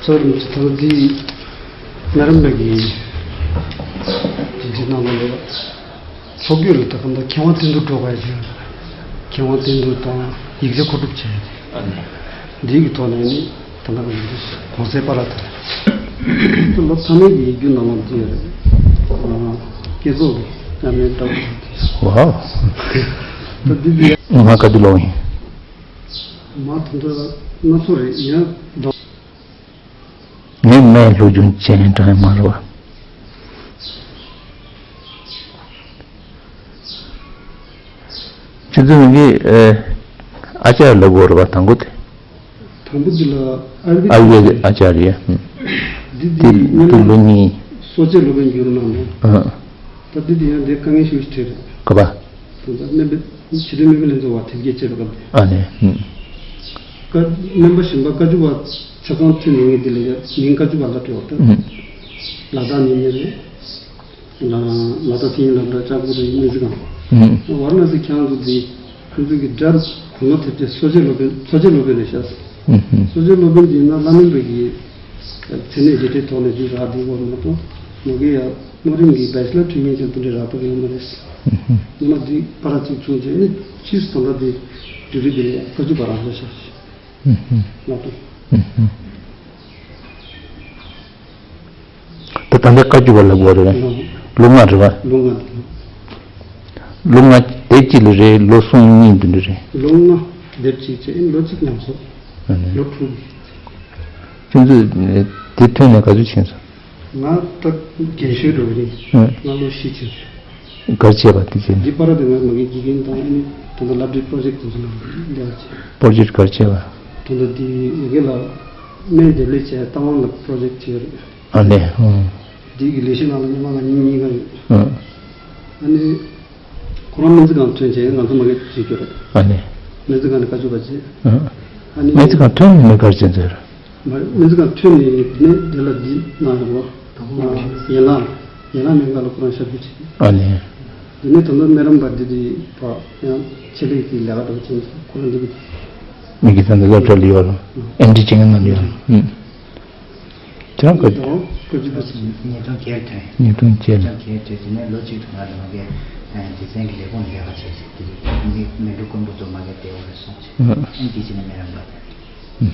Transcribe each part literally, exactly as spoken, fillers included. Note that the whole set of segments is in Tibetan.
ཚོར་མི་ཚོར་འདི་ནར་མ་གི་དེ་ནང་ལ་ཚོགས་རྒྱུ་ལ་ད་གང་ལྟར་མཁས་དབང་བསྟན་འཛིན་སྒྲོལ་དཀར་ཡིན། མཁས་དབང་བསྟན་འཛིན་དང་ཡིག་ཆ་མཁོ་སྒྲུབ་བྱས། འདིའི་གི་ཐོག་ནས་ནི་ད་ལྟ་གང་ལྟར་གོང་གསལ་པ་ལ་ད་ལོ་ཚང་མའི་གི་ཡིག་རྒྱུགས་ནང་ལ་འདི་ཡོད་རེད། སྐྱེ་ཚོགས་ཀྱི་བསམ་ཡས་ལྟ་བུ་ད་འདི་འདི་ང་ག་དུས་ལོག་ཡིན། མ་ཐུང་ཐུང་སྣ་ཚོགས་རེད་ཡང་འདོགས། ངས་སྨན་སློབ་སྦྱོང་བྱས་ནས་འགྲོ་ཡ་མ་རེད་བ། ཁྱེད་ཚོ་ངས་ཨ་ཅག་ལབ་དགོས་རེད་བ་དང་པོ་དེ། དང་པོ་འདི་ལ་ཨ་ཡུར་ཝེད་ཨ་ཅར་ཡ། འདི་དེ་འདི་སྨན་པ་ལོ་གཉིས། གསོ་དཔྱད་སློབ་དཔོན་གྱི་རུ་ནང་ནས། ཨ། ད་འདི་དེ་ཡང་འདི་དཀའ་ངལ་ཤུགས་ཤིག་འཕྲད་རེད། ག་པ། ད་ལྟ་སྨན་པའི་ཕྱི་དོན་སྨན་པའི་ལྷན་ཚོགས་བ་དེབ་སྐྱེལ་བྱེད་པ་སྐབས་དེ། ཨ་ནས། ཀ་སྨན་པ་གཞན་པ་བཀའ་བརྒྱུད་པ་ཆ་ཚང་ཐོན་མེད་ངེས་འདི་ལ་ཡ་མིང་བཀའ་བརྒྱུད་པ་ལ་སྤྲད་པ་ད། ལ་དྭགས་ནས་ཉེ་རེད། ལ་ལ་དྭགས་སེང་ལ་དྭགས་ལྕགས་པོ་རེད་སྨན་རྩིས་ཁང་། ཝཱ་ར་ཎ་སི་ཁྱེད་རང་ཚོ་འདི་ཁོང་ཚོ་གི་དགྲ་གོང་ལོ་དེབ་སྐྱེལ་གསོ་དཔྱད་སློབ་དཔོན་གསོ་དཔྱད་སློབ་དཔོན་རེད་ཤག་གསོ་དཔྱད་སློབ་དཔོན་འདི་ན་བླ་སྨན་པ་གི་མཚན་གནས་རྗེས་དྲན་ཐོག་ནས་འདི་རག་བསྡད་ཡོད་མ་གཏོགས་མ་གི་ཡ་སྨན་རིམ་གི་བེ་ཅི་ལར་ཊི་རི་ཊི་མེན་ཊི་ཅིག་དེ་འདྲ་རག་ཐུབ་ཡོད་མ་རེད། ཉི་མ་འདི་པར་གཅིག་བྱུང་རྗེས་ནི་ཕྱིས་སུ་ད་ལྟ་འདི་འབྲུ་རིགས་འདི་ལ་བཀའ་བརྒྱུད་པ་རག་བཞག་ཤག་ང་ཚོ། ད་ད་ལྟ་བཀའ་བརྒྱུད་པ་ལབ་དགོས་རེད། ལོ་ལྔ་རེད་བ། ལོ་ལྔ་འདི། ལོ་ལྔ་དེབ་གཅིག་ལ་རེད་ལོ་གསུམ་གཉིས་འདི་འདྲ་རེད། ལོ་ལྔ་དེབ་གཅིག་བྱས་ལོ་གཅིག་ཉམས་གསོ། ཨ་ནི། ལོ་དྲུག་ཁྱོད་ཚོས་དེ་ཐོན་ནས་ག་ཚོད་ཕྱིན་སོང་། ང་ད་རྒན་ཤོས་འགྲོ་གི་རེད། ཨ། ང་ལོ་བཞི་ཕྱིན་སོང་། ག་རེ་བྱས་པ་དེ་བྱས་ནས། འདི་པར་དེ་ང་མ་གི་དགེ་རྒན་དང་ཨ་ནི་ད་ལྟ་སློབ་གྲྭའི་པྲོ་ཇེཀ་དེ་ཚོ་ནང་ལས་བྱས། པྲོ་ཇེཀ་ག་རེ་བྱས་པ། ད་ལྟ་འདི་ཡ་གི་ལ་སྨན་འདེབས་ལས་བྱས་རྟ་དབང་ལ་པྲོ་ཇེཀ་བྱས་རེད། ཨ་ནི། ཨང་། འདི་གི་ལས་གཞི་ནང་ལ་སྔོན་མ་ང་གཉིས་གཉིས་ཀ་ཡོད། ཨང་། ཨ་ནི། ཁོ་རང་སྨན་རྩིས་ཁང་ཐོན་བྱས་ང་ཚོ་མ་གི་བྱེད་རྒྱུ་རེད། ཨ་ནི། སྨན་རྩིས་ཁང་ནས་བཀའ་བརྒྱུད་པ་བྱས། ཨང་། ཨ་ནི། སྨན་རྩིས་ཁང་ཐོན་ནས་ག་རེ་བྱས་ཚར། མ་རེད། སྨན་རྩིས་ཁང་ཐོན་ནས་ནས་འདི་ལ་འདི་གནང་ཡོང་བ། ཡན་ལག་ཡན་ལག་སྨན་ཁང་ལ་ཁོ་རང་ཞབས་ཞུ་བྱེད། ཨ་ནི། འདི་ནས་ད་ལྟ་སྨན་རམས་པ་འདི་འདི་བ་ཡང་ཆེད་ལས་ཀྱི་ལས་ཀ་འགྲོ་ཕྱིན་ཁོ་རང་འདི་གི། མི་གི་ད་ལྟ་སློབ་གྲྭ་ལ་ཡོད་ལ་ཨེམ་ཌི་བྱེད་མཁན་རྣམས་ཡོད་ལ། ཨུམ། ཁྱེད་རང་ག་ཉིས་སྟོང་བརྒྱད་དང་། ཉིས་སྟོང་བརྒྱད་དང་། ཉིས་སྟོང་བརྒྱད་ལ། ཉིས་སྟོང་བརྒྱད་དེ་ནས་ལོ་གཅིག་ཏུ་ང་ལ་མ་གི་སྡེ་ཚན་གྱི་ལས་ཁུངས་ལ་ལས་ཀ་བྱས་ཤིག་དེ་མི་མི་འགྲོ་དཀོན་པོ་ཚོ་མ་གི་བདེ་བོ་རེད་སོང་ཞིག་ཨེམ་ཌི་བྱས་ནས་སྨན་རམས་པ་དེ།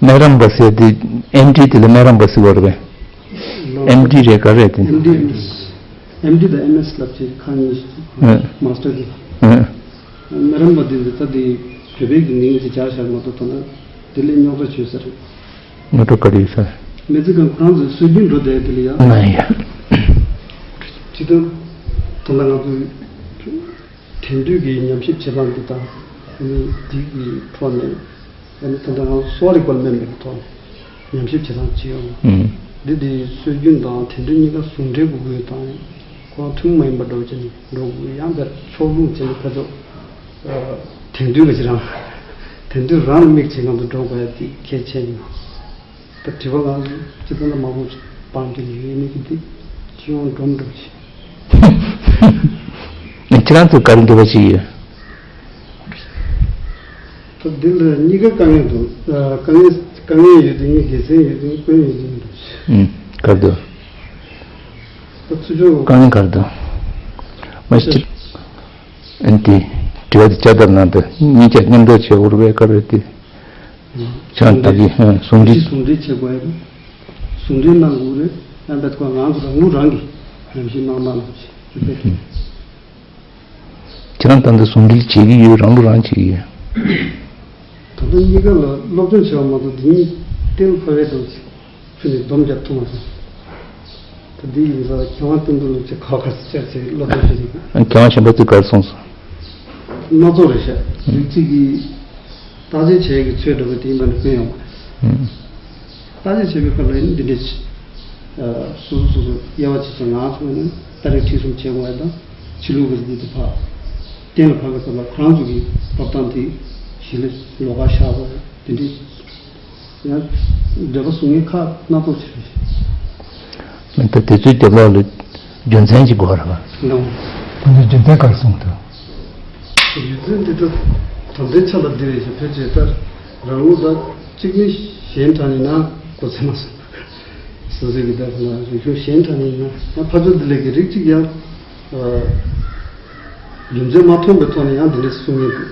སྨན་རམས་པ་ཟེར་དེ་ཨེམ་ཌི་དེ་ལ་སྨན་རམས་པ་ཟེར་བ་རེད་པས། ཨེམ་ཌི་རེད་ག་རེད་དེ། ཨེམ་ཌི་ཨེམ་ཨེས། ཨེམ་ཌི་དང་ཨེམ་ཨེས་ལབ་ཀྱི་ཁ་གཉིས་ཤིག་ཨེ། མ་སི་ཊར་དེ། ཨེ། སྨན་རམས་པ་དེ་ད་དེ་བོད་པའི་གི་མིང་དེ་སྦྱར་བཞག་མ་གཏོགས་ད་ལྟ་དེ་ལས་རྙོག་དྲ་བྱུང་ས་རེད། ངོ་སྤྲོད་ག་རེ་ཡོད་ས། སྨན་རྩིས་ཁང་ཁོ་རང་ཚོའི་སྲོལ་རྒྱུན་འགྲོ་བསྡད་དེ་ལ་ཡ། ང་ཡ། སྤྱི་བཏང་ད་ལྟ་ང་ཚོའི་དེང་དུས་ཀྱི་ཉམས་ཞིབ་བྱེད་སྟངས་འདི་དང་ཨ་ནི་འདི་གི་ཐོག་ནས་ཨ་ནི་ད་ལྟ་ང་གསོ་བ་རིག་པ་ལ་སྨན་པའི་ཐོག་ནས་ཉམས་ཞིབ་བྱེད་སྟངས་ཅི་ཡོང་། ཨུམ། འདི་དེ་སྲོལ་རྒྱུན་དང་དེང་དུས་གཉིས་ཀ་ཟུང་འབྲེལ་དགོས་ཀྱི་ཡོད་དང་ཁོ་ཐུན་མོང་མ་ཡིན་པ་འགྲོ་བྱས་ནས་འགྲོ་དགོས་ཀྱི་ཡང་དེར་ཕྱོགས་ལྷུང་བྱས་ནས་ཕར་ཕྱོགས་དེང་དུས་ལ་ཅི་རང་དེང་དུས་རང་ལ་དམིགས་བྱས་ང་ཚོ་འགྲོ་དགོས་ཡ་དེ་གལ་ཆེ་ཡིན། ད་དྲི་བ་ང་ཚོ་སྤྱི་ཚོགས་ལ་མང་པོ་སྤང་དུ་ཡོད་ནི་གི་འདི་ཅི་ཡོང་འགྲོ་མི་འགྲོ་ཞིག་ཁྱེད་རང་ཚོ་ག་རེ་འདོད་པ་ཞིག་ཡོད། ད་འདི་ལ་གཉིས་ཀ་དཀའ་ངལ་འདུག་དཀའ་ངལ་དཀའ་ངལ་ཡོད་དེ་ངས་དགེ་མཚན་ཡོད་དེ་ངས་དཀོན་ཡོད་དེ་མི་འདུག་ཨུམ། ག་རེ་འདུག་ད་ཚུར་ཕྱོགས་དཀའ་ངལ་ག་རེ་འདུག་མ་གཞི། ཨ་ནི་དེ། དྲི་བ་དེ་བསྐྱར་ལྡབ་གནང་དང་གཉིས་ཆ་མཉམ་འགྲོ་བྱེད་དགོས་རེད་པས་ག་རེ་དེ། ཆང་ད་གི་ཧ་ཟུང་འབྲེལ། ཟུང་འབྲེལ་བྱེད་དགོས་ཡ་རེད། ཟུང་འབྲེལ་གནང་དགོས་རེད། ཡང་བེད་ཁོ་ང་ཚོ་རང་ངོ་རང་གིས་ཉམས་ཞིབ་གནང་སྟངས་ལ་ཅིག་ཅིག་བེད། ཁྱེད་རང་ད་ལྟ་ཟུང་འབྲེལ་བྱེད་ཀྱི་ཡོད་རང་ལུགས་རང་བྱེད་ཀྱི་ཡོད། ད་ལྟ་གཉིས་ཀ་ལ་སློབ་སྦྱོང་བྱས་པ་མ་གཏོགས་འདི་གཉིས་གཏན་ལ་ཕབ་པའི་དོན་ཅིག་ཕུ་ནས་སྡོམ་རྒྱབ་ཐུབ་མ་སོང་། ད་འདི་ཡིན་ཙང་མཁས་དབང་བསྟན་འཛིན་ལུགས་ཀྱི་ཁ་ཁ་སི་ཅར་ཚེ་སློབ་སྦྱོང་བྱེད་ཀྱི། མཁས་དབང་གཞན་པ་ཚོས་ག་རེ་གསུངས་སོང་། སྣ་ཚོགས་རེད་ཤག་རིགས་གཅིག་གིས་བརྟག་དཔྱད་བྱེད་ཀྱི་ཚོད་འགྲོ་གི་དེ་ཡིན་པ་ནི་ཀུན་ཡོང་བ་རེད། བརྟག་དཔྱད་བྱེད་པའི་སྐབས་ལ་ཡིན་འདི་འདྲས་བྱེད། སོ་སོ་སོ་སོ་དབྱེ་བ་ཕྱེ་སོང་ང་ཚོ་ནི་ཏ་རིག་ཁྲིད་གསུམ་བྱེད་དགོས་ཡ་དང་ཕྱི་ལུགས་ཀྱི་འདི་དེ་ཕ་གཏན་ལ་ཕབ་པའི་སྐབས་ལ་ཁོ་རང་ཚོ་གི་འབབ་སྟངས་དེ་གཞི་ལ་ལོགས་ཀ་བཞག་དགོས་ཡ་དེ་འདྲས། ཡང་འདོད་པ་གསུང་མཁན་ཁག་སྣ་ཚོགས་ཅིག་རེད། ད་དེ་ཚོའི་རྒྱབ་ལོགས་ལ་རྒྱུ་མཚན་ཅིག་དགོས་རེད་པ། ལགས། ཁོང་ཚོས་རྒྱུ་མཚན་ག་རེ་གསུངས་འདུག་ཡུལ་དོན་འདི་ལྟར་དོན་ལྡན་ཆ་ལ་འདི་རེད་ཞེས་བོད་ཀྱི་ལྟར་རང་ལུགས་ལ་གཅིག་ནི་གཞན་དྲང་ནས་ན་གོ་ཚད་མ་སོང་། སོ་སོའི་གི་ལྟར་ན་རིག་གཞུང་གཞན་དྲང་ནས་ན་ཡང་ཕ་ཇོ་བདེ་ལེགས་ཀྱི་རིགས་གཅིག་ཡང་རྒྱུ་མཚན་མ་མཐོང་པའི་ཐོག་ནས་ཡང་འདི་འདྲ་གསུང་ངེས་འདུག་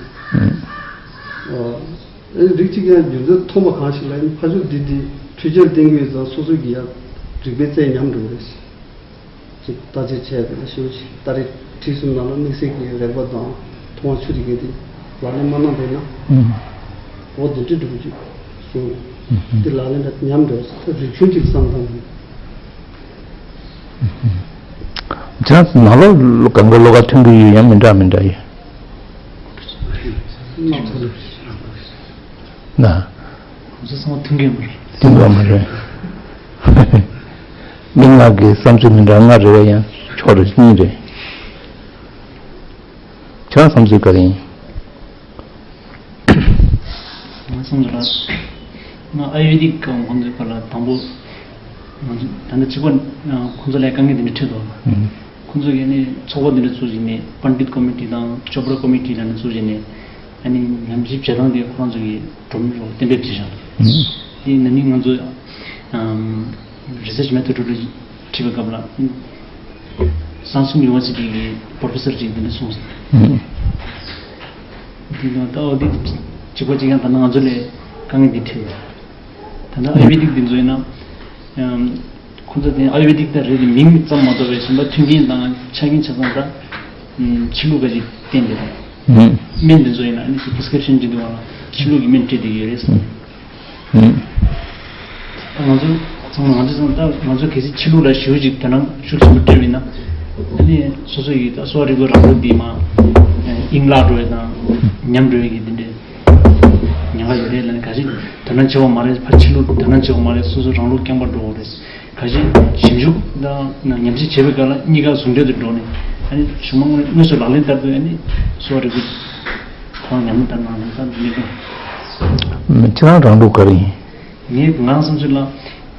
ཨེ་རིགས་གཅིག་ཡང་རྒྱུ་མཚན་མཐོང་བ་གང་ཞིག་ལ་ཡང་ཕ་ཇོ་བདེ་ལེགས་འཕྲུལ་ཆས་བསྟན་གྱི་ཡོད་ཙང་སོ་སོའི་གི་ཡང་རིག་པའི་རྩལ་ཉམས་འགྲོ་གི་རེད། ཅིག་བརྟག་དཔྱད་བྱས་པ་ན་ཞེ་པོ་ཅིག་ད་རེས་བྲིས་གསུམ་ནང་ལ་དམིགས་བསལ་གྱི་རེག་པ་དང་མཐོང་བ་ཆུ་དེ་གས་དེ་ལག་ལེན་མ་གནང་བས་ན། ཨུམ། འོ་དེ་འདྲ་འགྲུབ་ཅིག་གསུང་། ཨུམ། དེ་ལག་ལེན་ལ་ཉམས་འགྲོ་ད་རིག་གཞུང་ཅིག་བསམ་བཏང་། ཨུམ། ཅང་ནང་ལོགས་གང་གི་ལོགས་ཀ་ཐོན་གྱི་ཡོད་ཡང་མི་འདྲ་མི་འདྲ་ཡོད། ན། ཁོང་ཚོ་ཚང་མ་མཐུན་གྱི་མ་རེད། མཐུན་གྱི་མ་རེད། མི་ང་གི་བསམ་ཚུལ་མི་འདྲ་ང་རེ་བ་ཡང་ཕྱོགས་རེ་གཉིས་རེད། ཁྱེད་རང་བསམ་ཚུལ་ག་རེ་ཡིན། ང་བསམ་ཚུལ་ལ། ང་ཨ་ཡུར་ཝེ་དིག་གི་ཁོང་ཚོའི་བར་ལ་དང་པོ། ང་ཚོ་ད་ལྟ་གཅིག་པ་ཁོང་ཚོ་ལ་དཀའ་ངལ་འདི་འདྲ་འཕྲད་འདུག་ཨང་། ཁོང་ཚོ་གིས་ནི་ཚོགས་པ་འདི་འདྲ་བཙུགས་བྱས་ནས་པཎྜི་ཏ་ཀོ་མི་ཊི་དང་ཅོ་པྲ་ཀོ་མི་ཊི་ལ་ནི་བཙུགས་བྱས་ནས་ཨ་ནི་ཉམས་ཞིབ་བྱེད་སྟངས་དེ་ཁོ་རང་ཚོ་གིས་སྒྲོམ་རོགས་གཏན་འབེབས་བྱས་བཞག་འདུག་དེ་ན་ནིང་ང་ཚོ་ཨམ་རི་སར་ཆི་མེ་ཐོ་ཌི་ཁྲིད་པའི་སྐབས་ལ་སང་སུང་ཡུ་ནི་ཝར་སི་ཊི་གི་པོ་རོ་ཕེ་སར་ཅིག་འདི་འདྲ་གསུངས་སོང་། འདི་ནང་ད་འོ་འདི་གཅིག་པ་གཅིག་ཡང་ད་ནང་ང་ཚོ་ལས་དཀའ་ངལ་འདི་འཕྲད་ཡོད། ད་ལྟ་ཨ་ཡུར་ཝེ་དིག་འདི་ཚོ་ཡིན་ན། ཨམ། ཁོ་ཚོ་དེ་ཨ་ཡུར་ཝེ་དིག་ད་རེད་དེ་མིང་ཙམ་མ་གཏོགས་པའི་གཞན་པ་མཐུན་རྐྱེན་དང་ཆ་རྐྱེན་ཆ་ཚང་ད། ཨམ། ཕྱི་ལུགས་ཀ་ཅིག་བསྟན་དེ་རེད། ཨུམ། སྨན་འདི་ཚོ་ཡིན་ན་ཨ་ནི་ཅིག་པི་རི་སི་ཀི་རིབ་ཤན་འབྲི་འདུག་བ་ལ་ཕྱི་ལུགས་ཀྱི་སྨན་སྤྲད་དེ་ཡོད་རེད་ཟེར། ཨུམ། ང་ཚོ་ཚང་མ་ང་ཚོ་ཚང་མ་ད་ང་ཚོ་གལ་སྲིད་ཕྱི་ལུགས་ལ་ཞེ་པོ་ཅིག་དོ་སྣང་ཤུགས་ཆེན་པོ་སྤྲད་པ་ཡིན་ན། ཨ་ནི་སོ་སོ་ཡི་ད་གསོ་བ་རིག་པའི་རང་ལུགས་འདི་མ་དབྱིངས་བརླག་འགྲོ་བའི་དང་ཉམས་འགྲོ་བའི་གི་འདི་འདྲའི་ཉེན་ཁ་ཡོད་རེད་ལབ་ནས། གལ་སྲིད་དོ་སྣང་བྱེད་པ་མ་རེད། ཕར་ཕྱི་ལུགས་དོ་སྣང་བྱེད་པ་མ་རེད། སོ་སོ་རང་ལུགས་རྐྱང་པ་འགྲོ་བ་རེད། གལ་སྲིད་ཞིབ་འཇུག་དང་ཉམས་ཞིབ་བྱེད་པའི་སྐབས་ལ་གཉིས་ཀ་ཟུང་འབྲེལ་དུ་འགྲོ་ནས། ཨ་ནི་གཞུང་མང་དངོས་སུ་ལག་ལེན་བསྟར་དུས་ཨ་ནི་གསོ་བ་རིག་པའི་ཁོང་ཉམས་ལེན་བསྟར་གནང་ནས་ད་མི་འགྲོ། ཁྱེད་རང་རང་ལུགས་ག་རེ་ཡིན། ངས་ང་རང་བསམ་ཚུལ་ལ་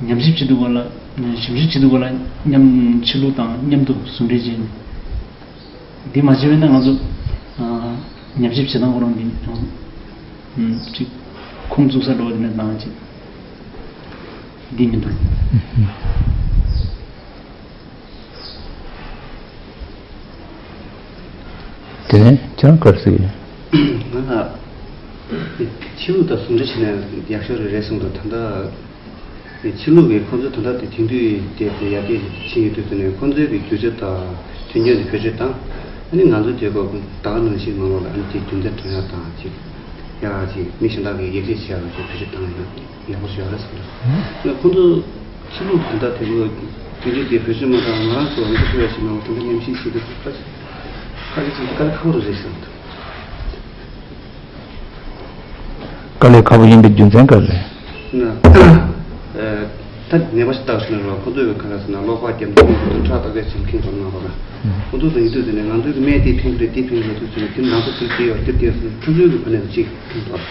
ཉམས་ཞིབ་བྱེད་དུས་སྐབས་ལ་ཞིབ་འཇུག་བྱེད་དུས་སྐབས་ལ་མཉམ་ཕྱི་ལུགས་དང་མཉམ་དུ་ཟུང་འབྲེལ་བྱས་ནས། འདི་མ་བྱས་པས་ན་ང་ཚོ་ཨ་ཉམས་ཞིབ་བྱེད་སྟངས་ཁོ་རང་འདི་ཡང་ཅིག་ཁུངས་བཙུགས་ས་འགྲོ་བ་འདི་འདྲ་བཏང་ཅིག་འདི་མི་འདུག་དེ་ནས་ཁྱེད་རང་ག་རེ་ཟེར་གྱི་ཡོད། ང་ལ་ཕྱི་ལུགས་དང་ཟུང་འབྲེལ་བྱས་ན་ཡག་ཤོས་རེད་རེད་གསུངས་འདུག་ད་ལྟ། ཕྱི་ལུགས་ཀྱི་ཁོང་ཚོ་ད་ལྟ་དེ་དེང་དུས་དེ་དེ་ཡར་རྒྱས་ཕྱིན་ཡོད་དུས་ཙམ་ནས་ཁོང་ཚོའི་གི་སྒྱུ་རྩལ་དང་མཐུན་རྐྱེན་དེ་བེད་སྤྱོད་བཏང་། ཨ་ནི་ང་ཚོ་དེ་གོ་ད་ག་ནང་བཞིན་མ་འོངས་ལ་ཨ་ནི་དེ་རྒྱུ་མཚན་སྟོན་ཡག་དང་ཅིག་ཡག་ཅིག་མི་གཞན་དག་གིས་ཡིད་ཆེས་བྱེད་ཡག་ལ་ཅིག་བེད་སྤྱོད་བཏང་ཡོད་ན་ཡག་པོ་ཞིག་ཡོད་རེད་བསམ་འདུག་ཨ་ཁོང་ཚོ་ཕྱི་ལུགས་ད་ལྟ་དེ་གོ་མཐུན་རྐྱེན་དེ་བེད་སྤྱོད་མ་བཏང་ང་རང་ཚོ་ང་ཚོ་ཚོ་ཡག་ཞིག་མ་འོངས་ད་ལྟ་མཉམ་ཞིབ་བྱེད་དུས་ཁ་ཁ་ཅིག་དཀའ་ལས་ཁག་པོ་རེད་བསམ་འདུག་དཀའ་ལས་ཁག་པོ་ཡིན་པའི་རྒྱུ་མཚན་ག་རེ་རེད། ན། ད་ནད་པ་ཞིག་བཏགས་ཟིན་ན་རོ་ཁོ་ཚོས་ག་རེ་ཟེར་ན་གློ་ཁོག་རྒྱབ་མདུན་དུ་ཁྲག་ད་གས་བྱེད་མཁན་ཚོ་གནང་བ་ལ། ཁོ་ཚོ་ཚོ་ཡིན་དུས་ཟེར་ནས་ང་ཚོའི་སྨན་དེ་ཕན་གྱི་རེད་དེ་ཕན་གྱི་རེད་ཟེར་ཚོད་དེ་ནང་ཚོ་དེ་དེ་ཡོད་དེ་དེ་ཟེར་ཁོ་ཚོའི་གི་ཕ་ནས་གཅིག་ཕན་ཐོགས།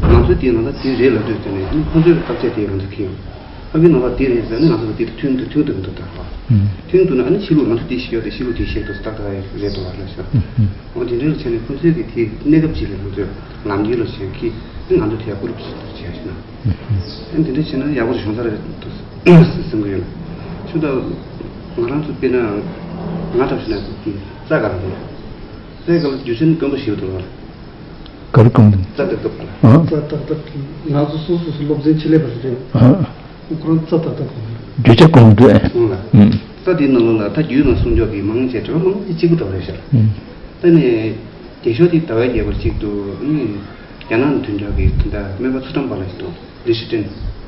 ང་ཚོས་དེ་ནང་ལ་དེ་རེད་ལབ་དུས་ཟེར་ནས་ཁོ་ཚོའི་གི་བརྟག་དཔྱད་དེ་ང་ཚོ་ཁྱེར་ཡོང་། ཨ་ཕའི་ནང་ལ་དེ་རེད་ཟེར་ནས་ང་ཚོ་དེ་དང་མཐུན་དང་མཐུན་དུ་མི་འདུག་ད་ཧ། མཐུན་འདུག་ན་ཨ་ནི་ཕྱི་ལུགས་ང་ཚོ་དེ་ཤེས་ཡོད་དེ་ཕྱི་ལུགས་དེ་ཤེས་འདུག་ཏག་ཏག་རེད་འདུག་ལ་ཤག་འོ་དེ་འདྲ་བྱས་ནས་ཁོ་ཚོས་ཀྱི་དེ་གནས་སྐབས་ཅིག་ལ་ང་ཚོས་ལམ་འགྱུར་ལ་བྱས་ཀྱི་ཨ་ནི་ང་ཚོ་དེ་ཡ་ཀུ་རུབ་ཞིག་ཏུ་བྱས་ཤིག་ན། ཨ་ནི་དེ་འདྲ་བྱས་ན་ཡག་པོ་ཞིག་བྱུང་ས་རེད་འདུག་བསམ་གི་ཡོད། ཆུ་ད་ང་རང་ཚོ་དཔེར་ན་ང་འདྲ་བྱས་ན་རྩ་ག་ལ་འདུག་རྩའི་སྐབས་ལ་རྒྱུ་མཚན་དཀོན་པོ་ཞིག་འདུག་ལ། ག་རེ་སྐོང་དུ། རྩ་ཏག་ཏག་པ་ལ། ཨ། རྩ་ཏག་ཏག་ང་ཚོ་སོ་སོ་སོ་སློབ་ཚན་ཆེད་ལས་པ་ཞིག་རེད། ཨ། ཁོ་རང་རྩ་ཏག་ཏག་སྐོང་དུ། རྒྱུ་ཆ་སྐོང་དུ། སོང་ལ། ཨུམ། རྩ་དེའི་ནང་ལོགས་ལ་ད་རྒྱུད་ནང་སྲུང་སྐྱོབ་ཀྱི་མང་ཆེ་དྲི་བ་མང་པོ་གཅིག་པུ་འགྲོ་རེད་ཤག་ཨུམ། ད་ནི་རྒྱལ་ཤོག་དེ་ཟླ་བའི་རྒྱལ་པོར་གཅིག་ཏུ་ནི་རྒྱ་ནག་ནས་ཐོན་ཆོག་གི་ད་སྨན་པ་ཚུལ་ཁྲིམས་པ་ལ་ཞིག་འདུག་ལི་ཤི་ཀྲིན།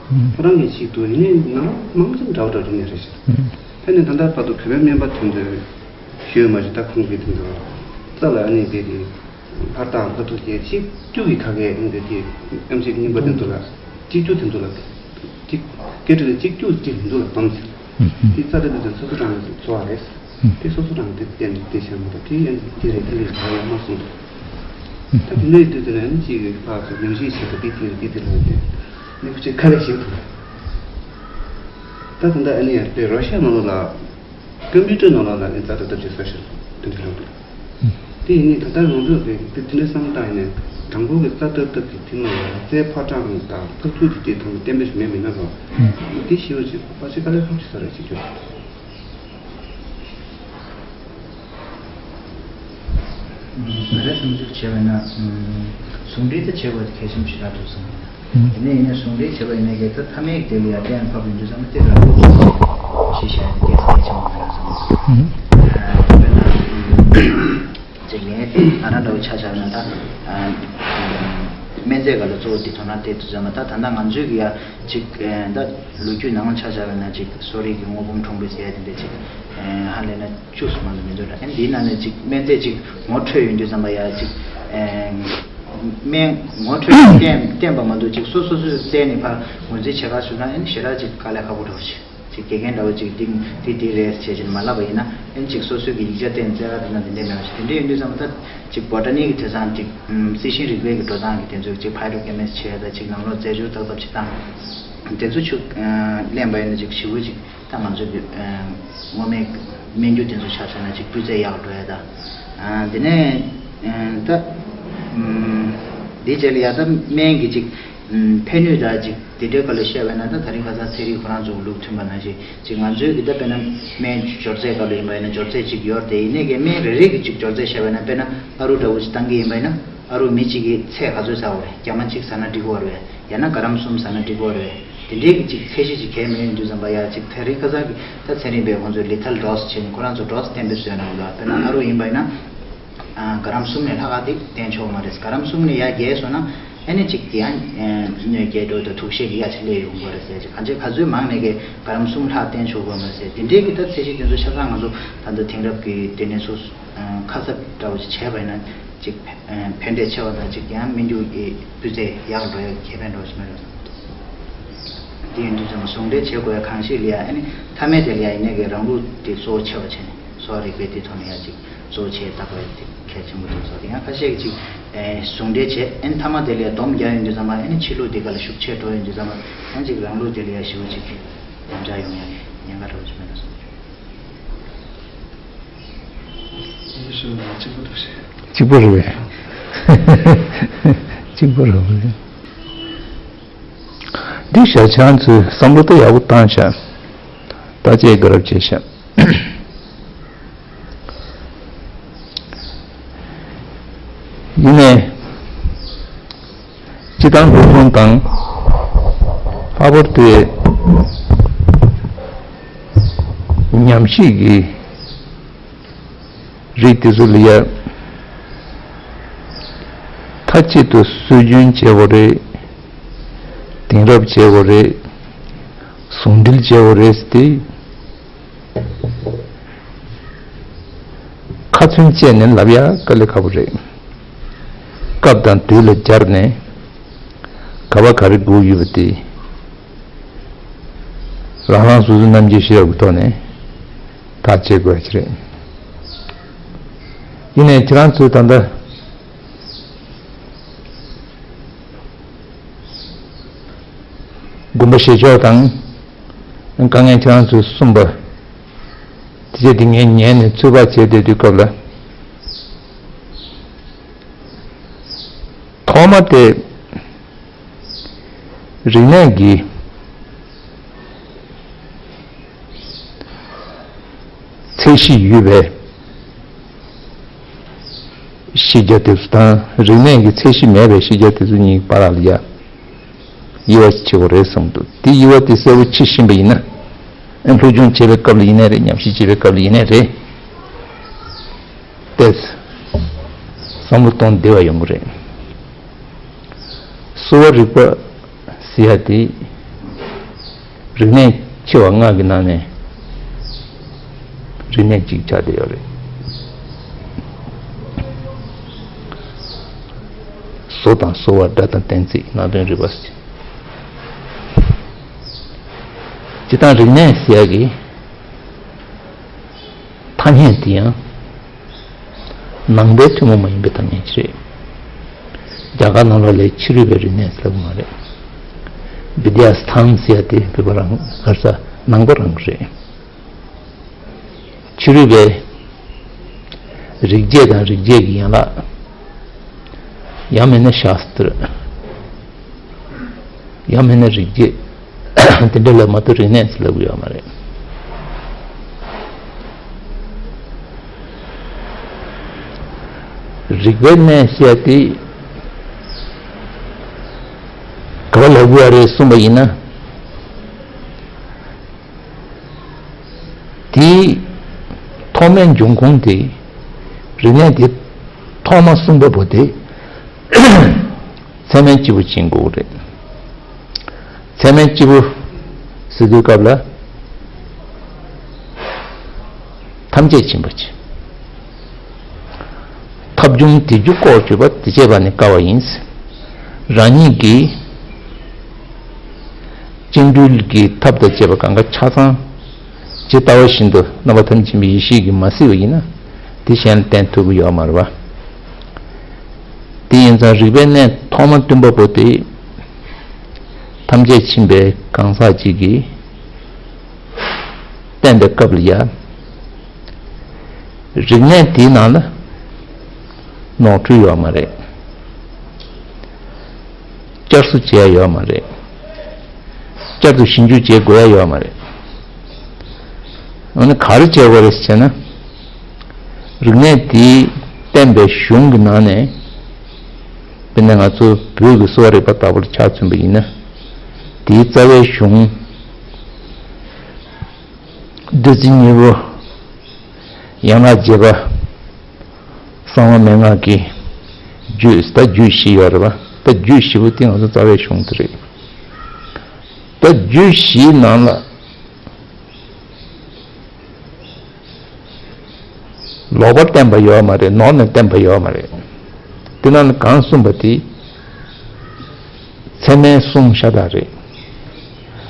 ཨུམ། ཁོ་རང་གིས་གཅིག་ཏུ་ཡིན་ནི་ནང་མང་ཙམ་འདྲ་བ་འདྲ་བ་འདྲ་ནི་རེད་ཤག་ཨུམ། ད་ནི་ད་ལྟ་བར་དུ་བོད་པའི་སྨན་པ་དེ་ཚོས་ཞུས་མ་ཞུས་ད་ཁོང་གིས་དེ་ཚོ་རྩ་ལ་ཨ་ནི་དེ་དེ། ཕར་དང་ཕར་ཚུར་བྱས་གཅིག་གྱུར་གྱི་ཁ་སྐད་འདི་དེ་ཨེམ་ཆི་གི་རྙིང་པ་དེ་ཚོ་ལ་གཅིག་གྱུར་དེ་ཚོ་ལ་གཅིག་སྐད་འཕྲིན་ལ་གཅིག་གྱུར་གཅིག་མི་འདུག་ལ་གཏོང་ཚེ་དེ་རྩ་དེ་དེ་ཚོ་སོ་སོ་རང་གི་འཚོ་བ་རེད། དེ་སོ་སོ་རང་གི་དེ་བསྟན་དེ་བྱས་མ་གཏོགས་དེ་ཡན་དེ་རེད་དེ་རེད་ད་ཡང་མ་གསུངས་འདུག་ད་དེ་འདྲའི་དུས་དེ་ལ་ཡང་གཅིག་གི་ཕར་ཚུར་ཉམས་ཞིབ་བྱེད་པ་དེ་དེ་རེད་དེ་དེ་རེད་དེ་ནི་ཁོ་ཆེ་ཁ་ལས་ཞིག་འདུག་ད་ད་ལྟ་ཨ་ནི་ཡང་དེ་རོ་ཤ་ནང་ལོགས་ལ་ཀམ་པུ་ཊར་ནང་ལོགས་ལ་ནི་རྩ་དེ་བཏབ་བྱས་ས་ཞིག་དེ་འདྲ་ལ་འདུག་དེ་ཡིན་ནའི་ད་ལྟ་ང་ཚོས་རེད་དེ་དེ་འདྲའི་བསམ་བློ་བཏང་ཡིན་ནའི་དྲང་པོ་གི་རྩ་བཏབ་སྟབས་ཀྱི་དེ་ནང་ལ་རྩའི་ཕར་གྲངས་དང་ཕར་ཚུར་གྱི་དེ་དང་གཏན་འབེབས་ཤིག་མེད་མི་སྣ་རོ། དེ་ཞེ་པོ་ཅིག་ཕལ་ཆེར་དཀའ་ལས་ཁག་པོ་ཞིག་ས་རེད་ཅིག་ཁྱོད། ང་རའི་བསམ་ཚུལ་བྱས་པ་ན། ཟུང་འབྲེལ་དེ་བྱེད་དགོས་དེ་གལ་ཆེན་པོ་ཞེ་དྲག་འདུག་བསམ་གྱི་འདུག་དེ་ནས་ཡིན་ན་ཟུང་འབྲེལ་བྱས་པ་ཡིན་ན་གལ་ཏེ་མཐའ་མའི་དེ་ལ་ཡང་གཏན་ཕབ་ཡོང་དུས་ཙམ་པ་དེ་ལ་ལོག་ཅིག་ཞེས་བྱ་ཡང་གལ་ཆེན་པོ་མ་རེད་བསམ་གྱི་འདུག་དཔེར་ན། ཅིག་ངས་ང་རང་འདྲ་བོ་ཆ་བཞག་ན་ད། སྨན་རྫས་སྒང་ལ་གཙོ་བོ་འདི་དོ་སྣང་སྤྲད་དུས་ཙམ་པ་ད་ད་ལྟ་ང་ཚོའི་གི་ཡ་ཅིག་ད་ལོ་རྒྱུས་ནང་ཆ་བཞག་པ་ན་ཅིག་གསོ་རིག་གི་སྔོ་འབུམ་ཁྲོམ་དཔེ་ཟེར་ཡ་དེ་འདྲ་ཅིག་ཧ་ལས་ན་བཅུ་ཙམ་མ་གཏོགས་མི་འདུག་ད། ཨ་ནི་འདིའི་ནང་ནས་ཅིག་སྨན་རྫས་ཅིག་ངོ་འཕྲོད་ཡོང་དུས་ཙམ་པ་ཡ་ཅིག་སྨན་ངོ་འཕྲོད་བསྟན་བསྟན་པ་མ་གཏོགས་ཅིག་སོ་སོ་སོས་བཙལ་ནས་ཕར་ངོས་འཛིན་བྱེད་ག་ཟེར་ན་ཨ་ནི་ཞེ་དྲག་ཅིག་དཀའ་ལས་ཁག་པོ་འདྲ་བོ་ཅིག་ཅིག་དགེ་རྒན་འདྲ་བོ་ཅིག་འདི་འདི་འདི་རེད་ཟེར་བྱས་ནས་མ་ལབ་པ་ཡིན་ན་ཨེ་ཅིག་སོ་སོའི་གི་ཡིག་ཆ་བསྟན་རྩེ་ག་དེ་ན་དེ་འདྲས་མེད་པ་ཞིག་དེ་འདྲས་ཡིན་དུས་ཙམ་པ་ད་ཅིག་བོ་ཊ་ནི་གི་དེང་སང་ཅིག་རྩི་ཤིང་རིག་པའི་གི་འགྲོ་སྟངས་གི་དེ་ཚོ་ཅིག་ཕའི་ཊོ་ཀེ་མི་སི་ཊི་བྱས་ད་ཅིག་ནང་ལོགས་རྫས་སྦྱོར་ཏག་ཏག་བྱེད་སྟངས་དེ་ཚོ་ཅིག་གླེང་པ་ཡིན་ན་ཅིག་ཞེ་པོ་ཅིག་ད་ང་ཚོ་གི་སྔོན་མའི་སྨན་རྒྱུ་དེ་ཚོ་ཆ་བཞག་ན་ཅིག་སྤུས་ཚད་ཡག་འགྲོ་ཡ་ད། དེ་ནས་ད་འདི་རྗེས་ལ་ཡ་ད་སྨན་གི་ཅིག་ཕན་ནུས་དང་ཅིག་དེ་འདྲའི་སྐོར་ལ་བཤད་པ་ན་ད་དེ་རིང་ཁ་སང་ཚན་རིག་ཁོ་རང་ཚོ་ལུགས་མཐུན་པ་ནང་བཞིན་ཅིག་ང་ཚོའི་གི་ད་དཔེར་ན་སྨན་སྦྱོར་རྫས་སྐབས་ལ་ཡིན་པ་ཡིན་ན་སྦྱོར་རྫས་ཅིག་ཡོད་དེ་ཡིན་ནའི་གི་སྨན་རེ་རེ་གི་ཅིག་སྦྱོར་རྫས་བཤད་པ་ན་དཔེར་ན་ཨ་རུ་འདྲ་བོ་ཅིག་བཏང་གི་ཡིན་པ་ཡིན་ན་ཨ་རུ་མི་གཅིག་གི་ཚད་ག་ཚོད་ཟ་བ་རེད། རྒྱ་མ་གཅིག་ཟ་ན་འགྲིག་གི་རེད། ཡང་ན་ག་རམ་གསུམ་ཟ་ན་འགྲིག་གི་རེད། དེ་འདྲའི་གི་ཅིག་ཚད་གཞི་ཅིག་གལ་མེད་ཡོང་དུས་ཙམ་པ་ཡ་ཅིག་དེ་རིང་ཁ་སང་གི་ད་ཚན་རིག་པས་ཁོང་ཚོས་ལི་ཐལ་ཌོ་སི་བྱས་ནས་ཁོ་རང་ཚོ་ཌོ་སི་གཏན་འབེབས་བཟོས་གནང་གི་འདུག་དཔེར་ན་ཨ་རུ་ཡིན་པ་ཡིན་ན། ག་རམ་གསུམ་ནས་ལྷག་ག་དེ་བསྟེན་ཆོག་མ་རེད། ག་རམ་གསུམ་ནས་ཡར་བརྒལ་སོང་ན་ཨ་ནི་གཅིག་དེ་ཡང་གནོད་སྐྱེལ་འགྲོ་དང་དུག་ཤེད་ཀྱི་ཡ་ཆ་སླེབས་ཡོང་གི་རེད་ཟེར་ཅིག་གང་ཅི་ག་ཚོད་མང་ནས་གི་ག་རམ་གསུམ་ལྷག་བསྟེན་ཆོག་གི་མ་རེད་ཟེར་དེ་འདྲའི་གི་ད་ཚད་གཞི་དེ་ཚོ་ཆ་ཚང་ང་ཚོ་ད་ལྟ་དེང་རབས་ཀྱི་དེ་ནས་ཚོ་ཁ་གསབ་འདྲ་བོ་ཅིག་བྱས་པ་ཡིན་ན་ཅིག་ཕན་འབྲས་ཆེ་བ་དང་ཅིག་ཡང་སྨན་རྒྱུ་ཡི་སྤུས་ཚད་ཡག་འགྲོ་ཡ་ཁེ་ཕན་འགྲོ་ཞིག་མེད་རེད། དེ་ཡིན་དུས་ཙམ་ཟུང་འབྲེལ་བྱེད་དགོས་ཡ་གང་ཞིག་ལ་ཡ་ཨ་ནི་མཐའ་མའི་དེ་ལ་ཡ་ཡིན་ནའི་གི་རང་ལུགས་དེ་གཙོ་བོ་ཆེ་བ་བྱས་ནས་གསོ་བ་རིག་པའི་དེ་ཐོག་ནས་ཡ་ཅིག་གཙོ་བོ་བྱས་བལྟ་དགོས་ཡ་དེ་གལ་ཆེན་པོ་འདུག་ཟེར་ཡང་ཁ་ཤས་ཀྱིས་ཅིག་ཨེ་ཟུང་འབྲེལ་བྱས་ཨེ་མཐའ་མ་དེ་ལ་སྡོམ་རྒྱག་ཡོང་དུས་ཙམ་པ་ཨེ་ནི་ཕྱི་ལུགས་དེ་ག་ལ་ཤུགས་ཆེ་འགྲོ་ཡོང་དུས་ཙམ་པ་ཨེ་ཅིག་རང་ལུགས་དེ་ལ་ཡ་ཞེ་པོ་ཅིག་དམ་བཅའ་ཡོང་ཡ་ཉེན་ཁ་འདྲ་བོ་ཅིག་མེད་ན་བསམ། ཡེ་ཤུ་ལ་གཅིག་པུ་འདུག་ཟེར། གཅིག་པུ་རེད་པས། གཅིག་པུ་རེད་པས། འདི་ཞག་ཆང་ཚོས་བསམ་བློ་ད་ཡག་པོ་བཏང་ཤག་ད་ཅེས་དགའ་རབ་བྱས་ཤག་ཡིན་ནའི། སྤྱི་བཏང་སློབ་སྦྱོང་དང་། ལྷག་པར་དུ་ཉམས་ཞིབ་ཀྱི་རིགས་དེ་ཚོ་ལ་ཡ། མཐའ་གཅིག་ཏུ་སྲོལ་རྒྱུན་བྱེད་དགོས་རེད། དེང་རབས་བྱེད་དགོས་རེད། ཟུང་འབྲེལ་བྱེད་དགོས་རེད་ཟེར་ཏེ། ཁ་ཚོན་བཅད་ནས་ལབ་ཡ་དཀའ་ལས་ཁག་པོ་རེད། སྐབས་དང་དུས་ལ་སྦྱར་ནས་ག་བ་ག་རེ་དགོས་ཡོད་པ་དེ་རང་རང་སོ་སོའི་རྣམ་འགྱུར་ཤེས་རབ་ཀྱི་ཐོག་ནས་ཐག་བཅད་དགོས་ཡ་ཅིག་རེད། ཡིན་ནའི་ཁྱེད་རང་ཚོས་ད་ལྟ་དགོངས་པ་བཞེས་ཕྱོགས་དང་། དཀའ་ངལ་ཁྱེད་རང་ཚོས་གསུངས་པ། དེ་རྗེས་དེ་ངས་ཉན་ནས་ཚོད་དཔག་བྱས་བསྡད་དུས་སྐབས་ལ། ཐོག་མ་དེ། རིག་གནས་ཀྱི་ཚད་གཞི་ཡོད་པའི་ཤེས་བྱ་དེ་ཚོ་དང་རིག་གནས་ཀྱི་ཚད་གཞི་མེད་པའི་ཤེས་བྱ་དེ་ཚོ་གཉིས་བར་ལ་ཡ་དབྱེ་བ་ཕྱེ་དགོས་རེད་བསམ་འདུག་དེ་དབྱེ་བ་དེ་གསལ་པོ་ཕྱེ་ཤེས་པ་ཡིན་ན་ཨ་སློབ་སྦྱོང་བྱེད་པའི་སྐབས་ལ་ཡིན་ནའི་རེད། ཉམས་ཞིབ་བྱེད་པའི་སྐབས་ལ་ཡིན་ནའི་རེད། ཏེས། བསམ་བློ་གཏོང་བདེ་བ་ཡོང་གི་རེད། གསོ་བ་རིག་པ་ཟེར་ཡ་དེ། རིག་གནས་ཆེ་བ་ལྔ་གི་ནང་ནས་རིག་གནས་གཅིག་ཆགས་བསྡད་ཡོད་རེད། བཟོ་དང་གསོ་བ། སྒྲ་དང་གཏན་ཚིགས། ནང་དོན་རིག་པ་ཟེར། སྤྱིར་བཏང་རིག་གནས་ཟེར་ཡ་གི་ཐ་སྙད་དེ་ཡང་ནང་པའི་ཐུན་མོང་མ་ཡིན་པའི་ཐ་སྙད་ཅིག་རེད། རྒྱ་གར་ནང་ལོགས་ལ་ཕྱི་རོལ་པའི་རིག་གནས་ཟེར་བ་མ་རེད། བི་དི་ཡ་སི་ཐན་ཟེར་ཡ་དེ་བོད་པ་རང་ག་རེ་ཟ་ནང་པ་རང་རེད། ཕྱི་རོལ་པའི་ རིག་བྱེད་དང་རིག་བྱེད་ཀྱི་ཡན་ལག་ཡང་མིན་ན་ཤཱསྟྲ། ཡང་མིན་ན་རིག་བྱེད། དེ་འདྲ་ལབ་མ་གཏོགས་རིག་གནས་ཟེར་ལབ་ཀྱི་ཡོད་མ་རེད། རིག་པའི་གནས་བཤད་དེ་ག་པར་ལབ་དགོས་རེད་གསུངས་པ་ཡིན་ན། དེའི་ཐོག་མའི་འབྱུང་ཁུངས་དེ། རིག་གནས་དེ་ཐོག་མ་གསུངས་པ་པོ་དེ་ཚད་མའི་སྐྱེས་བུ་ཕྱིན་དགོས་རེད། ཚད་མའི་སྐྱེས་བུ་ཟེར་དུས་སྐབས་ལ། ཐམས་ཅད་མཁྱེན་པ་ཅིག་ཐབས་བྱུང་དེ་རྒྱུ་ལྐོག་གྱུར་པ་དེ་བྱས་པ་ནི་དཀའ་བ་ཡིན། རང་ཉིད་ཀྱིས་སྤྱི་འགྲོས་ཀྱི་ཐབས་དང་བཅས་པ་གང་ག་ཆ་ཚང་ཇི་ལྟ་བ་བཞིན་དུ་རྣམ་པ་ཐམས་ཅད་མཁྱེན་པའི་ཡེ་ཤེས་ཀྱིས་མ་གཟིགས་པ་ཡིན་ན། དེ་གཞན་ལ་བསྟན་ཐུབ་ཀྱི་ཡོད་མ་རེད་པ། དེ་ཡིན་ཙང་རིག་པའི་གནས་ཐོག་མ་བསྟན་པ་པོ་དེ། ཐམས་ཅད་མཁྱེན་པའི་གང་ཟག་ཅིག་གིས། བསྟན་པའི་སྐབས་ལ་ཡ། རིག་གནས་དེའི་ནང་ལ་ནོར་འཁྲུལ་ཡོད་མ་རེད། བསྐྱར་གསོ་བྱེད་ཡ་ཡོད་མ་རེད། བསྐྱར་དུ་ཞིབ་འཇུག་བྱེད་དགོས་ཡ་ཡོད་མ་རེད། འོ་ན་ག་རེ་བྱེད་དགོས་རེད་ཟེར་ན། རིག་གནས་དེའི་བསྟན་པའི་གཞུང་གི་ནང་ནས། དཔེར་ན་ང་ཚོ་བོད་ཀྱི་གསོ་བ་རིག་པ་ལྟ་བུར་ཆ་མཚོན་པ་ཡིན་ན། དེའི་རྩ་བའི་གཞུང་། བདུད་རྩི་ལྔ་པོ། ཡན་ལག་བརྒྱད་པ། གསང་བ་མན་ངག་གི་རྒྱུད། ད་རྒྱུད་བཞི་ཡོད་རེད་པ། ད་རྒྱུད་བཞི་པོ་དེ་ང་ཚོ་རྩ་བའི་གཞུང་དེ་རེད། ད་རྒྱུད་བཞིའི་ནང་ལ། ལོག་པར་བསྟན་པ་ཡོད་མ་རེད། ནོར་ནས་བསྟན་པ་ཡོད་མ་རེད། དེ་ནང་ནས་གང་གསུངས་པ་དེ་ཚད་མའི་གསུང་ཤ་སྟག་རེད།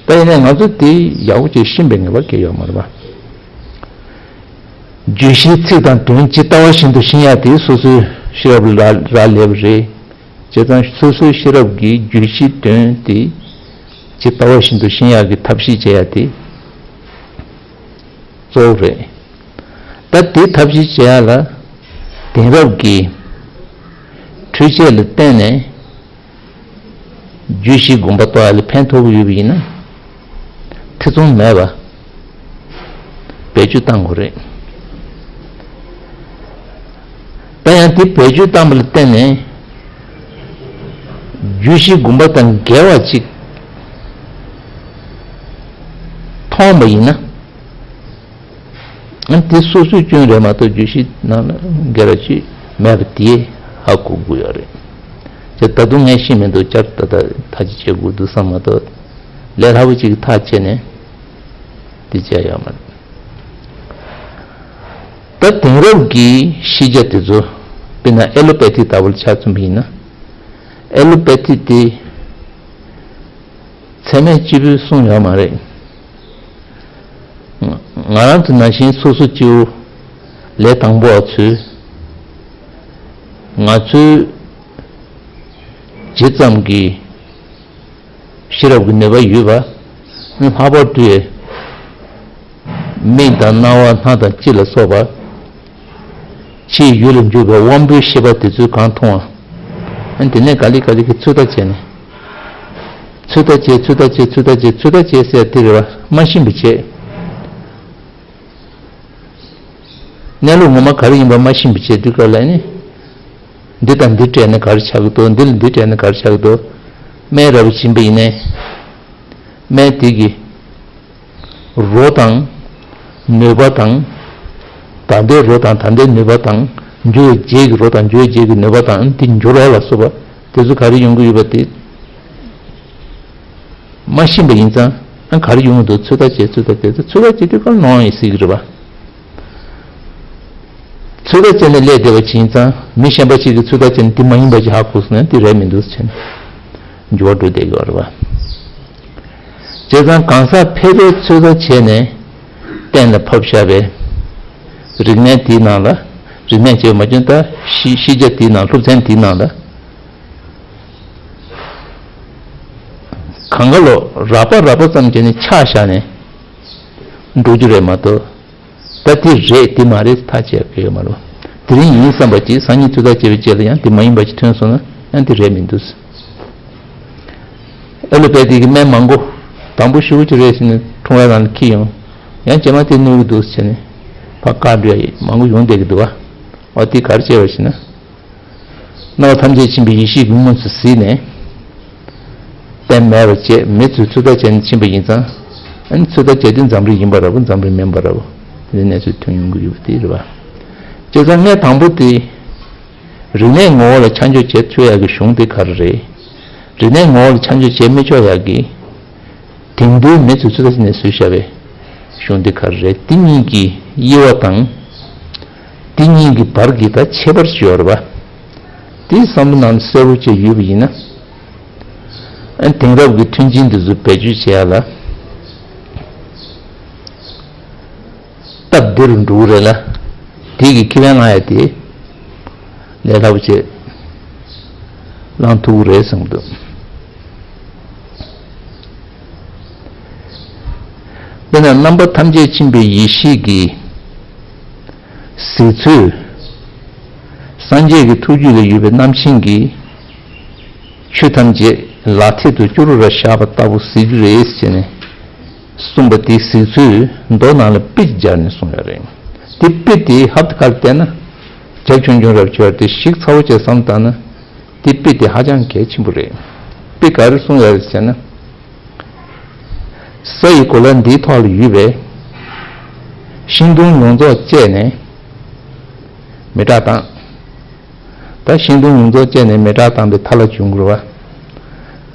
ད་ཡིན་ནའི་ང་ཚོ་དེ་ཡག་པོ་ཅིག་ཤེས་པའི་ངེས་པ་གང་ཡང་ཡོད་མ་རེད་པ། བརྗོད་གཞིའི་ཚིག་དང་དོན་ཇི་ལྟ་བ་བཞིན་དུ་ཤེས་ཡ་དེ་སོ་སོའི་ཤེས་རབ་ལ་རག་ལས་པ་རེད། བྱས་ཙང་སོ་སོའི་ཤེས་རབ་ཀྱིས་བརྗོད་གཞིའི་དོན་དེ་ཇི་ལྟ་བ་བཞིན་དུ་ཤེས་ཡག་གི་ཐབས་ཤེས་བྱེད་ཡ་དེ་གཙོ་བོ་རེད། ད་དེ་ཐབས་ཤེས་བྱེད་ཡ་ལ་དེང་རབས་ཀྱི་འཕྲུལ་ཆས་ལ་བརྟེན་ནས་བརྗོད་གཞིའི་དགོངས་པ་རྟོགས་ཡ་ལ་ཕན་ཐོགས་ཀྱི་ཡོད་པ་ཡིན་ན། ཐེ་ཚོམ་མེད་པ་བེད་སྤྱོད་བཏང་དགོས་རེད། ད་ཡང་དེ་བེད་སྤྱོད་བཏང་པ་ལ་བརྟེན་ནས་བརྗོད་གཞིའི་དགོངས་པ་དང་འགལ་བ་ཅིག་མཐོང་བ་ཡིན་ན། ཨ་དེ་སོ་སོའི་སྐྱོན་རེད་མ་གཏོགས་བརྗོད་གཞི་ནང་ལ་འགལ་བ་ཅིག་མེད་པ་དེ་ཧ་གོ་དགོས་ཡོད་རེད། དེ་ད་དུང་ངས་ཤེས་མི་འདུག་བསྐྱར་ད་ལྟ་ཐག་གཅོད་བྱེད་དགོས་འདུག་བསམ་མ་གཏོགས་ལས་སླ་པོ་ཅིག་ཐག་བཅད་ནས་དེ་བྱས་ཡོད་མ་རེད། ད་དེང་རབས་ཀྱི་ཤེས་བྱ་དེ་ཚོ་དཔེར་ན་ཨེ་ལོ་པེ་ཐི་ལྟ་བུར་ཆ་མཚོན་པ་ཡིན་ན། ཨེ་ལོ་པེ་ཐི་དེ་ཚད་མའི་སྐྱེས་བུས་གསུངས་ཡོད་མ་རེད། ང་རང་ཚོ་ནང་བཞིན་སོ་སོ་སྐྱེ་བོ་ལས་དང་པོ་བ་ཚོས་ང་ཚོའི་ཇི་ཙམ་གྱི་ཤེས་རབ་ཀྱི་ནུས་པ་ཡོད་པ། ལྷག་པར་དུ་མིག་དང་རྣ་བ་སྣ་དང་ལྕེ་ལ་སོགས་པ། ཕྱིའི་ཡུལ་ལ་འཇུག་པའི་དབང་པོའི་ཤེས་པ་དེ་ཚོས་གང་མཐོང་བ། ཨ་དེ་ནས་ག་ལེ་ག་ལེ་གི་ཚོད་ལྟ་བྱས་ནས། ཚོད་ལྟ་བྱས་ཚོད་ལྟ་བྱས་ཚོད་ལྟ་བྱས་ཚོད་ལྟ་བྱས་ཟེར་དེ་རེད་བ། མ་ཤེས་པ་བྱས། གནས་ལུགས་ངོ་མ་ག་རེ་ཡིན་པ་མ་ཤེས་པ་བྱས་དུས་སྐབས་ལ་ནི། འདི་དང་འདི་སྤྲད་ན་ག་རེ་ཆགས་ཀྱི་འདུག་འདི་ལ་འདི་སྤྲད་ན་ག་རེ་ཆགས་ཀྱི་འདུག་སྨན་རབ་བྱིན་པ་ཡིན་ནའི། སྨན་དེ་གི་རོ་དང་། ནུས་པ་དང་། ད་ལྟའི་རོ་དང་ད་ལྟའི་ནུས་པ་དང་། འགྱུར་བའི་རྗེས་ཀྱི་རོ་དང་འགྱུར་བའི་རྗེས་ཀྱི་ནུས་པ་དང་དེ་འགྱུར་བ་ལ་སོགས་པ་དེ་ཚོ་ག་རེ་ཡོང་གི་ཡོད་པ་དེ་མ་ཤེས་པ་ཡིན་ཙང་ཨ་ག་རེ་ཡོང་གི་འདུག་ཚོད་ལྟ་བྱེད་ཚོད་ལྟ་བྱེད་ཚོད་ལྟ་བྱེད་དུས་ཀ་ནོར་ཡིན་སྲིད་ཀྱི་རེད་པ། ཚོད་ལྟ་བྱས་ནས་སླེབས་བསྡད་པ་ཡིན་ཙང་མི་གཞན་པ་ཞིག་གིས་ཚོད་ལྟ་བྱས་ནས་འདི་མ་ཡིན་པ་ཅིག་ཧ་གོ་སོང་ན་འདི་རེད་མི་འདུག་ཟེར་ནས་འགྱུར་བ་འགྲོ་བསྡད་ཀྱི་ཡོད་རེད་པ། བྱས་ཙང་གང་ཟག་ཕལ་པས་ཚོད་ལྟ་བྱས་ནས་གཏན་ལ་ཕབ་བཞག་པའི་རིག་གནས་དེའི་ནང་ལ། རིག་གནས་བྱས་པ་མ་བྱུང་ད་ཤེས་ཤེས་བྱ་དེའི་ནང་སློབ་ཚན་དེའི་ནང་ལ། གང་ག་ལོ་རགས་པ་རགས་པ་ཙམ་བྱས་ནས་ཆ་བཞག་ནས་འགྲོ་རྒྱུ་རེད་མ་གཏོགས། ད་དེ་རེད་དེ་མ་རེད་ཐག་བཅད་ཀྱི་ཡོད་མ་རེད། དེ་རིང་ཡིན་བསམ་པ་ཅིག་སང་ཉིན་ཚོད་ལྟ་བྱས་པའི་རྗེས་ལ་ཡང་དེ་མ་ཡིན་པ་ཅིག་ཐོན་སོང་ན་ཡང་དེ་རེད་མི་འདུག་ཨེ་ལོ་པེ་ཐིག་གི་སྨན་མང་པོ་དང་པོ་ཞེ་པོ་ཅིག་རེད་ཟེར་ནས་འཁྲུངས་ཡ་ནང་ལ་འཁྱེར་ཡོང་། ཡང་རྗེས་མ་དེ་གནོད་ཀྱི་འདུག་ཟེར་ནས་ཕར་བཀག་འགྲོ་ཡ་མང་པོ་ཡོང་བསྡད་ཀྱི་འདུག་བ། འོ་དེ་ག་རེ་བྱས་པ་ཞེ་ན། རྣམ་པ་ཐམས་ཅད་མཁྱེན་པའི་ཡེ་ཤེས་ཀྱིས་དངོས་སུ་གཟིགས་ནས། གཏན་མེད་པར་བྱས་མི་ཚོས་ཚོད་ལྟ་བྱས་ནས་ཕྱིན་པ་ཡིན་ཙང་། ཨ་ནི་ཚོད་ལྟ་བྱས་དུས་འཛམ་རིག་ཡིན་པ་འདྲ་པོ་འཛམ་རིག་མིན་པ་འདྲ་པོ་དེ་གནས་ཚུལ་ཐོན་ཡོང་གི་ཡོད་པ་དེ་རེད་བ། བྱས་ཙང་ངས་དང་པོ་དེ། རིག་གནས་ངོ་བོ་ལ་ཆ་འཇོག་བྱེད་ཆོག་ཡག་གི་གཞུང་དེ་ག་རེ་རེད། རིག་གནས་ངོ་བོ་ལ་ཆ་འཇོག་བྱེད་མི་ཆོག་ཡག་གི། དེང་དུས་མི་ཚོས་ཚོད་ལྟ་བྱས་ནས་བཟོས་བཞག་པའི་གཞུང་འདི་ག་རེ་རེད། འདི་གཉིས་ཀྱི་དབྱེ་བ་དང་། འདི་གཉིས་ཀྱི་བར་གྱི་ད་ཁྱད་པར་ཅིག་ཡོད་རེད་པ། དེ་བསམ་བློ་ནང་གསལ་པོ་བྱས་ཡོད་པ་ཡིན་ན། ཨ་དེང་རབས་ཀྱི་མཐུན་རྐྱེན་འདི་ཚོ་བེད་སྤྱོད་བྱེད་ཡ་ལ། སྟབས་བདེ་རུ་འགྲོ་གི་རེད་ལ། དེ་གི་ཁེ་ཕན་ལེན་ཡ་དེ་ལས་སླ་པོ་བྱས་བླང་ཐུབ་ཀྱི་རེད་བསམ་གྱི་འདུག་དཔེར་ན་རྣམ་པ་ཐམས་ཅད་མཁྱེན་པའི་ཡེ་ཤེས་ཀྱིས་གཟིགས་ཚུལ། སངས་རྒྱས་ཀྱི་ཐུགས་རྒྱུད་ལ་ཡོད་པའི་རྣམ་མཁྱེན་གྱིས། ཆོས་ཐམས་ཅད་ལག་མཐིལ་དུ་ཅོག་རོ་ར་བཞག་པ་ལྟ་བུ་གཟིགས་རྒྱུ་རེད་ཟེར་ནས་གསུངས་པ་དེ་གཟིགས་ཚུལ་མདོ་ནང་ལ་དཔེ་སྦྱར་ནས་གསུངས་ཡོད་རེད། དེ་དཔེ་དེ་ཧབ་ཏེ་ཁ་ལ་བལྟས་ན་རྒྱ་ཆུང་ཆུང་རབ་ཆེ་བ་དེ་ཞིབ་ཚགས་པོ་བྱས་བསམ་བཏང་ན་དེ་དཔེ་དེ་ཧ་ཅང་གལ་ཆེན་པོ་རེད། དཔེ་ག་རེ་གསུངས་ཡོད་རེད་ཟེར་ན། ས་ཡི་གོ་ལ་འདིའི་ཐོག་ལ་ཡོད་པའི་ཤིང་སྡོང་ཡོངས་རྫོགས་བཅད་ནས་མེ་སྲེག་བཏང་། ད་ཤིང་སྡོང་ཡོངས་རྫོགས་བཅད་ནས་མེ་སྲེག་བཏང་པའི་ཐལ་བ་བྱུང་དགོས་པ།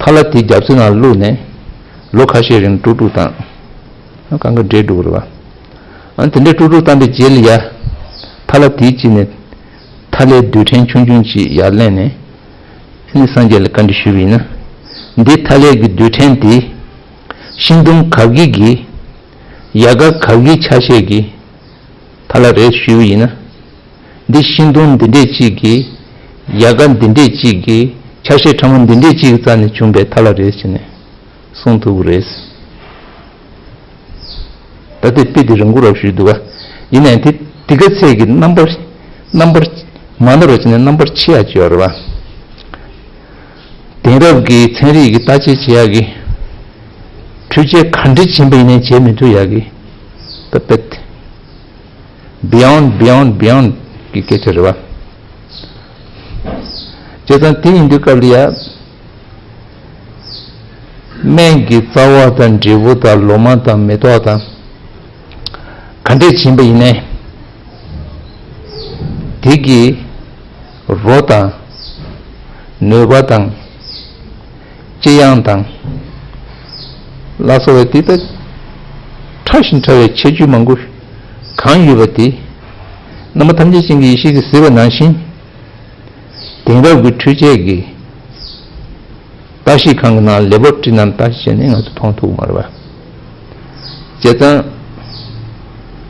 ཐལ་བ་དེ་རྒྱ་མཚོའི་ནང་བླུགས་ནས་ལོ་ཁ་ཤས་རིང་དཀྲུག་དཀྲུག་བཏང་། གང་ག་འདྲེས་འགྲོ་དགོས་རེད་བ། ཨ་དེ་འདྲས་དཀྲུག་དཀྲུག་བཏང་པའི་རྗེས་ལ་ཡ། ཐལ་བ་དེའི་དཀྱིལ་ནས་ཐལ་བའི་རྡུལ་ཕྲན་ཆུང་ཆུང་ཅིག་ཡར་ལེན་ནས། ཨ་ནི་སངས་རྒྱས་ལ་བཀའ་འདྲི་ཞུས་པ་ཡིན་ན། འདི་ཐལ་བའི་གི་རྡུལ་ཕྲན་དེ། ཤིང་སྡོང་ག་གི་གི་ཡལ་ག་ག་གི་ཆ་ཤས་ཀྱི་ཐལ་བ་རེད་ཞུས་པ་ཡིན་ན། འདི་ཤིང་སྡོང་འདི་འདྲས་གཅིག་གི་ཡལ་ག་འདི་འདྲས་གཅིག་གི་ཆ་ཤས་ཕྲ་མོ་འདི་འདྲས་གཅིག་གི་རྩ་ནས་བྱུང་བའི་ཐལ་བ་རེད་ཟེར་ནས་གསུངས་ཐུབ་ཀྱི་རེད། ད་ལྟའི་དཔེ་འདི་རིང་པོ་རབ་ཞུས་འདུག་ག་ཡིན་ནའང་དེ་དེ་ག་ཚད་ཀྱི་རྣམ་པར་རྣམ་པར་མ་ནོར་བ་བྱས་ནས་རྣམ་པར་ཕྱེ་ཡག་ཅིག་ཡོད་རེད་བ། དེང་རབས་ཀྱི་ཚན་རིག་གི་བརྟག་དཔྱད་བྱེད་ཡག་གི་འཕྲུལ་ཆས་ག་འདྲ་ཕྱིན་པ་ཡིན་ནའི་བྱེད་མི་ཐུབ་ཡག་གི་ད་དཔེ་དེ། Beyond, beyond, beyond གི་སྐད་ཆ་རེད་བ། བྱས་ཙང་དེ་ཡིན་དུས་སྐབས་ལ་ཡ། སྨན་གྱི་རྩ་བ་དང་འབྲས་བུ་དང་ལོ་མ་དང་མེ་ཏོག་དང་ག་འདྲས་བྱིན་པ་ཡིན་ནའི། དེ་གི་རོ་དང་། ནུས་པ་དང་། ལྕི་ཡང་དང་། ལ་སོགས་པའི་དེ་ལྟར་ཕྲ་ཞིང་ཕྲ་བའི་ཁྱད་ཆོས་མང་པོ་གང་ཡོད་པ་དེ། རྣམ་པ་ཐམས་ཅད་ཅན་གྱི་ཡེ་ཤེས་ཀྱིས་གཟིགས་པ་ནང་བཞིན། དེང་རབས་ཀྱི་འཕྲུལ་ཆས་ཀྱིས་བརྟག་ཞིབ་ཁང་གི་ནང་ལེ་བོ་ཊི་རི་ནང་བརྟག་ཞིབ་བྱས་ནས་ང་ཚོ་མཐོང་ཐུབ་མ་རེད་པ། བྱས་ཙང་།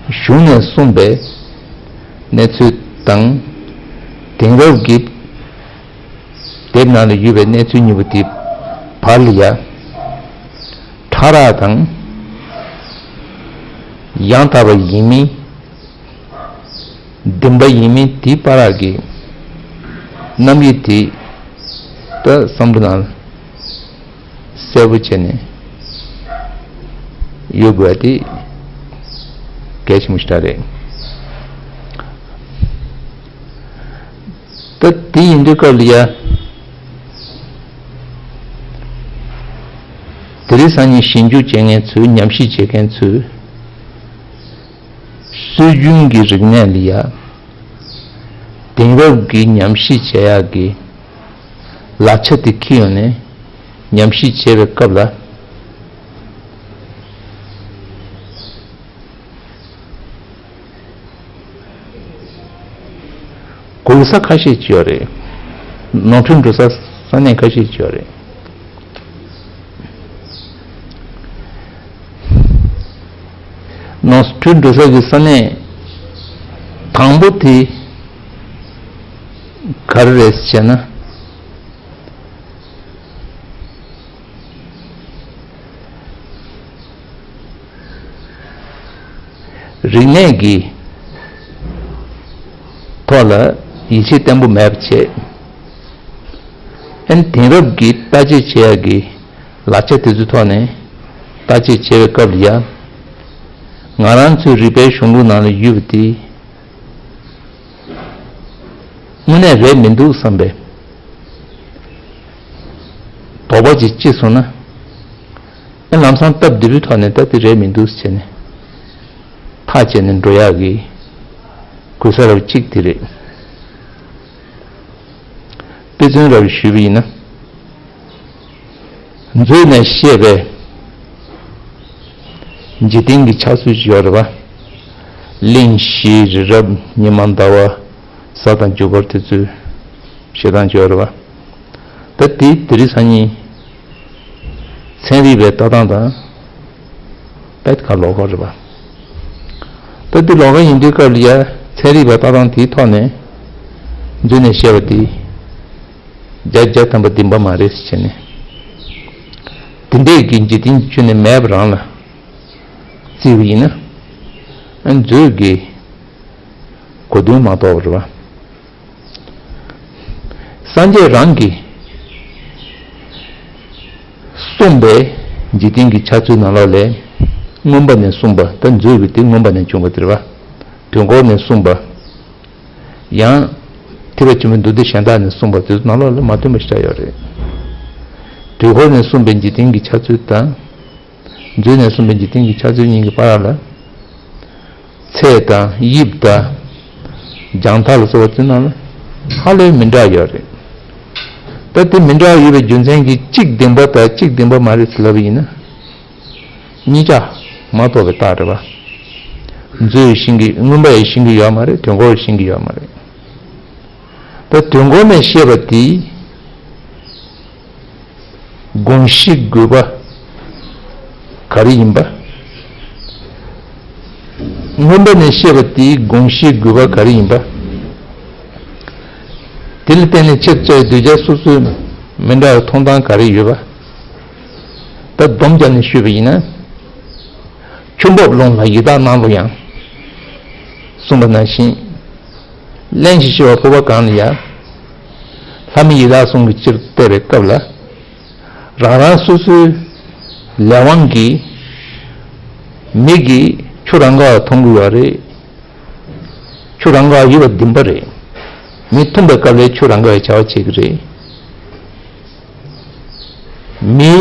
གཞུང་ནས་གསུངས་པའི་གནས་ཚུལ་དང་། དེང་རབས་ཀྱི་དེབ་ནང་ལ་ཡོད་པའི་གནས་ཚུལ་གཉིས་པོ་དེ་བར་ལ་ཡ། ཕྲ་རགས་དང་། ཡང་དག་པ་ཡིན་མིན། བདེན་པ་ཡིན་མིན་དེའི་བར་གྱི་རྣམ་དབྱེ་དེ་ད་བསམ་བློ་ནང་གསལ་པོ་བྱས་ནས་ཡོད་དགོས་པ་དེ་གལ་ཆེན་པོ་ཞིག་རེད། ད་དེ་ཡིན་དུས་སྐབས་ལ་ཡ། དེ་རིང་སང་ཉིན་ཞིབ་འཇུག་བྱེད་མཁན་ཚོས་ཉམས་ཞིབ་བྱེད་མཁན་ཚོས། སྲོལ་རྒྱུན་གྱི་རིག་གནས་ལ་ཡ། དེང་རབས་ཀྱི་ཉམས་ཞིབ་བྱེད་ཡག་གི་ལག་ཆ་དེ་འཁྱེར་ཡོང་ནས་ཉམས་ཞིབ་བྱེད་པའི་སྐབས་ལ། གོ་ས་ཁ་ཤས་ཅིག་ཡོད་རེད། ནོར་འཁྲུལ་འགྲོ་ས་ས་གནས་ཁ་ཤས་ཅིག་ཡོད་རེད། ནོར་འཁྲུལ་འགྲོ་ས་གི་ས་གནས་དང་པོ་དེ་ག་རེ་རེད་ཟེར་ན། རིག་གནས་ཀྱི་ ཐོག་ལ་ཡིད་ཆེས་བརྟན་པོ་མེད་པ་བྱས། ཨན་དེང་རབས་ཀྱི་བརྟག་དཔྱད་བྱེད་ཡག་གི་ལག་ཆ་དེ་ཚོའི་ཐོག་ནས་བརྟག་དཔྱད་བྱེད་པའི་སྐབས་ལ་ཡང་ང་རང་ཚོའི་རིག་པའི་གཞུང་ལུགས་ནང་ལ་ཡོད་པ་དེ་དངོས་གནས་རེད་མི་འདུག་བསམ་པའི་དོགས་པ་ཅིག་སྐྱེས་སོང་ན། ཨ་ལམ་སང་སྟབས་བདེ་པོའི་ཐོག་ནས་ད་དེ་རེད་མི་འདུག་ཟེར་ནས་ཐག་བཅད་ནས་འགྲོ་ཡག་གི་གོ་ས་རབ་གཅིག་དེ་རེད། དཔེ་མཚོན་རབ་ཞུས་པ་ཡིན་ན། མཛོད་ནས་བཤད་པའི་འཇིག་རྟེན་གྱི་ཆགས་ཚུལ་ཅིག་ཡོད་རེད་པ། གླིང་བཞི་རི་རབ་ཉི་མ་ཟླ་བ་གཟའ་དང་རྒྱུ་སྐར་དེ་ཚོའི་བཤད་སྟངས་ཅིག་ཡོད་རེད་པ། ད་དེ་དེ་རིང་སང་ཉིན་ཚན་རིག་པའི་ལྟ་སྟངས་དང་དཔེ་ཁ་ལོགས་ཀ་རེད་པ། ད་དེ་ལོགས་ཀ་ཡིན་དུས་སྐབས་ལ་ཡ་ཚན་རིག་པའི་ལྟ་སྟངས་དེའི་ཐོག་ནས་མཛོད་ནས་བཤད་པ་དེ་བརྒྱ་ཆ་བརྒྱ་ཐམ་པ་བདེན་པ་མ་རེད་ཟེར་བྱས་ནས། དེ་འདྲས་ཀྱི་འཇིག་རྟེན་གྱི་ཆོས་ནི་མེད་པ་རང་ལ་བརྩིས་པ་ཡིན་ན། ཨ་མཛོད་ཀྱི་གོ་དོན་མ་རྟོགས་པ་རེད་པ། སངས་རྒྱས་རང་གིས་གསུངས་པའི་འཇིག་རྟེན་གྱི་ཆགས་ཚུལ་ནང་ལོགས་ལས་མངོན་པ་ནས་གསུངས་པ་ད་མཛོད་ཀྱི་དེ་མངོན་པ་ནས་བྱུང་བ་དེ་རེད་པ། དུས་འཁོར་ནས་གསུངས་པ། ཡང་ཐེག་པ་ཆེན་པོའི་མདོ་སྡེ་གཞན་དག་ནས་གསུངས་པ་དེ་ཚོ་ནང་ལོགས་ལ་མ་མཐུན་པ་ཞིག་ཆགས་ཡོད་རེད། དུས་འཁོར་ནས་གསུངས་པའི་འཇིག་རྟེན་གྱི་ཆགས་ཚུལ་དང་། མཛོད་ནས་གསུངས་པའི་འཇིག་རྟེན་གྱི་ཆགས་ཚུལ་གཉིས་ཀྱི་བར་ལ། ཚད་དང་དབྱིབས་དང་། རྒྱང་ཐག་ལ་སོགས་པ་ཚོའི་ནང་ལ་ཧ་ལས་མི་འདྲ་ཡོད་རེད། ད་དེ་མི་འདྲ་ཡོད་པའི་རྒྱུ་མཚན་གྱིས་གཅིག་བདེན་པ་དང་གཅིག་བདེན་པ་མ་རེད་ཟེར་ལབ་པ་ཡིན་ན། གཉིས་ཆ་མ་གཏོགས་པའི་རྟགས་རེད་པ། མཛོད་ཤེས་ཀྱི་མངོན་པ་ཡང་ཤེས་ཀྱི་ཡོད་མ་རེད། དུས་འཁོར་ཤེས་ཀྱི་ཡོད་མ་རེད། ད་དུས་འཁོར་ནས་བཤད་པ་དེ་དགོངས་གཞི་དགོས་པ་ག་རེ་ཡིན་པ། མངོན་པ་ནས་བཤད་པ་དེ་དགོངས་གཞི་དགོས་པ་ག་རེ་ཡིན་པ། དེ་ལ་བརྟེན་ནས་ཆེད་བཅའ་གདུལ་བྱ་སོ་སོའི་མི་འདྲ་བའི་མཐོང་སྟངས་ག་རེ་ཡོད་པ། ད་སྡོམ་རྒྱག་ནས་ཞུས་པ་ཡིན་ན། ཆུ་འབབ་ཀླུང་ལ་ཡི་དྭགས་སྣང་ལོ་ཡང་། གསུངས་པ་ནང་བཞིན། གླེན་ཞིང་གཤེར་བ་ཕོར་པ་གང་ལ་ཡང་། ལྷ་མི་ཡི་དྭགས་གསུམ་གྱིས་སྤྱིར་བལྟས་པའི་སྐབས་ལ། རང་རང་སོ་སོའི་ལས་དབང་གིས་མིག་གིས་ཆུ་རང་ག་བ་མཐོང་གི་ཡོད་རེད། ཆུ་རང་ག་བ་ཡོད་པ་བདེན་པ་རེད། མིག་མཐོང་པའི་སྐབས་ལ་ཆུ་རང་ག་བའི་བྱ་བ་བྱེད་ཀྱི་རེད། མིའི་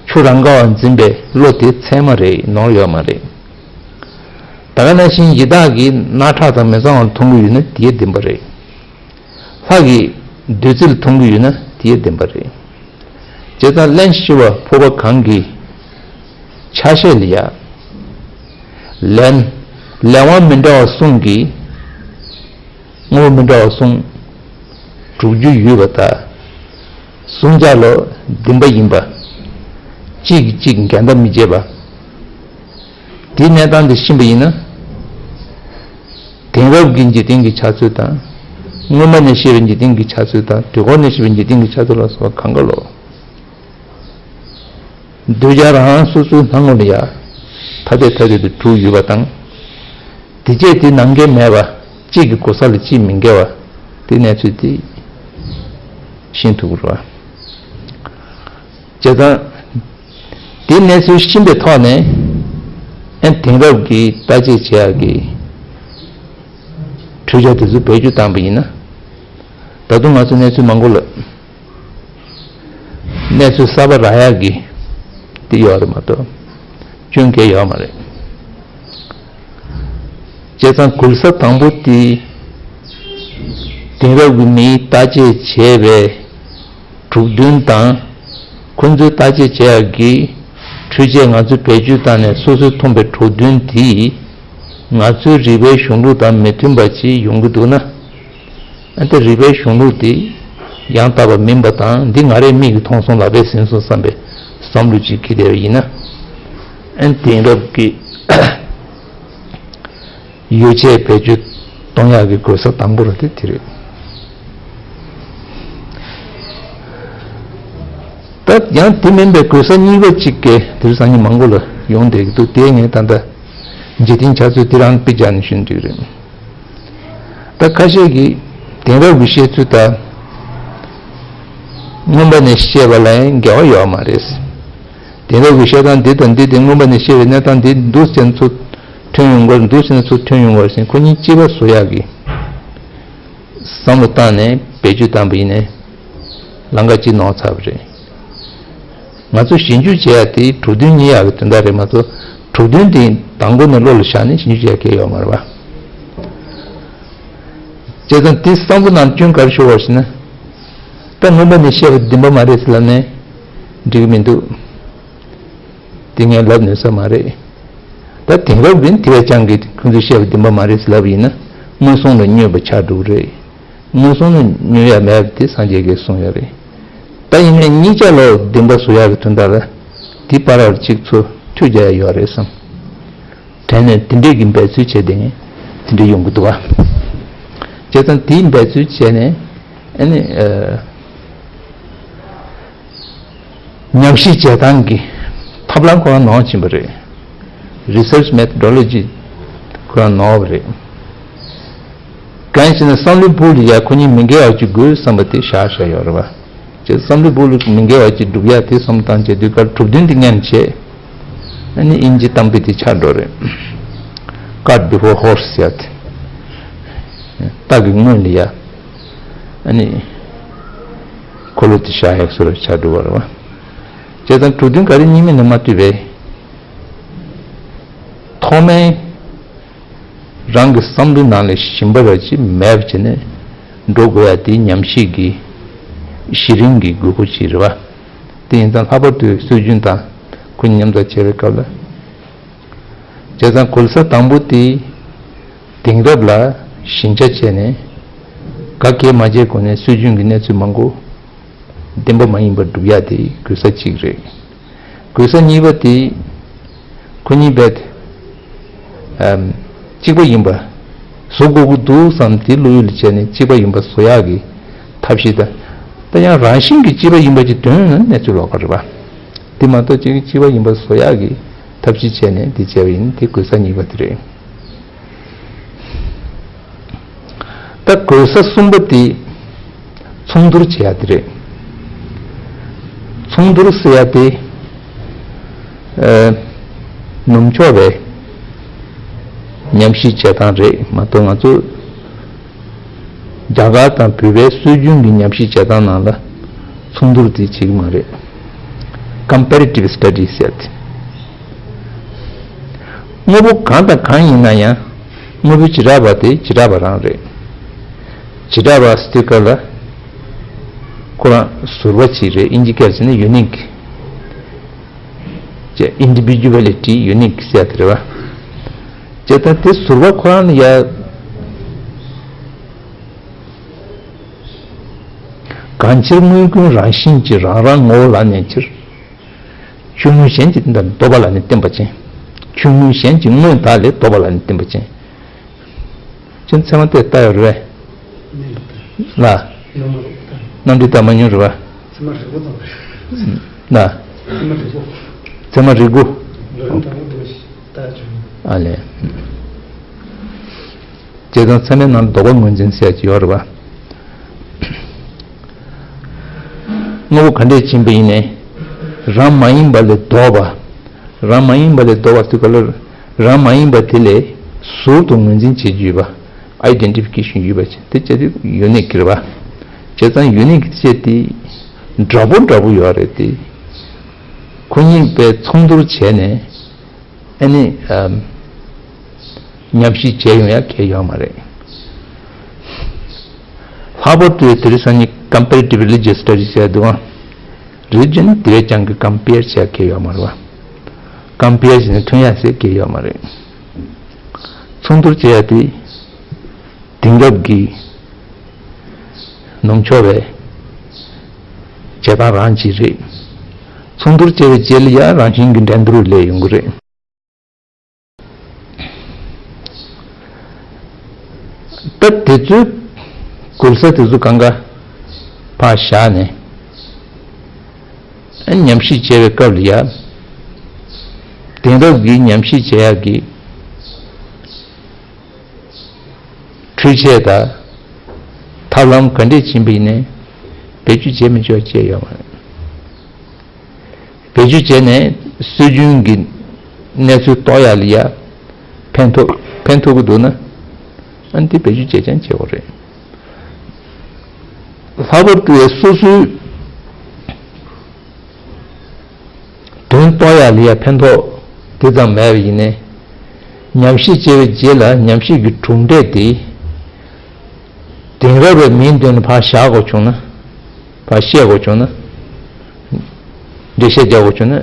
ཆུ་རང་ག་བ་འཛིན་པའི་བློ་དེ་ཚད་མ་རེད། ནོར་ཡོད་མ་རེད། ད་ག་ནང་བཞིན་ཡི་དྭགས་ཀྱིས་རྣག་ཁྲག་དང་མི་གཙང་བ་མཐོང་གི་ཡོད་ན་དེ་བདེན་པ་རེད། ལྷ་གིས་བདུད་རྩི་མཐོང་གི་ཡོད་ན་དེ་བདེན་པ་རེད། བྱས་ཙང་གླེན་ཞིང་གཤེར་བ་ཕོར་པ་གང་གི་ཆ་ཤས་ལ་ཡ། ལན། ལས་དབང་མི་འདྲ་བ་གསུམ་གྱིས། དངོས་པོ་མི་འདྲ་བ་གསུམ་གྲུབ་རྒྱུ་ཡོད་པ་དང་། གཟུང་བྱ་ལ་བདེན་པ་ཡིན་པ། གཅིག་གིས་གཅིག་འགལ་ཟླ་མི་བྱེད་པ། དེའི་གནས་སྟངས་དེ་ཤེས་པ་ཡིན་ན། དེང་རབས་ཀྱི་འཇིག་རྟེན་གྱི་ཆགས་ཚུལ་དང་། སྔོན་མ་ནས་བཤད་པའི་འཇིག་རྟེན་གྱི་ཆགས་ཚུལ་དང་དུས་འཁོར་ནས་བཤད་པའི་འཇིག་རྟེན་གྱི་ཆགས་ཚུལ་ལ་སོགས་པ་གང་ག་ལོ། གདུལ་བྱ་རང་རང་སོ་སོའི་སྣང་ངོ་ལ་ཡ། ཐ་དད་ཐ་དད་དུ་གྲུབ་ཡོད་པ་དང་། དེ་བྱས་དེ་ནང་འགལ་མེད་པ། གཅིག་གི་གོ་ས་ལ་གཅིག་མི་འགལ་བ། དེ་གནས་ཚུལ་དེ་ཤེས་ཐུབ་དགོས་རེད་པ། བྱས་ཙང་། དེ་གནས་ཚུལ་ཤེས་པའི་ཐོག་ནས། ཨན་དེང་རབས་ཀྱི་བརྟག་དཔྱད་བྱེད་ཡག་གི་འཕྲུལ་ཆས་དེ་ཚོ་བེད་སྤྱོད་བཏང་པ་ཡིན་ན། ད་དུང་ང་ཚོ་གནས་ཚུལ་མང་པོ་ལ། གནས་ཚུལ་གསར་པ་རག་ཡག་གི་དེ་ཡོད་རེད་མ་གཏོགས། སྐྱོན་གང་ཡང་ཡོད་མ་རེད། བྱས་ཙང་གུ་ས་དང་པོ་དེ། དེང་རབས་ཀྱི་མིའི་བརྟག་དཔྱད་བྱས་པའི་གྲུབ་དོན་དང་། ཁོང་ཚོའི་བརྟག་དཔྱད་བྱེད་ཡག་གི་འཕྲུལ་ཆས་ང་ཚོས་བེད་སྤྱོད་བཏང་ནས་སོ་སོས་མཐོང་པའི་གྲུབ་དོན་དེ། ང་ཚོའི་རིག་པའི་གཞུང་ལུགས་དང་མི་མཐུན་པ་ཅིག་ཡོང་གི་འདུག་ན། ཨ་ནི་རིག་པའི་གཞུང་ལུགས་དེ་ཡང་དག་པ་མིན་པ་དང་། འདི་ང་རའི་མིག་གིས་མཐོང་སོང་། ལག་པས་ཟིན་སོང་བསམ་པའི་བསམ་བློ་ཅིག་སྐྱེས་བསྡད་པ་ཡིན་ན། ཨ་ནི་དེང་རབས་ཀྱི་ཡོ་བྱད་བེད་སྤྱོད་གཏོང་ཡག་གི་གོ་ས་དང་པོ་ར་དེ་དེ་རེད། ད་ཡང་དེ་མིན་པའི་གོ་ས་གཉིས་པ་ཅིག་གི་དེ་རིང་སང་ཉིན་མང་པོ་ལ་ཡོང་བསྡད་ཀྱི་འདུག་དེ་ངས་ད་ལྟ་འཇིག་རྟེན་ཆགས་ཚུལ་དེ་རང་དཔེ་བརྒྱབ་ནས་ཞུ་འདོད་རེད། ད་ཁ་ཤས་ཀྱིས་དེང་རབས་ཀྱི་བཤད་ཚུལ་དང་མངོན་པ་ནས་བཤད་པ་ལ་ཡང་འགལ་བ་ཡོད་མ་རེད། དེང་རབས་ཀྱི་བཤད་སྟངས་འདི་དང་འདི་དེ་མངོན་པ་ནས་བཤད་པའི་གནས་སྟངས་འདི་འདུག་ཟེར་ན་ཚུར་ཐོན་ཡོང་དགོས། འདུག་ཟེར་ན་ཚུར་ཐོན་ཡོང་དགོས་ཟེར་ཁོ་གཉིས་གཅིག་པ་བཟོ་ཡག་གི་བསམ་བློ་བཏང་ནས་བེད་སྤྱོད་བཏང་པ་ཡིན་ནའི་ལམ་ཁ་གཅིག་ནོར་ཚར་བ་རེད། ང་ཚོ་ཞིབ་འཇུག་བྱེད་ཡ་དེ་གྲུབ་དོན་རྙེད་ཡག་གི་དོན་དག་རེད་མ་གཏོགས། གྲུབ་དོན་དེ་དང་པོ་ནས་བློ་ལ་བཞག་ནས་ཞིབ་འཇུག་བྱེད་ཡ་གལ་ཡོད་མ་རེད་པ། བྱས་ཙང་དེ་བསམ་བློ་ནང་སྐྱོན་ག་རེ་ཤོར་བ་ཞེ་ན། ད་མངོན་པ་ནས་བཤད་པ་བདེན་པ་མ་རེད་ཟེར་ལབ་ནས་འགྲིག་གི་མི་འདུག། དེ་ངས་ལབ་ནུས་ས་མ་རེད། ད་དེང་རབས་ཀྱི་དེ་བས་ཀྱང་གི་ཁོང་ཚོས་བཤད་པ་བདེན་པ་མ་རེད་ཟེར་ལབ་ཡིན་ན་མངོན་སུམ་ལ་བསྙོན་པ་ཆགས་འགྲོ་གི་རེད། མངོན་སུམ་ལ་བསྙོན་ཡ་མེད་པ་དེ་སངས་རྒྱས་ཀྱིས་གསུངས་ཡོད་རེད། ད་ཡིན་ནའི་གཉིས་ཆ་ལ་བདེན་པ་བཟོ་ཡག་གི་དོན་དག་ལ་དེ་བར་བར་གཅིག་ཚུར་ཐུག་རྒྱག་ཡ་ཡོད་རེད་བསམ། དྲན་ནས་དེ་འདྲས་ཀྱི་འབད་རྩོལ་བྱས་དེ་ངས་དེ་འདྲས་ཡོང་གི་འདུག་བ། བྱས་ཙང་དེའི་འབད་རྩོལ་བྱས་ནས་ཨ་ནི་ཨ། ཉམས་ཞིབ་བྱེད་སྟངས་ཀྱི་ཐབས་ལམ་ཁོ་རང་ནོར་ཕྱིན་པ་རེད། Research methodology ཁོ་རང་ནོར་བ་རེད། གང་ཡིན་ཟེར་ན་བསམ་བློའི་སྦུག་ལ་ཡ་ཁོ་གཉིས་མི་འགལ་བ་ཅིག་དགོས་བསམ་པ་དེ་བཞག་བཞག་ཡོད་རེད་བ། ཅེས་བསམ་བློའི་སྦུག་ལ་མི་འགལ་བ་ཅིག་སྒྲུབ་ཡ་དེ་བསམ་བཏང་བྱས་དུས་སྐབས་གྲུབ་དོན་དེ་མཉམ་བྱས། ཨ་ནི་དབྱིན་ཇི་གཏམ་དཔེ་དེ་ཆགས་འགྲོ་རེད། Cart before horse ཟེར་ཡ་དེ། སྟག་གི་སྔོན་ལ་ཡ། ཨ་ནི། འཁོར་ལོ་དེ་བཞག་ཡག་བཟོ་འདྲ་ཆགས་འགྲོ་བ་རེད་བ། བྱས་ཙང་གྲུབ་དོན་ག་རེ་རྙེད་མིན་ནས་མ་ལྟོས་པའི། ཐོག་མའི་རང་གི་བསམ་བློའི་ནང་ལ་ཞིབ་པ་ར་ཅིག་མེད་པ་བྱས་ནས་འགྲོ་དགོས་ཡ་དེ་ཉམས་ཞིབ་ཀྱི་གཞི་རིམ་གྱི་དགོས་མཁོ་ཅིག་རེད་བ། དེ་ཡིན་ཙང་ལྷག་པར་དུ་སྲོལ་རྒྱུན་དང་ཁོ་མཉམ་འཛོམས་བྱས་པའི་སྐབས་ལ། བྱས་ཙང་གོལ་ས་དང་པོ་དེ་དེང་རབས་ལ་ཞིབ་ཆ་བྱས་ནས་ག་གེ་མ་བྱས་གོང་ནས་སྲོལ་རྒྱུན་གྱི་གནས་ཚུལ་མང་པོ་བདེན་པ་མ་ཡིན་པ་སྒྲུབ་ཡ་དེ་གོལ་ས་གཅིག་རེད། གོལ་ས་གཉིས་པ་དེ་ཁོ་གཉིས་རྦད་དེ་གཅིག་པ་ཡིན་པ་བཟོ་དགོས་ཀྱི་འདུག་བསམ་དེ་བློ་ཡུལ་ལ་བྱས་ནས་གཅིག་པ་ཡིན་པ་བཟོ་ཡག་གི་ཐབས་ཤེས་དང་། ད་ཡང་རང་བཞིན་གྱིས་གཅིག་པ་ཡིན་པ་ཅིག་འདོན་ན་གནས་ཚུལ་ལོགས་ཀ་རེད་པ། དེ་མ་གཏོགས་གཅིག་གཅིག་པ་ཡིན་པ་བཟོ་ཡག་གི་ཐབས་ཤེས་བྱས་ནས་དེ་བྱས་པ་ཡིན། དེ་གོལ་ས་གཉིས་པ་དེ་རེད། ད་གོལ་ས་གསུམ་པ་དེ་མཚུངས་བསྡུར་བྱེད་ཡག་དེ་རེད། མཚུངས་བསྡུར་ཟེར་ཡག་དེ་ཨ། ནུབ་ཕྱོགས་པའི་ཉམས་ཞིབ་བྱེད་སྟངས་རེད་མ་གཏོགས་ང་ཚོ་རྒྱ་གར་དང་བོད་པའི་སྲོལ་རྒྱུན་གྱི་ཉམས་ཞིབ་བྱེད་སྟངས་ནང་ལ་མཚུངས་བསྡུར་དེ་བྱེད་ཀྱི་མ་རེད། Comparative studies ཟེར་ཏེ། དངོས་པོ་གང་དང་གང་ཡིན་ན་ཡང་དངོས་པོའི་བྱེ་བྲག་པ་དེ་བྱེ་བྲག་པ་རང་རེད། བྱེ་བྲག་པ་ཟེར་དུས་སྐབས་ལ་ཁོ་རང་ཟུར་པ་ཅིག་རེད། དབྱིན་ཇི་སྐད་ལ་བྱས་ན་unique ཅེས་individuality unique ཟེར་དེ་རེད་བ། ཅེས་ད་དེ་ཟུར་པ་ཁོ་རང་ལ་ཡ། གང་ཕྱིར་དངོས་ཀུན་རང་བཞིན་གྱིས་རང་རང་ངོ་བོ་ལ་གནས་ཕྱིར། ཆོས་མངོན་གཞན་གྱིས་ལྡོག་པ་ལ་ནི་བརྟེན་པ་ཅན། ཆོས་མངོན་གཞན་གྱི་དངོས་བདག་ལས་ལྡོག་པ་ལ་ནི་བརྟེན་པ་ཅན། ཁྱོད་ཚད་མ་དེ་ལྟ་ཡོད་རེད་པས། ལ། རྣམ་འགྲེལ་ལྟ་མ་མྱོང་རེད་པ། ཚད་མ་རིལ་བུ་དང་། ལ། ཚད་མ་རིལ་བུ། ཚད་མ་རིལ་བུ། རིལ་བུ་དང་པོ་དེ་མ་ཞིག་ལྟ་ཡ་བྱུང་། ཨ་ལས། བྱས་ཙང་ཚད་མའི་ནང་ལ་ལྡོག་པ་ངོས་འཛིན་ཟེར་གྱི་ཡོད་རེད་པ། དངོས་པོ་ག་འདྲས་ཕྱིན་པ་ཡིན་ནའི། རང་མ་ཡིན་པ་ལས་ལྡོག་པ། རང་མ་ཡིན་པ་ལས་ལྡོག་པ་དེ་ག་ལ། རང་མ་ཡིན་པ་དེ་ལས་ཟུར་དུ་ངོས་འཛིན་བྱེད་རྒྱུ་ཡོད་པ། Identification ཡོད་པ་ཅིག་དེ་བྱས་དུས་unique རེད་པ། བྱས་ཙང་unique བྱས་ཏེ་འདྲ་པོ་འདྲ་པོ་ཡོད་རེད་དེ། ཁོ་གཉིས་པའི་མཚུངས་བསྡུར་བྱས་ནས་ཨ་ནི་ཨམ། ཉམས་ཞིབ་བྱས་ཡོང་ཡ་གལ་ཡོད་མ་རེད། ལྷག་པར་དུ་དེ་རིང་སང་ཉིན་comparative religious studies ཟེར་འདུག་ཨང་། རིལ་བུ་ནི་དེ་བས་ཀྱང་གི་compare བྱས་གལ་ཡོད་མ་རེད་པ། compare བྱས་ནས་མཐུན་ཡ་ཟེར་གལ་ཡོད་མ་རེད། མཚུངས་བསྡུར་བྱས་ཡ་དེ་དེང་རབས་ཀྱི་ནུབ་ཕྱོགས་པའི་བྱེད་སྟངས་རང་ཅིག་རེད། མཚུངས་བསྡུར་བྱས་པའི་རྗེས་ལ་ཡང་རང་བཞིན་གྱི་འགྲན་བསྡུར་སླེབས་ཡོང་གི་རེད། ད་དེ་ཚོའི་གོལ་ས་དེ་ཚོ་གང་ག་ཕར་བཞག་ནས་ཨ་ཉམས་ཞིབ་བྱེད་པའི་སྐབས་ལ་ཡ། དེང་རབས་ཀྱི་ཉམས་ཞིབ་བྱེད་ཡག་གི་འཕྲུལ་ཆས་དང་ ཐབས་ལམ་ག་འདྲས་ཕྱིན་པ་ཡིན་ནའི་བེད་སྤྱོད་བྱེད་མི་ཆོག་ཅེས་ཡོད་མ་རེད། བེད་སྤྱོད་བྱས་ནས་སྲོལ་རྒྱུན་གྱི་གནས་ཚུལ་རྟོགས་ཡག་ལ་ཡ་ཕན་ཐོགས་ཕན་ཐོགས་ཀྱི་འདུག་ན། ཨ་ནི་དེ་བེད་སྤྱོད་བྱེད་ཀྱང་བྱེད་དགོས་རེད། ལྷག་པར་དུ་སོ་སོའི་དོན་རྟོགས་ཡག་ལ་ཡ་ཕན་ཐོགས་དེ་ཙམ་མེད་པ་ཡིན་ནའི། ཉམས་ཞིབ་བྱས་པའི་རྗེས་ལ་ཉམས་ཞིབ་ཀྱི་གྲུབ་འབྲས་དེ་དེང་རབས་པའི་མིའི་མདུན་ལ་ཕར་བཞག་དགོས་བྱུང་ན། ཕར་བཤད་དགོས་བྱུང་ན། འགྲེལ་བཤད་རྒྱག་དགོས་བྱུང་ན།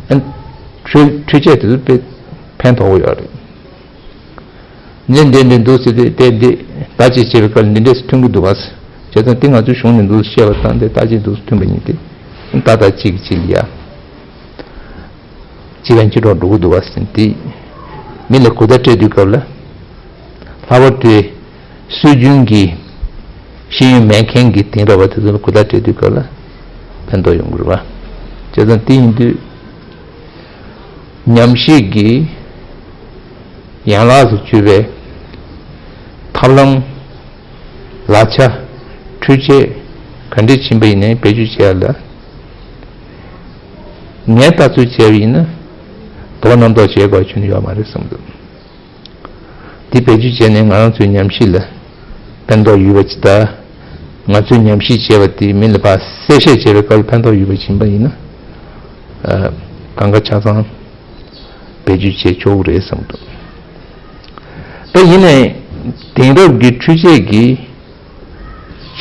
ཨ་ནི་འཕྲུལ་འཕྲུལ་ཆས་དེ་ཚོ་དཔེ་ཕན་ཐོགས་ཀྱི་ཡོད་རེད། འདི་འདི་འདི་འདུག་ཟེར་ཏེ་དེ་འདི་བརྟག་དཔྱད་བྱེད་པའི་སྐབས་ལ་འདི་འདྲས་སུ་མཐུན་གྱི་འདུག་བ། བྱས་ཙང་དེ་ང་ཚོའི་གཞུང་ནས་འདུག་བཤད་པ་དང་དེ་བརྟག་དཔྱད་འདུག་མཐུན་པ་ཡིན་ཏེ། ཏག་ཏག་གཅིག་གིས་གཅིག་ལ་ཡ། གཅིག་ལ་གཅིག་གྲོགས་འགྲོ་གི་འདུག་བ་ཟེར་ཏེ། མི་ལ་གོ་བརྡ་སྤྲད་དུས་སྐབས་ལ། ལྷག་པར་དུ་སྲོལ་རྒྱུན་གྱི་ཤེས་ཡོན་མེད་མཁན་གྱི་དེང་རབས་པ་དེ་ཚོ་ལ་གོ་བརྡ་སྤྲད་དུས་སྐབས་ལ་ཕན་ཐོགས་ཡོང་གི་རེད་བ། བྱས་ཙང་དེ་ཡིན་དུས། ཉམས་ཞིབ་ཀྱི་ཡན་ལག་ཏུ་གྱུར་པའི་ཐབས་ལམ། ལག་ཆ། འཕྲུལ་ཆས་ག་འདྲས་ཕྱིན་པ་ཡིན་ནའི་བེད་སྤྱོད་བྱེད་ཡ་ལ་ངས་ལྟ་ཚུལ་བྱས་པ་ཡིན་ན་དོ་རྣམ་རྟོག་བྱེད་དགོས་ཀྱི་ཡོད་མ་རེད་བསམ་འདུག། འདི་བེད་སྤྱོད་བྱས་ནས་ང་རང་ཚོའི་ཉམས་ཞིབ་ལ་ཕན་ཐོགས་ཡོད་པ་ཅིག་དང་། ང་ཚོས་ཉམས་ཞིབ་བྱས་པ་དེ་མི་ལ་ཕར་གསལ་བཤད་བྱེད་པའི་སྐབས་ལ་ཕན་ཐོགས་ཡོད་པ་ཡིན་པ་ཡིན་ན། ཨ། གང་ག་ཆ་ཚང་བེད་སྤྱོད་བྱེད་ཆོག་གི་རེད་བསམ་འདུག། ད་ཡིན་ནའི་དེང་རབས་ཀྱི་འཕྲུལ་ཆས་ཀྱིས་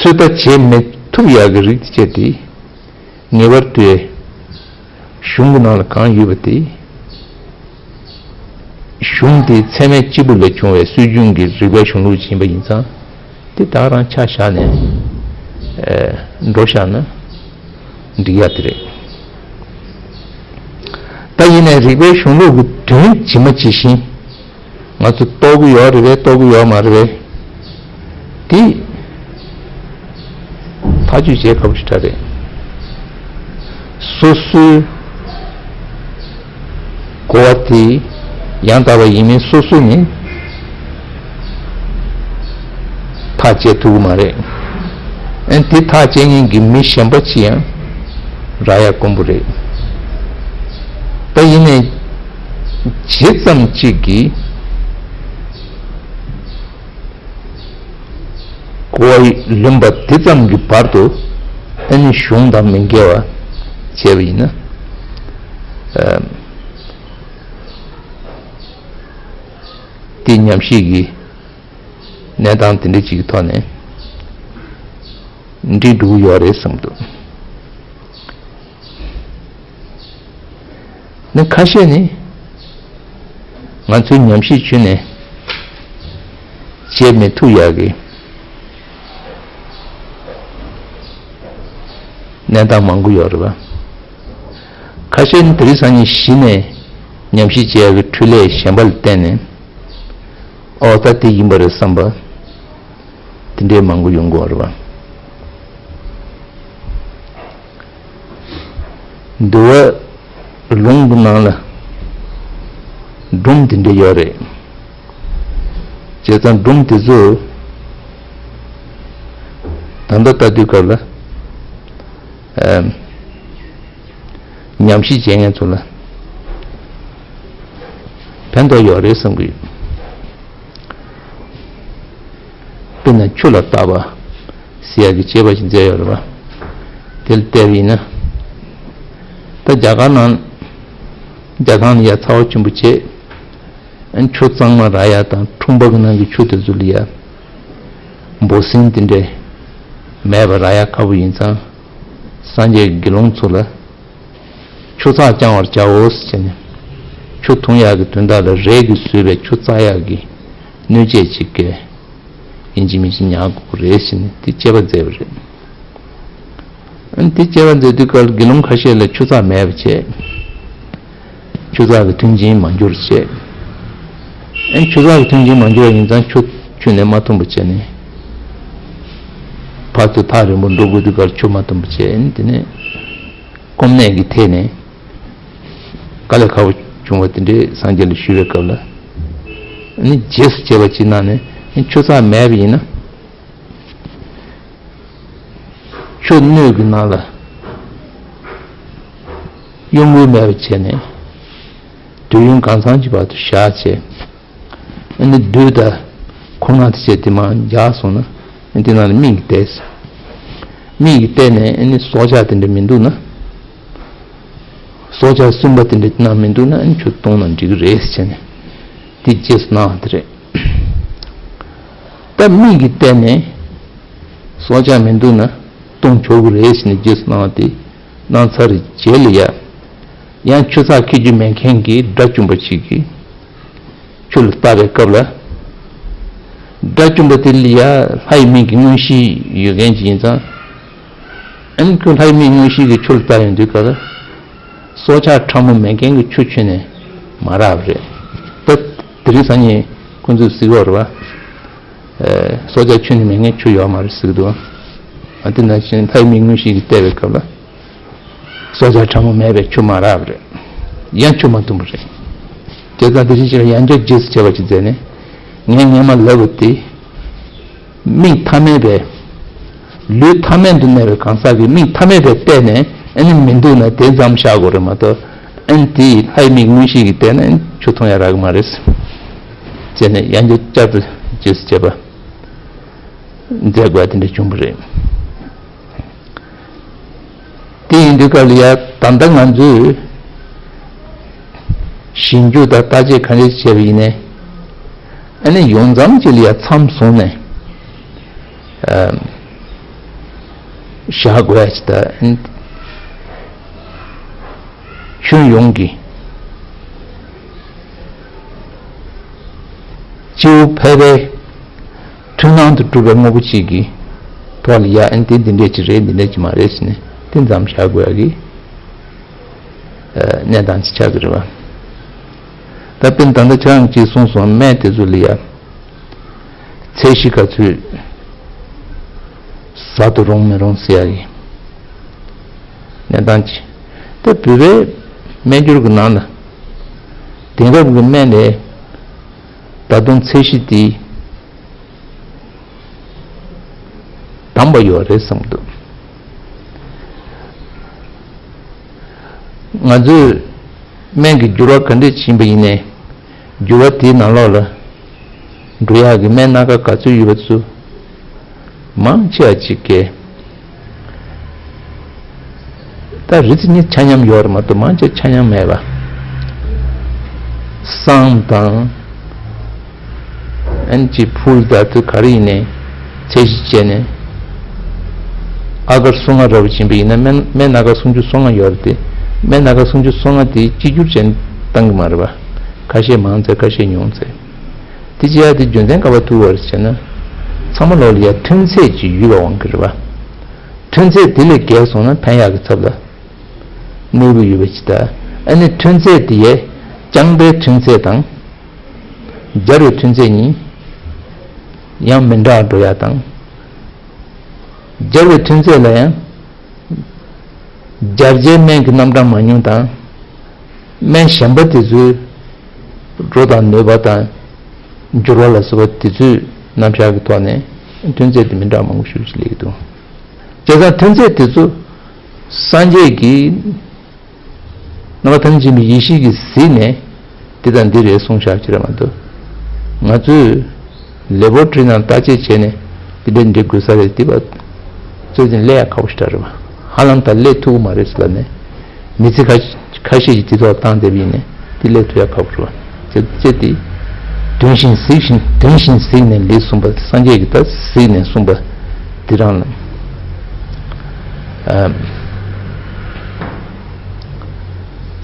ཚོད་ལྟ་བྱེད་མི་ཐུབ་ཡག་གི་རིགས་དེ་བྱས་ཏེ། ངེས་པར་དུ་གཞུང་གི་ནང་ལ་གང་ཡོད་པ་དེ། གཞུང་དེ་ཚད་མེད་གཅིག་པུ་ལས་བྱུང་བའི་སྲོལ་རྒྱུན་གྱི་རིག་པའི་གཞུང་ལུགས་ཡིན་པ་ཡིན་ཙང་། དེ་ད་ག་རང་ཆ་བཞག་ནས་ཨེ་འགྲོ་བཞག་ན་འགྲིག་ཡག་དེ་རེད། ད་ཡིན་ནའི་རིག་པའི་གཞུང་ལུགས་ཀྱི་དོན་ཇི་མ་ཇི་བཞིན་ང་ཚོ་རྟོགས་ཀྱི་ཡོད་རེད་པས། རྟོགས་ཀྱི་ཡོད་མ་རེད་པས། དེ་ཐག་གཅོད་བྱེད་དཀའ་པོ་ཞིག་རེད། སོ་སོའི་གོ་བ་དེ་ཡང་དག་པ་ཡིན་མིན་སོ་སོ་ནས་ཐག་བཅད་ཐུབ་ཀྱི་མ་རེད། ཨ་ནི་དེ་ཐག་བཅད་མཁན་གྱི་མི་གཞན་པ་ཅིག་ཡང་རག་ཡ་དཀོན་པོ་རེད། ད་ཡིན་ནའི་ཇི་ཙམ་ཅིག་གིས་གོ་བ་ལོན་པ་དེ་ཙམ་གྱི་བར་དུ་ཨ་ནི་གཞུང་དང་མི་འགལ་བ་བྱས་པ་ཡིན་ན། ཨ། དེ་ཉམས་ཞིབ་ཀྱི་གནས་སྟངས་དེ་འདྲ་ཅིག་གི་ཐོག་ནས་འགྲིག་འགྲོ་གི་ཡོད་རེད་བསམ་འདུག། ནི་ཁ་ཤས་ནི་ང་ཚོའི་ཉམས་ཞིབ་བྱུང་ནས་བྱེད་མི་ཐུབ་ཡག་གི་གནས་སྟངས་མང་པོ་ཡོད་རེད་པ། ཁ་ཤས་ནི་དེ་རིང་སང་ཉིན་གཞི་ནས་ཉམས་ཞིབ་བྱེད་ཡག་གི་འཕྲུལ་ལས་གཞན་པ་ལ་བརྟེན་ནས། ཨོ་ད་དེ་ཡིན་པ་རེད་བསམ་པ་དེ་འདྲའི་མང་པོ་ཡོང་གི་ཡོད་རེད་པ། འདུལ་བ་ལུང་གི་ནང་ལ་སྒྲུང་དེ་འདྲ་ཡོད་རེད། བྱས་ཙང་སྒྲུང་དེ་ཚོ་ད་ལྟ་ལྟ་དུས་སྐབས་ལ་ཨམ་ཉམས་ཞིབ་བྱེད་མཁན་ཚོ་ལ་ཕན་ཐོགས་ཡོད་རེད་བསམ་གྱི་ཡོད། དཔེར་ན་ཆུ་ལ་བརྟག་པ་ཟེར་ཡག་གི་དཔྱད་པ་ཞིག་མཛད་ཡོད་རེད་པ། དེ་ལ་བལྟས་པ་ཡིན་ན། ད་རྒྱ་གར་ནང་རྒྱ་ཐང་ནས་ཡར་ཚ་བ་ཆེན་པོ་བྱས། ཨ་ནི་ཆུ་གཙང་མ་རག་ཡག་དང་ཁྲོན་པ་གི་ནང་གི་ཆུ་དེ་ཚོ་ལ་ཡ་འབུ་སྲིན་དེ་འདྲས་མེད་པ་རག་ཡག་ཁག་པོ་ཡིན་ཙང་། སངས་རྒྱས་ཀྱི་དགེ་སློང་ཚོ་ལ་ཆུ་ཚགས་བཅང་བར་བྱའོ་ཟེར་བྱས་ནས། ཆུ་འཐུང་ཡག་གི་དོན་དག་ལ་རས་ཀྱིས་བཟོས་པའི་ཆུ་བཙག་ཡག་གི་སྣོད་ཆས་ཅིག་གི་ཡིན་གཅིག་མིན་གཅིག་ཉར་དགོས་ཀྱི་རེད་ཟེར་ནས་དེ་དཔྱད་པ་མཛད་པ་རེད། ཨ་ནི་དེ་དཔྱད་པ་མཛད་དུས་སྐབས་ལ་དགེ་སློང་ཁ་ཤས་ལ་ཆུ་ཚགས་མེད་པ་བྱས། ཆུ་ཚགས་ཀྱི་མཐུན་རྐྱེན་མ་འགྱུར་བྱས། ཨ་ནི་ཆུ་ཚགས་ཀྱི་མཐུན་རྐྱེན་མ་འགྱུར་བ་ཡིན་ཙང་ཆུ་ཁྱོན་ནས་མ་འཐུང་བ་བྱས་ནས། ཕར་ཚུར་ཐག་རིང་པོ་འགྲོ་དགོས་དུས་སྐབས་ལ་ཆུ་མ་འཐུང་བ་བྱས། ཨ་ནི་དེ་ནས་སྐོམ་ནད་ཀྱི་ཐད་ནས་དཀའ་ལས་ཁག་པོ་བྱུང་བ་དེ་འདྲའི་སངས་རྒྱས་ལ་ཞུས་པའི་སྐབས་ལ། ཨ་ནི་རྗེས་སུ་བྱེད་པ་ཅིག་གནང་ནས། ཨ་ནི་ཆུ་ཚགས་མེད་པ་ཡིན་ན། ཆུ་སྣོད་ཀྱི་ནང་ལ་གཡོ་འགུལ་མེད་པ་བྱས་ནས་དུས་ཡུན་གང་འཚམ་གྱི་བར་དུ་བཞག་བྱས། ཨ་ནི་རྡུལ་དང་ཁུག་རྣ་དེ་བྱས་དེ་མར་འཇགས་སོང་ན། ཨ་ནི་དེ་ནང་ལ་སྨན་གྱིས་བལྟས། སྨན་གྱིས་བལྟས་ནས་ཨ་ནི་སྲོག་ཆགས་དེ་འདྲ་མི་འདུག་ན། སྲོག་ཆགས་སུན་པ་དེ་འདྲ་དེ་ནང་མི་འདུག་ན། ཨ་ནི་ཆུ་བཏུང་ན་འགྲིག་གི་རེད་ཟེར་ནས་དེ་རྗེས་སུ་གནང་བ་དེ་རེད། ད་སྨན་གྱིས་བལྟས་ནས་སྲོག་ཆགས་མི་འདུག་ན་བཏུང་ཆོག་གི་རེད་ཟེར་ནས་རྗེས་སུ་གནང་བ་དེ་གནང་ཚར་རྗེས་ལ་ཡ། ཡང་ཆུ་ཚགས་འཁྱེར་རྒྱུ་མེད་མཁན་གྱི་དགྲ་བཅོམ་པ་ཞིག་གིས་ཆུ་ལ་བཏབ་པའི་སྐབས་ལ། དགྲ་བཅོམ་པ་དེ་ལ་ཡ་ལྷ་ཡི་མིག་གི་མངོན་ཤེས་ཡོད་མཁན་ཅིག་ཡིན་ཙང་། ཨ་ནི་ཁོས་ལྷ་ཡི་མིག་མངོན་ཤེས་ཀྱིས་ཆུ་ལ་བཏབ་ཡོང་དུས་སྐབས་ལ། སྲོག་ཆགས་ཕྲ་མོ་མེད་མཁན་གྱི་ཆུ་ཁྱོན་ནས་མ་རག་པ་རེད། ད་དེ་རིང་སང་ཉིན་ཁོང་ཚོས་གཟིགས་ཡོད་རེད་བ། ཨེ། སྲོག་ཆགས་ཁྱོན་ནས་མེད་མཁན་ཆུ་ཡོད་མ་རེད་ཟེར་གྱི་འདུག་ཨ། དེ་ནང་བཞིན་ལྷ་ཡི་མིག་མངོན་ཤེས་ཀྱིས་བལྟས་པའི་སྐབས་ལ། སྲོག་ཆགས་ཕྲ་མོ་མེད་པས་ཆུ་མ་རག་པ་རེད། ཡང་ཆུ་མ་འཐུང་པ་རེད། བྱས་ཙང་དེ་བཞིན་གཤེགས་པ་ཡང་བསྐྱར་རྗེས་སུ་བྱེད་པ་ཅིག་མཛད་ནས། ངས་སྔོན་མ་ལབ་པ་དེ། མིག་ཐ་མལ་པས། ལུས་ཐ་མལ་དུ་གནས་པའི་གང་ཟག་གིས་མིག་ཐ་མལ་པས་བལྟས་ནས་ཨ་ནི་མི་འདུག་ན་དེ་མཚམས་བཞག་དགོས་རེད་མ་གཏོགས། ཨ་ནི་དེ་ལྷའི་མིག་མངོན་ཤེས་ཀྱིས་བལྟས་ན་ཨ་ནི་ཆུ་འཐུང་ཡ་རག་གི་མ་རེད། བྱས་ནས་ཡང་བསྐྱར་བསྐྱར་དུ་རྗེས་སུ་བྱེད་པ་མཛད་དགོས་དེ་འདྲ་བྱུང་བ་རེད། དེ་ཡིན་དུས་སྐབས་ལ་ཡ་ད་ལྟ་ང་ཚོས་ཞིབ་འཇུག་དང་བརྟག་དཔྱད་ག་འདྲ་བྱས་པ་ཡིན་ནའི། ཨ་ནི་ཡོངས་ཙམ་ཅིག་ལ་ཡ་མཚམས་བཟུང་ནས། ཨ། བཞག་དགོས་ཡ་ཅིག་ད། ཁྱོན་ཡོངས་ཀྱི་སྤྱི་བོ་ཕལ་པའི་མཐུན་སྣང་དུ་གྲུབ་པའི་དངོས་པོ་གཅིག་གི་ཐོག་ལ་ཡ། ཨ་ནི་དེ་འདི་འདྲས་ཅིག་རེད། འདི་འདྲས་ཅིག་མ་རེད་ཟེར་ནས་དེ་མཚམས་བཞག་དགོས་ཡ་གི། ཨ། གནས་སྟངས་ཅིག་ཆགས་ཀྱི་རེད་བ། ད་དཔེར་ན་ད་ལྟ་ཁྱེད་རང་གིས་གསུངས་སོང་། སྨན་དེ་ཚོ་ལ་ཡ། ཚད་གཞི་ག་ཚོད་ཟ་དུ་རུང་མི་རུང་ཟེར་ཡ་གི་གནས་སྟངས་ཅིག་ད་བོད་པའི་སྨན་སྦྱོར་གྱི་ནང་ལ་དེང་རབས་ཀྱི་སྨན་ལས་ད་དུང་ཚད་གཞི་དེ་དམ་པ་ཡོད་རེད་བསམ་གྱི་འདུག་ང་ཚོས་སྨན་གྱི་འགྱུར་བ་ག་འདྲས་ཕྱིན་པ་ཡིན་ནའི། འགྱུར་བ་དེའི་ནང་ལོགས་ལ་འགྲོ་ཡག་གི་སྨན་སྣ་ཁ་ག་ཚོད་ཡོད་པ་ཚོ་མང་ཆེ་བ་ཅིག་གིས། ད་རིགས་གཉིས་ཆ་མཉམ་ཡོད་རེད་མ་གཏོགས་མང་ཆེ་ཆ་མཉམ་མེད་པ། བསང་དང་། ཨན་ཅི་ཕུལ་ད་དུ་ག་རེ་ཡིན་ནའི་ཚད་གཞི་བྱས་ནས། ཨ་གར་སོ་ལྔ་ར་བ་ཕྱིན་པ་ཡིན་ན་སྨན་སྨན་སྣ་ཁ་སུམ་ཅུ་སོ་ལྔ་ཡོད་རེད་དེ། སྨན་སྣ་ཁ་སུམ་ཅུ་སོ་ལྔ་དེ་གཅིག་གྱུར་བྱས་ནས་བཏང་གི་མ་རེད་པ། ཁ་ཤས་མང་ཚད་ཁ་ཤས་ཉུང་ཚད། དེ་བྱེད་ཡ་དེ་རྒྱུ་མཚན་ག་པར་ཐུག་པ་རེད་ཟེར་ན། ཚང་མ་ལོག་ལ་ཡ་ཐོན་ཚད་ཅིག་ཡོད་པ་དབང་གིས་རེད་པ། ཐོན་ཚད་དེ་ལས་བརྒལ་སོང་ན་ཕན་ཡག་གི་ཚབ་ལ་གནོད་ཀྱི་ཡོད་པ་ཅིག་ད། ཨ་ནི་ཐོན་ཚད་དེ་ཡས་རྐྱང་པའི་ཐོན་ཚད་དང་། སྦྱར་བའི་ཐོན་ཚད་གཉིས་ཡང་མི་འདྲ་བ་འགྲོ་ཡ་དང་། སྦྱར་བའི་ཐོན་ཚད་ལ་ཡང་། སྦྱར་བྱའི་སྨན་གྱི་རྣམ་གྲངས་མང་ཉུང་དང་། སྨན་གཞན་པ་དེ་ཚོའི་འགྲོ་དང་ནུས་པ་དང་། འགྱུར་བ་ལ་སོགས་པ་དེ་ཚོའི་རྣམ་གཞག་གི་ཐོག་ནས་ཐོན་ཚད་དེ་མི་འདྲ་མང་པོ་ཞིག་སླེབས་ཀྱི་འདུག་བྱས་ཙང་ཐོན་ཚད་དེ་ཚོ་སངས་རྒྱས་ཀྱི་རྣམ་པ་ཐམས་ཅད་མཁྱེན་པའི་ཡེ་ཤེས་ཀྱིས་གཟིགས་ནས་འདི་དང་འདི་རེད་གསུངས་བཞག་ཅིག་རེད་མ་གཏོགས། ང་ཚོས་ལེ་བོ་ཊི་རི་ནང་བརྟག་དཔྱད་བྱས་ནས་འདི་འདྲ་འདྲི་དགོས་ས་རེད། འདི་པ་ཚོད་ཅིག་སླེབས་ཡ་ཁག་པོ་ཞིག་རེད་པ། ཧ་ལམ་ད་སླེབས་ཐུབ་ཀྱི་མ་རེད་ཟེར་ལབ་ནས་མི་ཚེ་ཁ་ཁ་ཤས་ཀྱིས་འདི་ཐོག་བཏང་བསྡད་པ་ཡིན་ནའི་འདི་སླེབས་ཐུབ་ཡ་ཁག་པོ་རེད་པ། ཅེས་ཅེས་ཏེ། དོན་བཞིན་གཟིགས་བཞིན་དོན་བཞིན་གཟིགས་ནས་ལེགས་གསུངས་པ། སངས་རྒྱས་ཀྱིས་ད་གཟིགས་ནས་གསུངས་པ་འདི་རང་ལ་ཨ་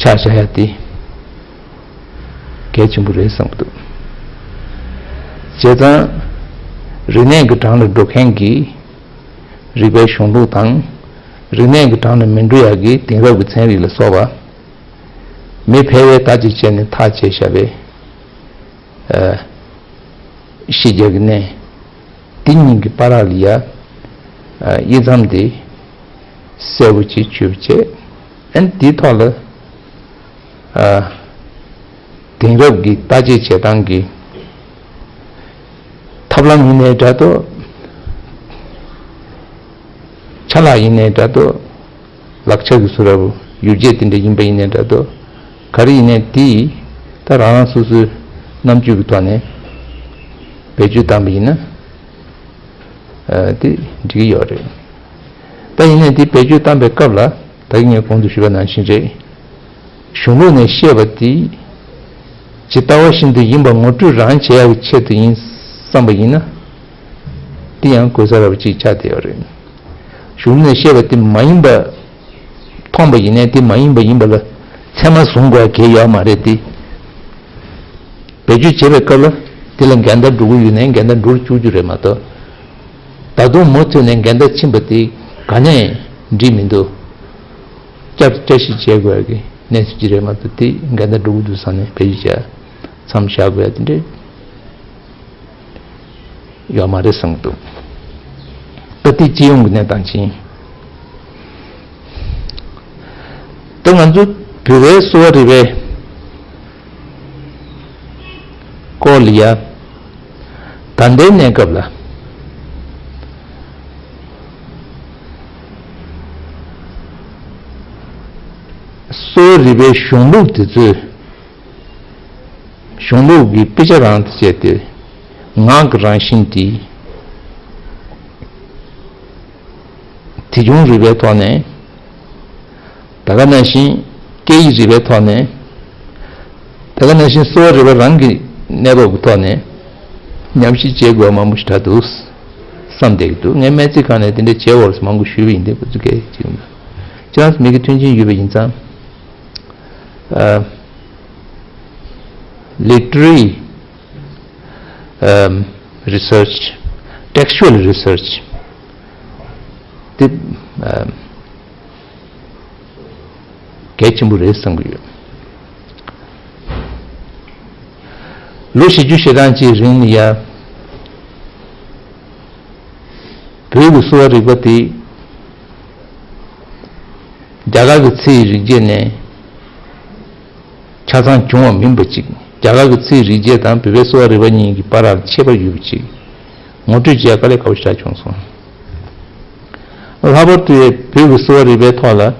ཆ་བཞག་ཡ་དེ་གལ་ཆེན་པོ་རེད་བསམ་གྱི་འདུག་བྱས་ཙང་རིག་གནས་ཀྱི་གྲངས་ལ་འགྲོ་མཁན་གྱི་རིག་པའི་གཞུང་ལུགས་དང་། རིག་གནས་ཀྱི་གྲངས་ལ་མི་འགྲོ་ཡ་གི་དེང་རབས་ཀྱི་ཚན་རིག་ལ་སོགས་པ། མི་ཕལ་པའི་ལྟ་ཅི་བྱས་ནས་ཐག་བཅད་བཞག་པའི་ཨ་ཤེས་བྱ་གི་གནས་འདི་གཉིས་ཀྱི་བར་ལ་ཡ་ཨ་དབྱེ་མཚམས་དེ་གསལ་པོ་ཅིག་ཆོད་པ་བྱས། ཨ་ནི་དེའི་ཐོག་ལ་ཨ་དེང་རབས་ཀྱི་ལྟ་དཔྱད་བྱེད་སྟངས་ཀྱི་ཐབས་ལམ་ཡིན་ནའི་འདྲ་ཏོ། ཆ་ ཁ་ལག་ཡིན་ནའི་འདྲ་འདུག་ལག་ཆ་གི་བཟོ་འདྲ་པོ་ཡོ་བྱད་དེ་འདྲ་ཡིན་པ་ཡིན་ནའི་འདྲ་འདུག་ག་རེ་ཡིན་ནའི་དེ་ད་རང་རང་སོ་སོའི་རྣམ་དཔྱོད་ཀྱི་ཐོག་ནས་བེད་སྤྱོད་བཏང་པ་ཡིན་ན་ཨ་དེ་འགྲིག་གི་ཡོད་རེད། ད་ཡིན་ནའི་དེ་བེད་སྤྱོད་བཏང་པའི་སྐབས་ལ་ད་གིན་ངས་གོང་དུ་ཞུས་པ་ནང་བཞིན་རེད། གཞུང་ལུགས་ནས་བཤད་པ་དེ་ཇི་ལྟ་བ་བཞིན་དུ་ཡིན་པ་ངོ་སྤྲོད་རང་བྱེད་ཡག་གི་ཆེད་དུ་ཡིན་བསམ་པ་ཡིན་ན། དེ་ཡང་དགོས་ས་ར་བ་གཅིག་ཆགས་བསྡད་ཡོད་རེད། གཞུང་ལུགས་ནས་བཤད་པ་དེ་མ་ཡིན་པ་མཐོང་པ་ཡིན་ནའི་དེ་མ་ཡིན་པ་ཡིན་པ་ལ་ཚད་མ་བཟུང་དགོས་གལ་ཡོད་མ་རེད་དེ། བེད་སྤྱོད་བྱེད་པའི་སྐབས་ལ་དེ་ལ་འགལ་ཟླ་འགྲོ་གི་ཡོད་ནའི་འགལ་ཟླ་འགྲོ་བཅུག་རྒྱུ་རེད་མ་གཏོགས། ད་དུང་མུ་མཐུད་ནས་འགལ་ཟླ་ཕྱིན་པ་དེ་ག་ནས་འགྲིག་མི་འདུག་བསྐྱར་བསྐྱར་ཞིབ་བྱེད་དགོས་ཀྱི་གནས་ཚུལ་ཅིག་རེད་མ་གཏོགས་དེ་འགལ་ཟླ་འགྲོ་གི་འདུག་བསམ་ནས་བེད་སྤྱོད་བྱས་མཚམས་བཞག་དགོས་ཡ་དེ་འདྲས་ཡོད་མ་རེད་བསམ་གྱི་འདུག་ད་དེ་སྤྱི་ཡོངས་ཀྱི་གནས་སྟངས་ཅིག་ཡིན། ད་ང་ཚོ་བོད་པའི་གསོ་བ་རིག་པའི་སྐོར་ལ་ཡ། ད་ལྟའི་གནས་སྐབས་ལ་གསོ་བ་རིག་པའི་གཞུང་ལུགས་དེ་ཚོས་གཞུང་ལུགས་ཀྱི་དཔེ་ཆ་རང་དུ་བྱས་ཏེ་ངག་གི་རང་བཞིན་དེ། དེ་བྱུང་རིག་པའི་ཐོག་ནས། ད་ག་ནང་བཞིན་སྐད་ཡིག་རིག་པའི་ཐོག་ནས། ད་ག་ནང་བཞིན་གསོ་བ་རིག་པ་རང་གི་གནས་བབ་ཀྱི་ཐོག་ནས་ཉམས་ཞིབ་བྱེད་དགོས་མང་པོ་ཞིག་གྲགས་འདུག་བསམ་བསྡད་ཀྱི་འདུག་ངས་སྨན་རྩིས་ཁང་ནས་དེ་འདྲ་བྱེད་འོར་མང་པོ་ཞུས་པ་ཡིན་ཏེ་ཁོ་ཚོ་སྐད་ཅིག་ཡིན་པ། ཁྱེད་རང་ཚོ་མི་གི་མཐུན་རྐྱེན་ཡོད་པ་ཡིན་ཙང་། ཨ། literary ཨམ། research, textual research དེ་ཨམ། གལ་ཆེན་པོ་རེད་བསམ་གྱི་ཡོད། ལོ་བཞི་བཅུ་ཞེ་གྲངས་ཅིག་རིང་ལ་ཡ། བོད་ཀྱི་གསོ་བ་རིག་པ་དེ་རྒྱ་གར་གྱི་ཚེ་ཡི་རིག་བྱེད་ནས་ཆ་ཚང་བྱུང་བ་མིན་པ་ཅིག་རྒྱ་གར་གྱི་ཚེ་ཡི་རིག་བྱེད་དང་བོད་པའི་གསོ་བ་རིག་པ་གཉིས་ཀྱི་བར་ལ་ཁྱད་པར་ཡོད་པ་ཅིག་ངོ་སྤྲོད་བྱེད་ཡ་དཀའ་ལས་ཁག་པོ་ཞིག་ཆགས་བྱུང་སོང་། ལྷག་པར་དུ་བོད་ཀྱི་གསོ་བ་རིག་པའི་ཐོག་ལ།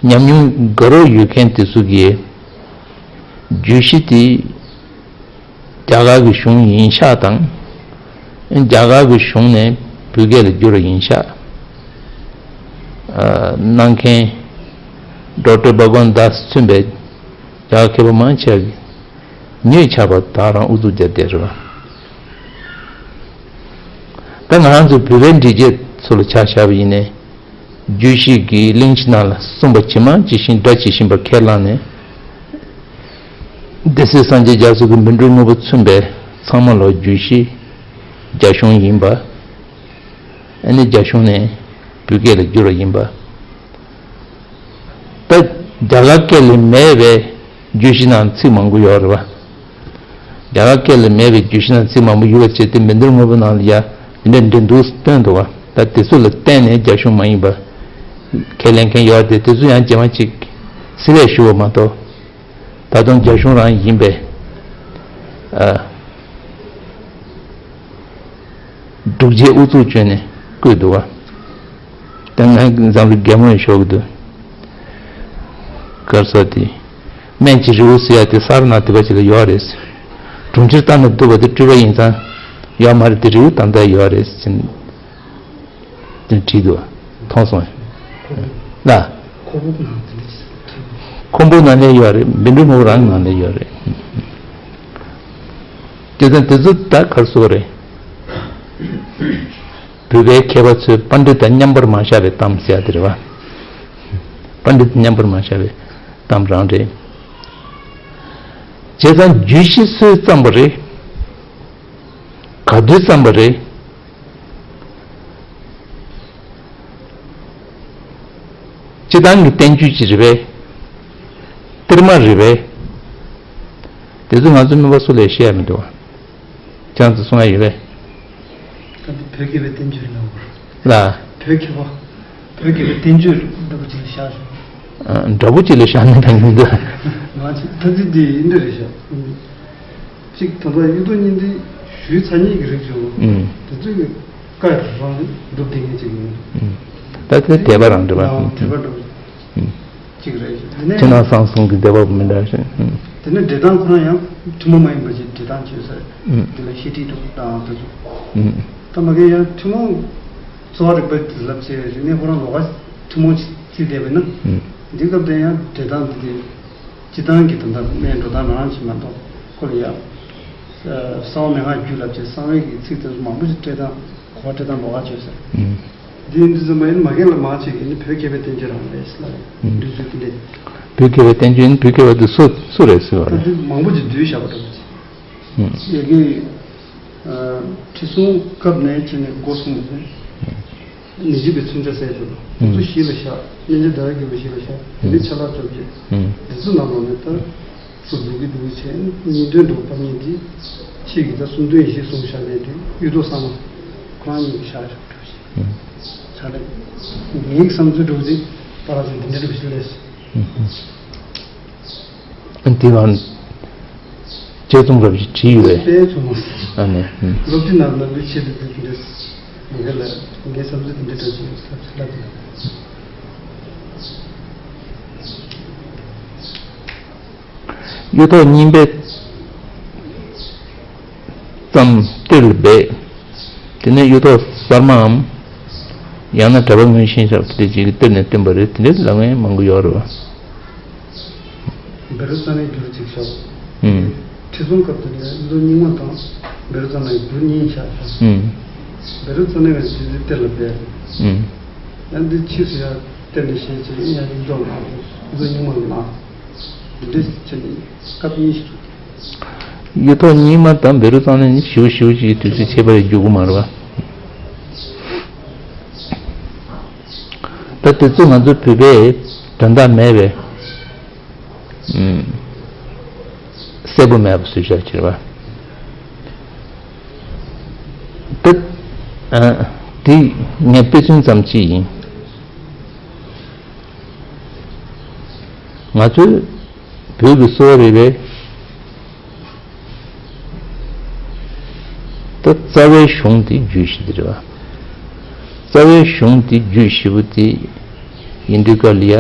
ཉམས་མྱོང་དགའ་རབ་ཡོད་མཁན་དེ་ཚོ་གིས་བརྗོད་གཞི་དེ་རྒྱ་གར་གྱི་གཞུང་ཡིན་ཤག་དང་། རྒྱ་གར་གྱི་གཞུང་ནས་བོད་སྐད་ལ་བསྒྱུར་བ་ཡིན་ཤག་ཨ། གནང་མཁན་ཌོག་ཊར་བྷ་གོན་དཱས་མཚོན་པའི་རྒྱ་གར་མཁས་པ་མང་ཆེ་བ་གིས་ཉེ་ཆར་བ་ད་རང་ཨུ་ཚུགས་བརྒྱབ་བསྡད་རེད་པ། ད་ང་རང་ཚོ་བོད་པའི་འགྲེལ་བརྗོད་ཚོ་ལ་ཆ་བཞག་པ་ཡིན་ནའི། བརྗོད་གཞི་གི་གླེང་གཞི་ནང་ལ་གསུངས་པ་ཇི་མ་ཇི་བཞིན་སྒྲ་ཇི་བཞིན་པ་ཁས་བླངས་ནས། སྡེ་སྲིད་སངས་རྒྱས་རྒྱ་མཚོ་གི་མཻ་ཏྲི་དངོས་པོ་མཚོན་པའི་ཚང་མ་ལོ་བརྗོད་གཞི་རྒྱ་གཞུང་ཡིན་པ། ཨ་ནི་རྒྱ་གཞུང་ནས་བོད་སྐད་ལ་བསྒྱུར་བ་ཡིན་པ། ད་རྒྱ་གར་སྐད་ལ་མེད་པའི་བརྗོད་གཞི་ནང་ཚིག་མང་པོ་ཡོད་རེད་པ། རྒྱ་གར་སྐད་ལ་མེད་པའི་བརྗོད་གཞི་ནང་ཚིག་མང་པོ་ཡོད་པ་བྱས་ཏེ་མཻ་ཏྲི་དངོས་པོ་ནང་ལ་ཡ་འདི་འདྲ་འདྲ་འདུག་སྟོན་འདུག་བ། ད་དེ་ཚོ་ལ་བརྟེན་ནས་རྒྱ་གཞུང་མ་ཡིན་པ་ཁས་ལེན་མཁན་ཡོད་དེ་དེ་ཚོ་ཡང་རྗེས་མ་ཅིག་གསལ་བས་ཞུ་བ་མ་གཏོགས། ད་དུང་རྒྱ་གཞུང་རང་ཡིན་པས་ཨ། སྒྲུབ་བྱེད་ཨུ་ཚུགས་བྱས་ནས་བཀོད་འདུག་བ། ད་ང་འཛམ་གླིང་རྒྱལ་མོ་ཡི་ཤོག་གི་འདུག་གར་ས་དེ། སྨན་གྱི་རི་བོ་ཟེར་ཡ་དེ་ས་ར་ནག་དེ་པ་ཅིག་ལ་ཡོད་རེད། གྲོང་ཁྱེར་ལྟ་ན་སྡུག་པ་དེ་སྤྲུལ་པ་ཡིན་ཙང་ཡོད་མ་རེད་དེ་རི་བོ་ད་ལྟ་ཡོད་རེད་ཟེར། དེ་བྲིས་འདུག་མཐོང་སོང་ལ། ཁོང་པོ་ནང་དེ་འདྲ་ཅིག་ཁོང་པོ་ནང་ལས་ཡོད་རེད། མི་འགྲོ་མོ་རང་ནང་ལས་ཡོད་རེད། དེ་ཙང་དེ་ཚོ་ད་གར་སོ་རེད། བོད་པའི་མཁས་པ་ཚོས་པཎྜི་ཏ་མཉམ་པར་མ་བཞག་པའི་གཏམ་ཟེར་ཡ་དེ་རེད་བ། པཎྜི་ཏ་མཉམ་པར་མ་བཞག་པའི་གཏམ་རང་རེད། བྱས་ཙང་བརྗོད་གཞི་སུས་བརྩམས་པ་རེད། ག་དུས་བརྩམས་པ་རེད། སྤྱི་བཏང་གི་བསྟན་བཅོས་ཅིག་རེད་པས། གཏེར་མ་རེད་པས། དེ་ཚོ་ང་ཚོ་སྨན་པ་སུ་ལས་ཤེས་ཡ་མི་འདུག་བ། ཁྱེད་རང་ཚོ་གསུང་ཡ་ཡོད་པས། ད་འདི་བོད་དགེ་བའི་བསྟན་བཅོས་རེད་ལ། ལ། བོད་མཁས་པ། བོད་དགེ་བའི་བསྟན་བཅོས་འདྲ་པོ་ཅིག་ལ་བཞག་སོང་། ཨ། འདྲ་པོ་ཅིག་ལ་བཞག་ནས་ད་ཡིན་འདུག་ང་ཚོ་ཐ་ཚིག་འདི་འདི་རེད་ཤག་གཅིག་ད་ལྟ་གཡུ་ཐོག་བརྙན་འཕྲིན་ཞུས་ཚར་མཁན་གྱི་རིགས་ཅིག་ཡོད། ཨུམ། དེ་ཚོས་ཀྱི་ བཀའ་རང་སྒྲུབ་བསྡད་མཁན་ཅིག་ཡིན། ད་དེ་དད་པ་རང་འདྲ་བ། དད་པ་འགྲོ་ཅིག་རེད། དེ་ནས་ཕྱི་ནང་གསང་གསུམ་གྱི་བདེ་བ་མི་འདྲ་ཞིང་། དེ་ནས་འགྲེལ་སྟངས་ཁོ་རང་ཡང་ཐུན་མོང་མ་ཡིན་པ་ཅིག་འགྲེལ་སྟངས་བྱས་ས་རེད། དེ་ལ་ཤེས་ཏིག་འགྲོ་དང་དེ་ཚོ། ད་མ་གི་ཡང་ཐུན་མོང་གཙོ་བོ་རིག་པའི་དུས་རླབས་ཅེས་རིག་གནས་ཁོ་རང་ལོགས་ཀ་ཐུན་མོང་ཅིག་བརྩིས་བསྡད་པས་ན། འདི་སྐབས་དེ་ཡང་འགྲེལ་སྟངས་འདི་དེ། སྤྱིར་བཏང་གི་དོན་དག་སྨྲས་འགྲོ་སྟངས་རང་ཞིག་མ་གཏོགས་ཁོ་ལ་ཡང་། གསང་བ་མན་ངག་རྒྱུད་ལ་བྱས་གསང་བའི་གི་ཚིག་དེ་ཚོ་མང་པོ་ཞིག་སྤྲད་སྟངས་གོ་བ་སྤྲད་སྟངས་ལོགས་ཀ་བྱས་ཟེར། འདི་འདི་ཚོ་མ་ཡིན་མ་རྒན་ལ་མང་ཆེ་གི་ནི་བོད་སྐད་པའི་བསྟན་བཅོས་རང་རེད་ཟེར་ལ་རེད། འདི་ཚོ་དེ་འདྲས། བོད་སྐད་པའི་བསྟན་བཅོས་ནི་བོད་སྐད་པ་དེ་སུ་སུ་རེད་ཟེར་བ་ད་རེད། འདི་མང་པོ་ཅིག་བསྡུས་བཞག་པ་འདྲ་བོ་ཅིག་ཡ་གི། ཁྲི་སྲོང་སྐབས་ནས་བྱས་ནས་འགོ་བཟུང་ནས། ཉེར་གཅིག་པའི་མཚོན་ཆ་གསལ་བྱེད་པ། དེ་ཚོ་གཞི་ལ་བཞག་སྨན་བྱད་ཟླ་བའི་དགེ་བའི་གཞི་ལ་བཞག་དེ་ནས་ཆ་ལག་བཅོ་བརྒྱད། དེ་ཚོ་ནང་ལོགས་ནས་ད་སུ་འདུག་གི་འདུག་བྱས་གཉིས་འདོན་འགྲོ་བ་གཉིས་འདི་ཕྱིས་ཀྱི་ད་གསུམ་འདོན་བཞི་གསུམ་བཞག་ནས་དེ་གཡུ་ཐོག་གསར་མ་ཁོ་རང་གཉིས་ཀྱི་བཞག་ཆོག་འགྲོ་ཞིག་ཆ་ལས་ངའི་བསམ་ཚུལ་འགྲོ་དེ་པ་ར་ཚོ་འདི་འདྲ་འགྲོ་ཞིག་ལས། འདི་ལ་དཔྱད་རྩོམ་རབ་ཞིག་བྲིས་ཡོད་པས། དཔེ་ཚོ་མ། ཨ་ནི། སློབ་ཁྲིད་ནང་ལ་འདི་ཆེད་དུ་འདི་འདྲ་ངེད་ལ་ངའི་བསམ་ཚུལ་འདི་འདྲ་འདྲ་ཞིག་ལབ་ལབ། གཡུ་ཐོག་རྙིང་པའི་ཙམ་གཏེར་ལ་སྦས། དེ་ནས་གཡུ་ཐོག་གསར་མའམ། ཡང་ན་གྲྭ་པ་དངོས་གཞིའི་ཞབས་དེ་ཅིག་གི་གཏེར་ནས་བཏོན་པ་རེད། དེ་འདྲའི་ལབ་མཁན་མང་པོ་ཡོད་རེད་བ། བཻ་རོ་ཙ་ནའི་འགྱུར་ཅིག་ཤོག་ཁྲི་སྲོང་སྐབས་དེ་ནས་མཛོ་རྙིང་མ་དང་བཻ་རོ་ཙ་ནའི་འགྱུར་གཉིས་ཆགས་ཤག་བཻ་རོ་ཙ་ན་ཡང་དེ་ཚོའི་གཏེར་ལ་སྦས། ཡང་འདི་ཕྱིས་སུ་ཡང་གཏེར་ནས་བཞེས་བྱས་ཡང་རིགས་མཛོ་ལ་མཛོ་རྙིང་མ་ལ་འདི་འདྲ་བྱས་ནས་སྐབས་གཉིས་ཤིག་གཡུ་ཐོག་རྙིང་མ་དང་བཻ་རོ་ཙ་ན་ནི་ཞེ་པོ་ཞེ་པོ་ཅིག་གི་དུས་ཚོད་ཁྱད་པར་རྒྱུག་གི་མ་རེད་བ། ད་དེ་ཚོ་ང་ཚོ་བོད་པའི་དོན་དག་མེད་པས། གསལ་པོ་མེད་པ་བཟོས་བཞག་ཅེས་པ། དེ་དེ་ངས་དཔེ་མཚོན་ཙམ་ཅིག་ཡིན། ང་ཚོས་བོད་ཀྱི་གསོ་བ་རིག་པའི་ད་རྩ་བའི་གཞུང་དེ་རྒྱུད་བཞི་དེ་རེད་བ། རྩ་བའི་གཞུང་དེ་རྒྱུད་བཞི་པོ་དེ་ཡིན་དུས་སྐབས་ལ་ཡ།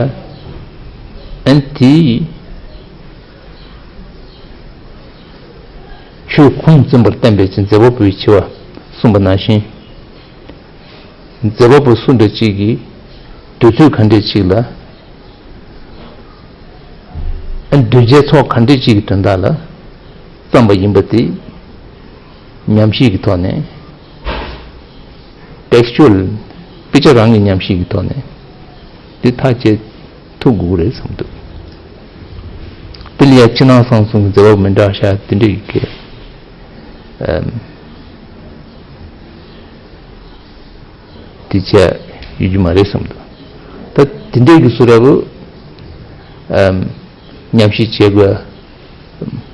ཨན་དེ་ཆོས་ཁུངས་བཙུན་པར་བསྟན་པའི་ཚེ་མཛད་པ་པོའི་ཆེ་བ་གསུངས་པ་ནང་བཞིན། མཛད་པ་པོ་སུ་འདྲ་གཅིག་གིས་དུས་ཚོད་ག་འདྲ་གཅིག་ལ། གདུལ་བྱའི་ཚོགས་ག་འདྲ་གཅིག་གི་དོན་དག་ལ་བརྩམས་པ་ཡིན་པ་དེ་ཉམས་ཞིབ་ཀྱི་ཐོག་ནས། ཊེག་སི་ཅུ་ཨལ་དཔེ་ཆ་རང་གི་ཉམས་ཞིབ་ཀྱི་ཐོག་ནས་དེ་ཐག་བཅད་ཐུབ་དགོས་ཀྱི་རེད་བསམ་འདུག་དེ་ལ་ཡང་ཕྱི་ནང་གསང་གསུམ་གྱི་མཛད་པ་མི་འདྲ་ཤ་དེ་འདྲ་ཡི་གེ་དེ་བྱས་ཡོད་རྒྱུ་མ་རེད་བསམ་འདུག་ད་དེ་འདྲའི་གི་སུ་ར་བུ་ཉམས་ཞིབ་བྱེད་དགོས་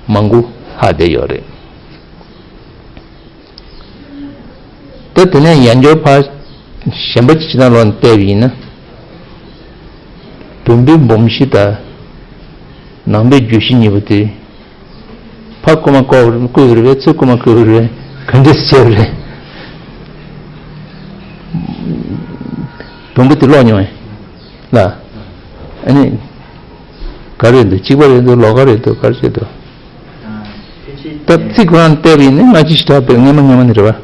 མང་པོ་ཧ་བསྡད་ཡོད་རེད། ད་དེ་ནས་ཡང་བསྐྱར་ཕར་གཞན་པ་ཅིག་ཕྱི་ནང་ལོགས་ནས་བལྟས་པ་ཡིན་ན། བོན་པོའི་འབུམ་བཞི་དང་ནང་པའི་རྒྱུད་བཞི་གཉིས་པོ་དེ། ཕར་རྐུ་མ་རྐུ་རྐུ་བ་རེད་པས། ཚུར་རྐུ་མ་རྐུ་བ་རེད་པས། ག་འདྲས་བྱས་པ་རེད། བོན་པོ་དེ་ཀློག་མྱོང་ངས་ལ། ཨ་ནི། ག་རེད་འདུག་གཅིག་པ་རེད་འདུག་ལོགས་ཀ་རེད་འདུག་ག་རེ་བྱེད་འདུག་ད་ཚིག་ཁོ་རང་བལྟས་པ་ཡིན་ན་སྔ་ཕྱི་ཞེ་དྲག་བལྟས་སྔ་མ་སྔ་མ་ནི་རེད་བ།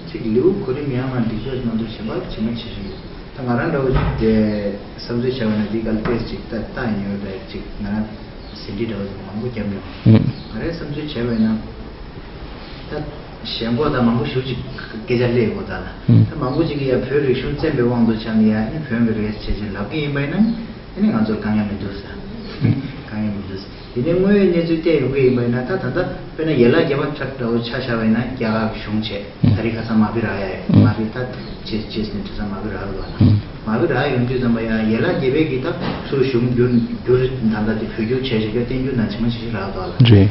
ཚིག་ལེའུ་གོ་རིམ་ཡང་མ་འགྲིག་ཕྱོགས་ནང་དུ་གཞན་པ་ཇི་མ་ཇི་བཞིན་ཡོད། ད་ང་རང་འདྲ་བོ་དེ་བསམ་ཚུལ་བྱ་བ་ན་འདི་ག་ལ་ཏོག་ཙམ་ཅིག་ལྟ་ལྟ་ཡིན་ཡོད་པས་ཅིག་ང་རང་ཟིན་བྲིས་འདྲ་བོ་ཞིག་མང་པོ་བརྒྱབ་མྱོང་། ང་རའི་བསམ་ཚུལ་བྱས་པ་ཡིན་ན། ད་ཞེན་ཁོག་དང་མང་པོ་ཞེ་པོ་ཅིག་སྐད་ཆ་སླེབས་ཡོད་ད་ལ། ད་མང་པོ་ཅིག་གིས་ཡ་བོད་རིག་གཞུང་བཙན་པའི་དབང་དུ་བྱས་ནས་ཡ་ནི་བོན་གྱི་རེད་བྱས་བྱས་ལབ་ཀྱི་ཡིན་པ་ཡིན་ན་ཨ་ནི་ང་ཚོར་དཀའ་ངལ་མི་འདུག་ཟེར། དཀའ་ངལ་མི་འདུག་ཟེར། དེ་ནས་དངོས་ཡོད་གནས་ཚུལ་བལྟས་ཡོང་གི་ཡིན་པ་ཡིན་ན་ད་ད་ལྟ་དཔེར་ན་ཡན་ལག་བརྒྱད་པ་འདྲ་བོ་ཆ་བཞག་པ་ཡིན་ན་རྒྱ་གར་གྱི་གཞུང་བྱས། ད་རེས་ཁ་སང་མ་བི་ར་ཡ་ཡོད། མ་བི་ད་རྗེས་རྗེས་ནས་དུས་ཚང་མ་བི་ར་ཡོད་པ་ལ། མ་བི་ར་ཡོང་དུས་ཙམ་པ་ཡང་ཡན་ལག་བརྒྱད་པའི་གི་ད་ཚུར་གཞུང་བསྒྱུར་བསྒྱུར་ད་ལྟ་དེ་བོད་བསྒྱུར་བྱས་བྱས་ཀྱང་བསྟན་འགྱུར་ནང་ཇི་མ་ཇི་བཞིན་རག་འདུག་ལ། རེད།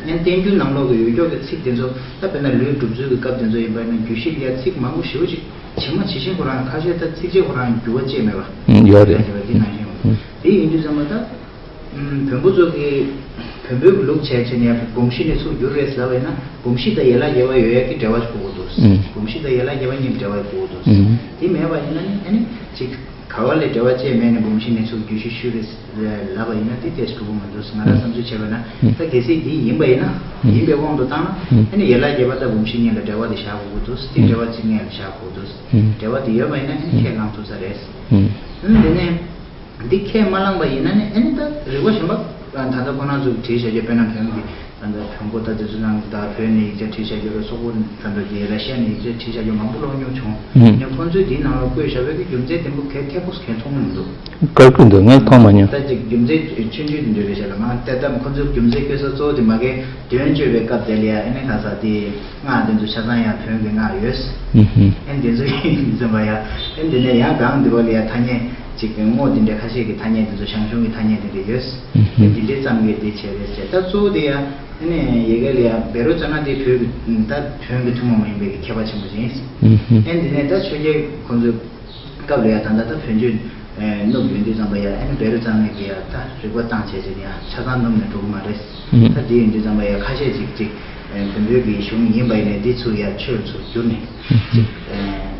ཡང་བསྟན་འགྱུར་ནང་ལོགས་ཀྱི་ཡོད་ཀྱོག་གི་ཚིག་དེ་ཚོ་ད་དཔེར་ན་ལུས་སྒྲུབ་ཚུལ་གྱི་སྐབས་དེ་ཚོ་ཡིན་པ་ཡིན་ན་རྒྱུད་བཞི་ལ་ཡ་ཚིག་མང་པོ་ཞེ་པོ་ཅིག་ཇི་མ་ཇི་བཞིན་ཁོ་རང་ཁ་ཤས་ད་ཚིགས་བཅད་ཁོ་རང་འགྱུར་བ་བཅས་མེད་པ། ཡོད་རེད། དེ་ནང་བཞིན་དེ་ཡིན་དུས་ཙམ་པ་ད་བོན་པོ་ཚོ་གི་ བོན་པོའི་ལུགས་བྱས་བྱས་ནས་ཡང་སྒོམ་གཞི་ནས་ཚུར་བསྒྱུར་རེད་ཟེར་བ་ཡིན་ན། སྒོམ་གཞི་དང་ཡན་ལག་བརྒྱད་པ་ཡོད་ཡ་གི་འབྲེལ་བ་ཞིག་དགོས་ཀྱི་འདུག་ཨུམ། སྒོམ་གཞི་དང་ཡན་ལག་བརྒྱད་པ་གཉིས་འབྲེལ་བ་དགོས་ཀྱི་འདུག་ཨུམ། དེ་མེད་པ་ཡིན་ན་ནི་ཨ་ནི་ཅིག་ག་བ་ལས་འབྲེལ་བ་བཅད་མེད་ནས་སྒོམ་གཞི་ནས་ཚུར་བསྒྱུར་ཞིག་ཞུས་རེད་ལབ་པ་ཡིན་ན། དེ་ཏོག་ཙམ་འགྲིག་གི་མི་འདུག་ང་རང་བསམ་ཚུལ་བྱས་པ་ན། ད་གལ་སྲིད་འདི་ཡིན་པ་ཡིན་ན། ཡིན་པའི་དབང་དུ་བཏང་ན་ཨ་ནི་ཡན་ལག་བརྒྱད་པ་དང་སྒོམ་གཞི་གཉིས་ལ་འབྲེལ་བ་དེ་བཞག་དགོས་ཀྱི་འདུག་དེ་འབྲེལ་བ་གཅིག་གཉིས་ལ་བཞག་དགོས་འདུག་འབྲེལ་བ་དེ་ཡོད་པ་ཡིན་ན་ཨ་ནི་ཁས་བླངས་ཐུབ་ས་རེད། ཨ་ནི་དེ་ནས། འདི་ཁས་མ་བླངས་པ་ཡིན་ན་ནི་ཨ་ནི་ད་རིགས་པ་གཞན་པ། ད་ལྟ་ཁོ་རང་ཚོས་བྲིས་བཞག་རྒྱུ། དཔེར་ན་བོན་གྱི་ད་ལྟ་བོན་སྒོ་ད་དེ་ཚོ་ནང་ད་བོད་ནས་ཡིག་ཆ་བྲིས་བཞག་རྒྱུ་རེད། སོག་པོ་ད་ལྟ་དེ་ར་ཤི་ཡ་ནས་ཡིག་ཆ་བྲིས་བཞག་རྒྱུ་མང་པོ་ཀློག་མྱོང་བྱུང་། ཡང་ཁོ་ཚོས་འདིའི་ནང་ལ་བཀོད་བཞག་པའི་གི་རྒྱུ་མཚན་བདེན་པོ་གལ་ཏེ་ཁོ་ཚོས་གལ་མཐོང་གི་མི་འདུག་དཀར་ཁུལ་འདུག་ངས་མཐོང་མ་མྱོང་། ད་ཅིག་རྒྱུ་མཚན་ཆུང་ཆུང་དེ་འདྲ་རེད་བཞག་ལ། མ་ད་ལྟ་ཁོ་ཚོས་རྒྱུ་མཚན་བཀོད་ས་གཙོ་བོ་དེ་མ་གི་དོན་བརྗོད་པའི་སྐབས་དེ་ལ་ཡང་ཨ་ནི་ཁ་ས་དེ་སྔགས་དེ་ཚོ་ཆ་ཚང་ཡང་བོན་གྱི་སྔགས་ཡོད། ཨ་ནི་དེ་ཚོ་ཡིན་ཙམ་པ་ཡང་ཨ་ནི་དེ་ནས་ཡང་གང་འདི་བ་ལ་ཡང་ཐ་སྙད་ཅིག་གི་ངོ་། དེ་འདྲའི་ཁ་ཤས་ཀྱི་ཐ་སྙད་དེ་ཚོ་ཞང་ཞུང་གི་ཐ་སྙད་དེ་འདྲ་ཡོད། ཨ་ནི་དེ་འདྲའི་ཙམ་གྱིས་དེ་བྱས་རེད་ཟེར། ད་གཙོ་བོ་དེ་ཡང་ཨ་ནི་ཡི་གེ་ལ་ཡང་བཻ་རོ་ཙ་ན་དེ་བོད་ཀྱི་ད་བོན་གྱི་ཐུན་མོང་མ་ཡིན་པའི་གི་མཁས་པ་ཆེན་པོ་ཅིག་ཡིན། ཨ་ནི་དེ་ནས་ད་ཆོས་རྒྱལ་ཁོང་ཚོའི་སྐབས་ལ་ཡང་ད་ལྟ་ད་བོན་ཆོས་ཨེ་སྣུབ་ཡོང་དུས་ཙམ་པ་ཡང་ཨ་ནི་བཻ་རོ་ཙ་ན་གི་ཡང་ད་རིག་པ་བཏང་བྱས་བྱས་ནས་ཡང་ཆ་ཚང་སྣུབ་ནས་འགྲོ་གི་མ་རེད། ད་དེ་ཡོང་དུས་ཙམ་པ་ཡང་ཁ་ཤས་ཅིག་ཅིག་ཨེ་བོན་པོའི་གི་གཞུང་ཡིན་པ་ཡིན་ནའི་འདི་ཚུར་ཡང་ཆོས་ཚུར་བསྒྱུར་ནས་ཅིག་ཨེ་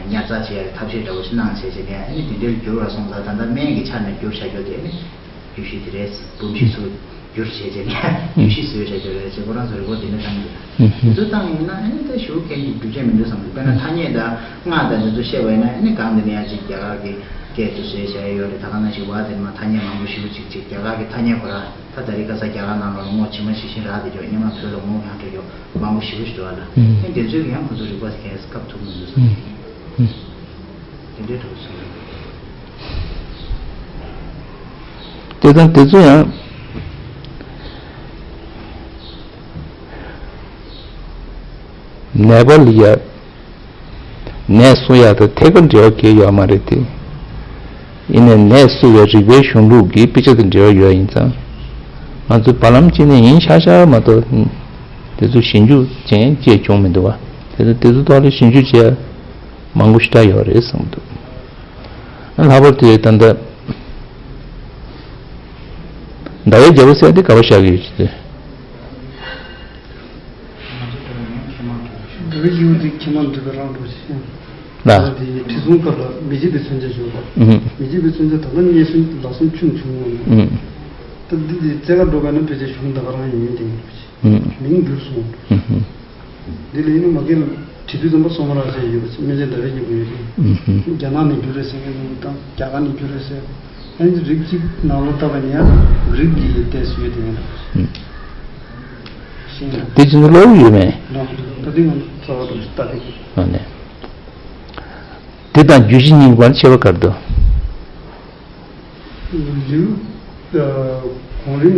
ཉར་ཚགས་བྱེད་ཡ་ཐབས་ཤེས་འདྲ་བོ་ཞིག་གནང་བྱས་བྱས་ནས་ཨ་ནི་དེ་འདྲའི་བསྒྱུར་བ་སོང་ཙང་། ད་ལྟ་སྨན་གྱི་ཆ་ནས་བསྒྱུར་བྱ་རྒྱུ་དེ་ཨ་ནི་རྒྱུད་བཞི་དེ་རེད། སྒོམ་གཞི་ཚུར་བསྒྱུར་བྱས་བྱས་ནས་རྒྱུད་བཞི་བཟོས་བྱས་བསྒྱུར་རེད་ཅེས་ཁོ་རང་ཚོ་རེ་སྐུལ་དེ་འདྲ་བཏང་གི་འདུག་དེ་ཚོ་བཏང་ཡིན་ན་ཨ་ནི་ད་ཞུ་མཁན་གྱི་སྒྲུབ་བྱེད་མི་འདུག་བསམ་གྱི། དཔེར་ན་ཐ་སྙད་དང་སྔགས་དང་དེ་ཚོ་བཤད་པ་ཡིན་ན་ཨ་ནི་གང་དེ་ནས་ཡང་ཅིག་རྒྱ་གར་གྱི་སྐད་དུ་བཟོས་བྱས་ཡོད་རེད། ད་ག་ནང་བཞིན་བ་དེ་མ་ཐ་སྙད་མང་པོ་ཞེ་པོ་ཅིག་ཅིག་རྒྱ་གར་གྱི་ཐ་སྙད་ཁོ་རང་ད་ད་རེས་ཁ་སང་རྒྱ་གར་ནང་ལོགས་ལ་ངོ་ཇི་མ་ཇི་བཞིན་རག་བསྡད་ཀྱོག་སྔོན་མ་བོད་ལ་ངོ་ཡང་སྤྲོད་ཀྱོག་མང་པོ་ཞེ་པོ་ཞིག་འདུག་བ་ལ། ཨ་ནི་དེ་ཚོའི་གི་ཡང་ཁོ་ཚོ་རིག་པ་གས་སྐབས་ཐུབ་མི་འདུག་བསམ་གྱི། དེ་འདྲའི་གྲོགས་སུ། དེ་དང་དེ་ཚོ་ཡང་ནད་པ་ལ་ཡ་ནད་གསོ་ཡ་དང་ཐད་ཀར་འབྲེལ་བ་གང་ཡང་ཡོད་མ་རེད་དེ། ཡིན་ནའི་ནད་གསོ་བའི་རིག་པའི་གཞུང་ལུགས་ཀྱི་དཔེ་ཆ་དང་འབྲེལ་བ་ཡོད་ཡིན་ཙང་། ང་ཚོ་བར་ལམ་གཅིག་ནས་ཡིན་ཤག་ཤག་མ་གཏོགས་དེ་ཚོ་ཞིབ་འཇུག་བྱས་ཅེས་བྱུང་མི་འདུག་བ། དེ་ཚོ་དེ་ཚོ་ཐོག་ལ་ཞིབ་འཇུག་བྱས། མང་པོ་ཞེ་དྲག་ཡོད་རེད་བསམ་གྱི་འདུག་ལྷག་པར་དུ་ད་ལྟ་ཟླ་བའི་རྒྱལ་པོ་ཟེར་དེ་ག་པར་བཞག་གི་ཡོད་ཅེས་ཏེ། ཟླ་བའི་རྒྱལ་པོ་དེ་མཁས་མང་འདུས་པའི་རང་གྲོལ་ཞིང་། ལ། ད་དེ་ཁྲི་སྲོང་སྐབས་ལ་མི་འཇིགས་པའི་མཚོན་ཆ་བྱུང་བ། ཨུ། མི་འཇིགས་པའི་མཚོན་ཆ་ད་ལྟ་རྙེད་སོང་། ལག་སོང་ཆུང་བྱུང་བ། ཨུ། ད་འདི་དེ་རྩེ་ག་འགྲོ་ག་ན་ཕལ་ཆེར་གཞུང་ད་ག་རང་ཡིན་དེ་ཡིན་པ་ཅིག་ཨུ། མིང་འགྱུར་སོང་། ཨུ། འདི་ལ་ཡིན་ན་མ་གི་བྲིས་དུས་ཙམ་པ་སོ་མ་ར་ཟེར་ཡོད་པ་ཅིག་སྨན་བྱད་ཟླ་བའི་རྒྱལ་པོ་ཡོད་རེད། ཨུ་ཧུ། རྒྱ་ནག་ནས་བསྒྱུར་རེད་ཟེར་མཁན་ཚོ་དང་རྒྱ་གར་ནས་བསྒྱུར་རེད་ཟེར། ཨ་ནི་རིགས་གཅིག་ནང་ལོགས་བལྟས་པ་ཡིན་ན་རིགས་ཀྱི་ཏོག་ཙམ་ཡོད་དེ་ཡིན་ན། ཨུ། ཤེས་ན། དེ་ཅི་ནས་ཀློག་ཡོད་མེད། ལགས་སོ། ད་དེ་ང་ཚོ་རྩ་བ་དང་ལྟ་དེ། ཨ་ནི། དེ་དང་རྒྱུད་བཞི་གཉིས་ཀྱི་བར་ཁྱད་པར་ག་རེ་འདུག་ལེའུ། ཨ། གོང་རིམ་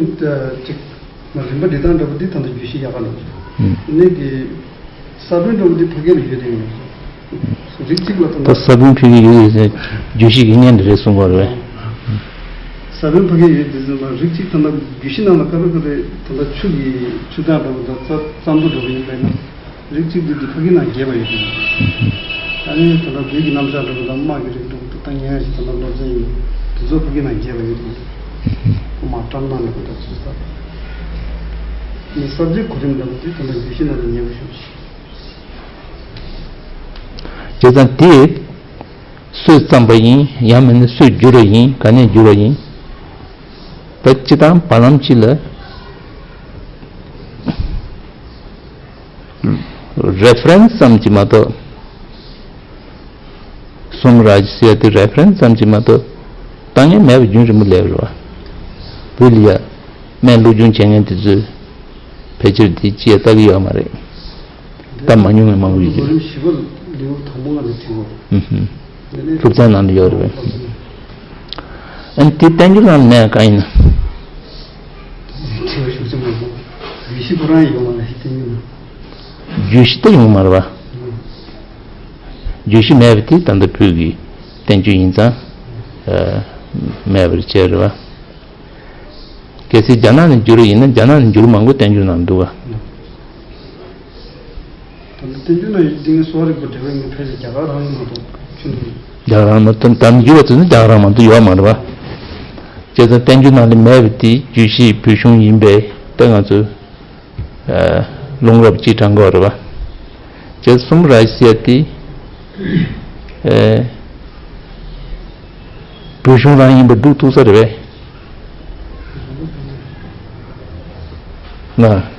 ཅིག་མ་རིམ་པ་འབྲི་སྟངས་འདྲ་པོ་འདི་ད་ལྟ་རྒྱུད་བཞི་ཡག་ག་འདུག་ཨུ། ནི་གི་ས་བོན་འདྲ་པོ་འདི་ཕ་གི་ལ་ཡོད་དེ་ཡིན། རིགས་གཅིག་ལ་ད་ལྟ། ད་ས་བོན་ཕ་གི་ཡོད་ཡོད་ཟེར་རྒྱུད་བཞི་གི་གཉེན་དེ་རེད་གསུང་གི་རེད། ས་བོན་ཕ་གི་ཡོད་དེ་ཟེར་ན་རིགས་གཅིག་ད་ལྟ་རྒྱུད་བཞི་ནང་ལ་ཀ་རུ་ཀ་རེ་ད་ལྟ་ཆུ་གི་ཆུ་དྭངས་འདྲ་པོ་དང་རྩ་རྩ་མདོ་འདྲ་པོ་ཡིན་པས་ན། རིགས་གཅིག་འདི་འདི་ཕ་གི་ནང་རྒྱས་པ་ཡོད་དེ། ཨ་ནི་ད་ལྟ་བོད་ཀྱི་རྣམ་གཞག་འདྲ་པོ་དང་དམག་གི་རིགས་འདྲ་པོ་དང་ད་ཉན་ཡ་ཞིག་ད་ལྟ་སློབ་ཚན་ཡིན། དེ་ཚོ་ཕ་གི་ནང་རྒྱས་པ་ཡོད་དེ། དམག་བཀྲམ་སྟངས་འདྲ་པོ་དང་ཚུལ་ས། ནི་གསར་བརྗེ་གོ་རིམ་འདྲ་པོ་འདི་ད་ལྟ་རྒྱུད་བཞི་ནང་ལ་ཉེ་པོ་ཤོས་ཤིག་བྱས་ཙང་དེ་སུས་བརྩམས་པ་ཡིན། ཡང་མིན་ན་སུས་བསྒྱུར་བ་ཡིན། ག་ནས་བསྒྱུར་བ་ཡིན། ད་སྤྱིར་བཏང་བར་ལམ་གཅིག་ལ་རེ་ཕ་རེན་སི་ཙམ་གྱིས་མ་གཏོགས། སོམ་ར་ཇི་ཟེར་ཡ་དེ་རེ་ཕ་རེན་སི་ཙམ་གྱིས་མ་གཏོགས་ལྟ་མཁན་མེད་པ་རྒྱུན་རིང་པོ་སླེབས་རེད་བ། བོད་ལ་ཡ་སྨན་སློབ་སྦྱོང་བྱེད་མཁན་དེ་ཚོས་ཕལ་ཆེར་དེ་ཅི་ཡང་ལྟ་གི་ཡོད་མ་རེད། ལྟ་མ་མྱོང་བའི་མང་པོ་ཡོད་ཀྱི་རེད། གོ་རིམ་བཞི་པ་ལེའུ་དང་པོ་ལྔ་ནས་བྲིས་པ། ཨུ་ཧུ། དེ་ནས་སློབ་ཚན་ནང་དུ་ཡོད་རེད་པས། ཨ་ནི་དེ་བསྟན་འགྱུར་ནང་ལ་མེད་གང་ཡིན་ན། དྲི་བ་ཤུགས་ཆེན་པོ་སོང་། རྒྱུད་བཞི་ཁོ་རང་ཡོད་མ་རེད་བསྟན་འགྱུར་ནང་། རྒྱུད་བཞི་ད་ཡོད་མ་རེད་པ། རྒྱུད་བཞི་མེད་པ་དེ་ད་ལྟ་བོད་ཀྱི་བསྟན་བཅོས་ཡིན་ཙང་། ཨ། མེད་པར་བྱས་རེད་པ། གལ་སྲིད་རྒྱ་ནག་ནས་བསྒྱུར་བ་ཡིན་ན་རྒྱ་ནག་ནས་བསྒྱུར་མང་པོ་བསྟན་འགྱུར་ནང་འདུག་ག་ད་ལྟ་བསྟན་འགྱུར་ནང་ཡོད་དེ་གསོ་བ་རིག་པ་འགྲེལ་པའི་ངོས་ཕལ་ཆེར་རྒྱ་གར་རང་མ་གཏོགས་ཁྱོན་ནས། རྒྱ་གར་རང་མ་གཏོགས་ད་ནི་བསྒྱུར་བ་ཚོ་ནི་རྒྱ་གར་རང་མ་གཏོགས་ཡོད་མ་རེད་པ། བྱས་ཙང་བསྟན་འགྱུར་ནང་ལ་མེད་པ་དེ་བརྗོད་གཞི་བོད་གཞུང་ཡིན་པས་ད་ང་ཚོ་ཨ་ལུང་རབས་ཅིག་དྲངས་དགོས་རེད་པ། བྱས་ཙང་སུམ་ར་ཟེར་ཡ་དེ་ཨ་བོད་གཞུང་རང་ཡིན་པ་སྒྲུབ་ཐུབ་ས་རེད་པས། ལགས།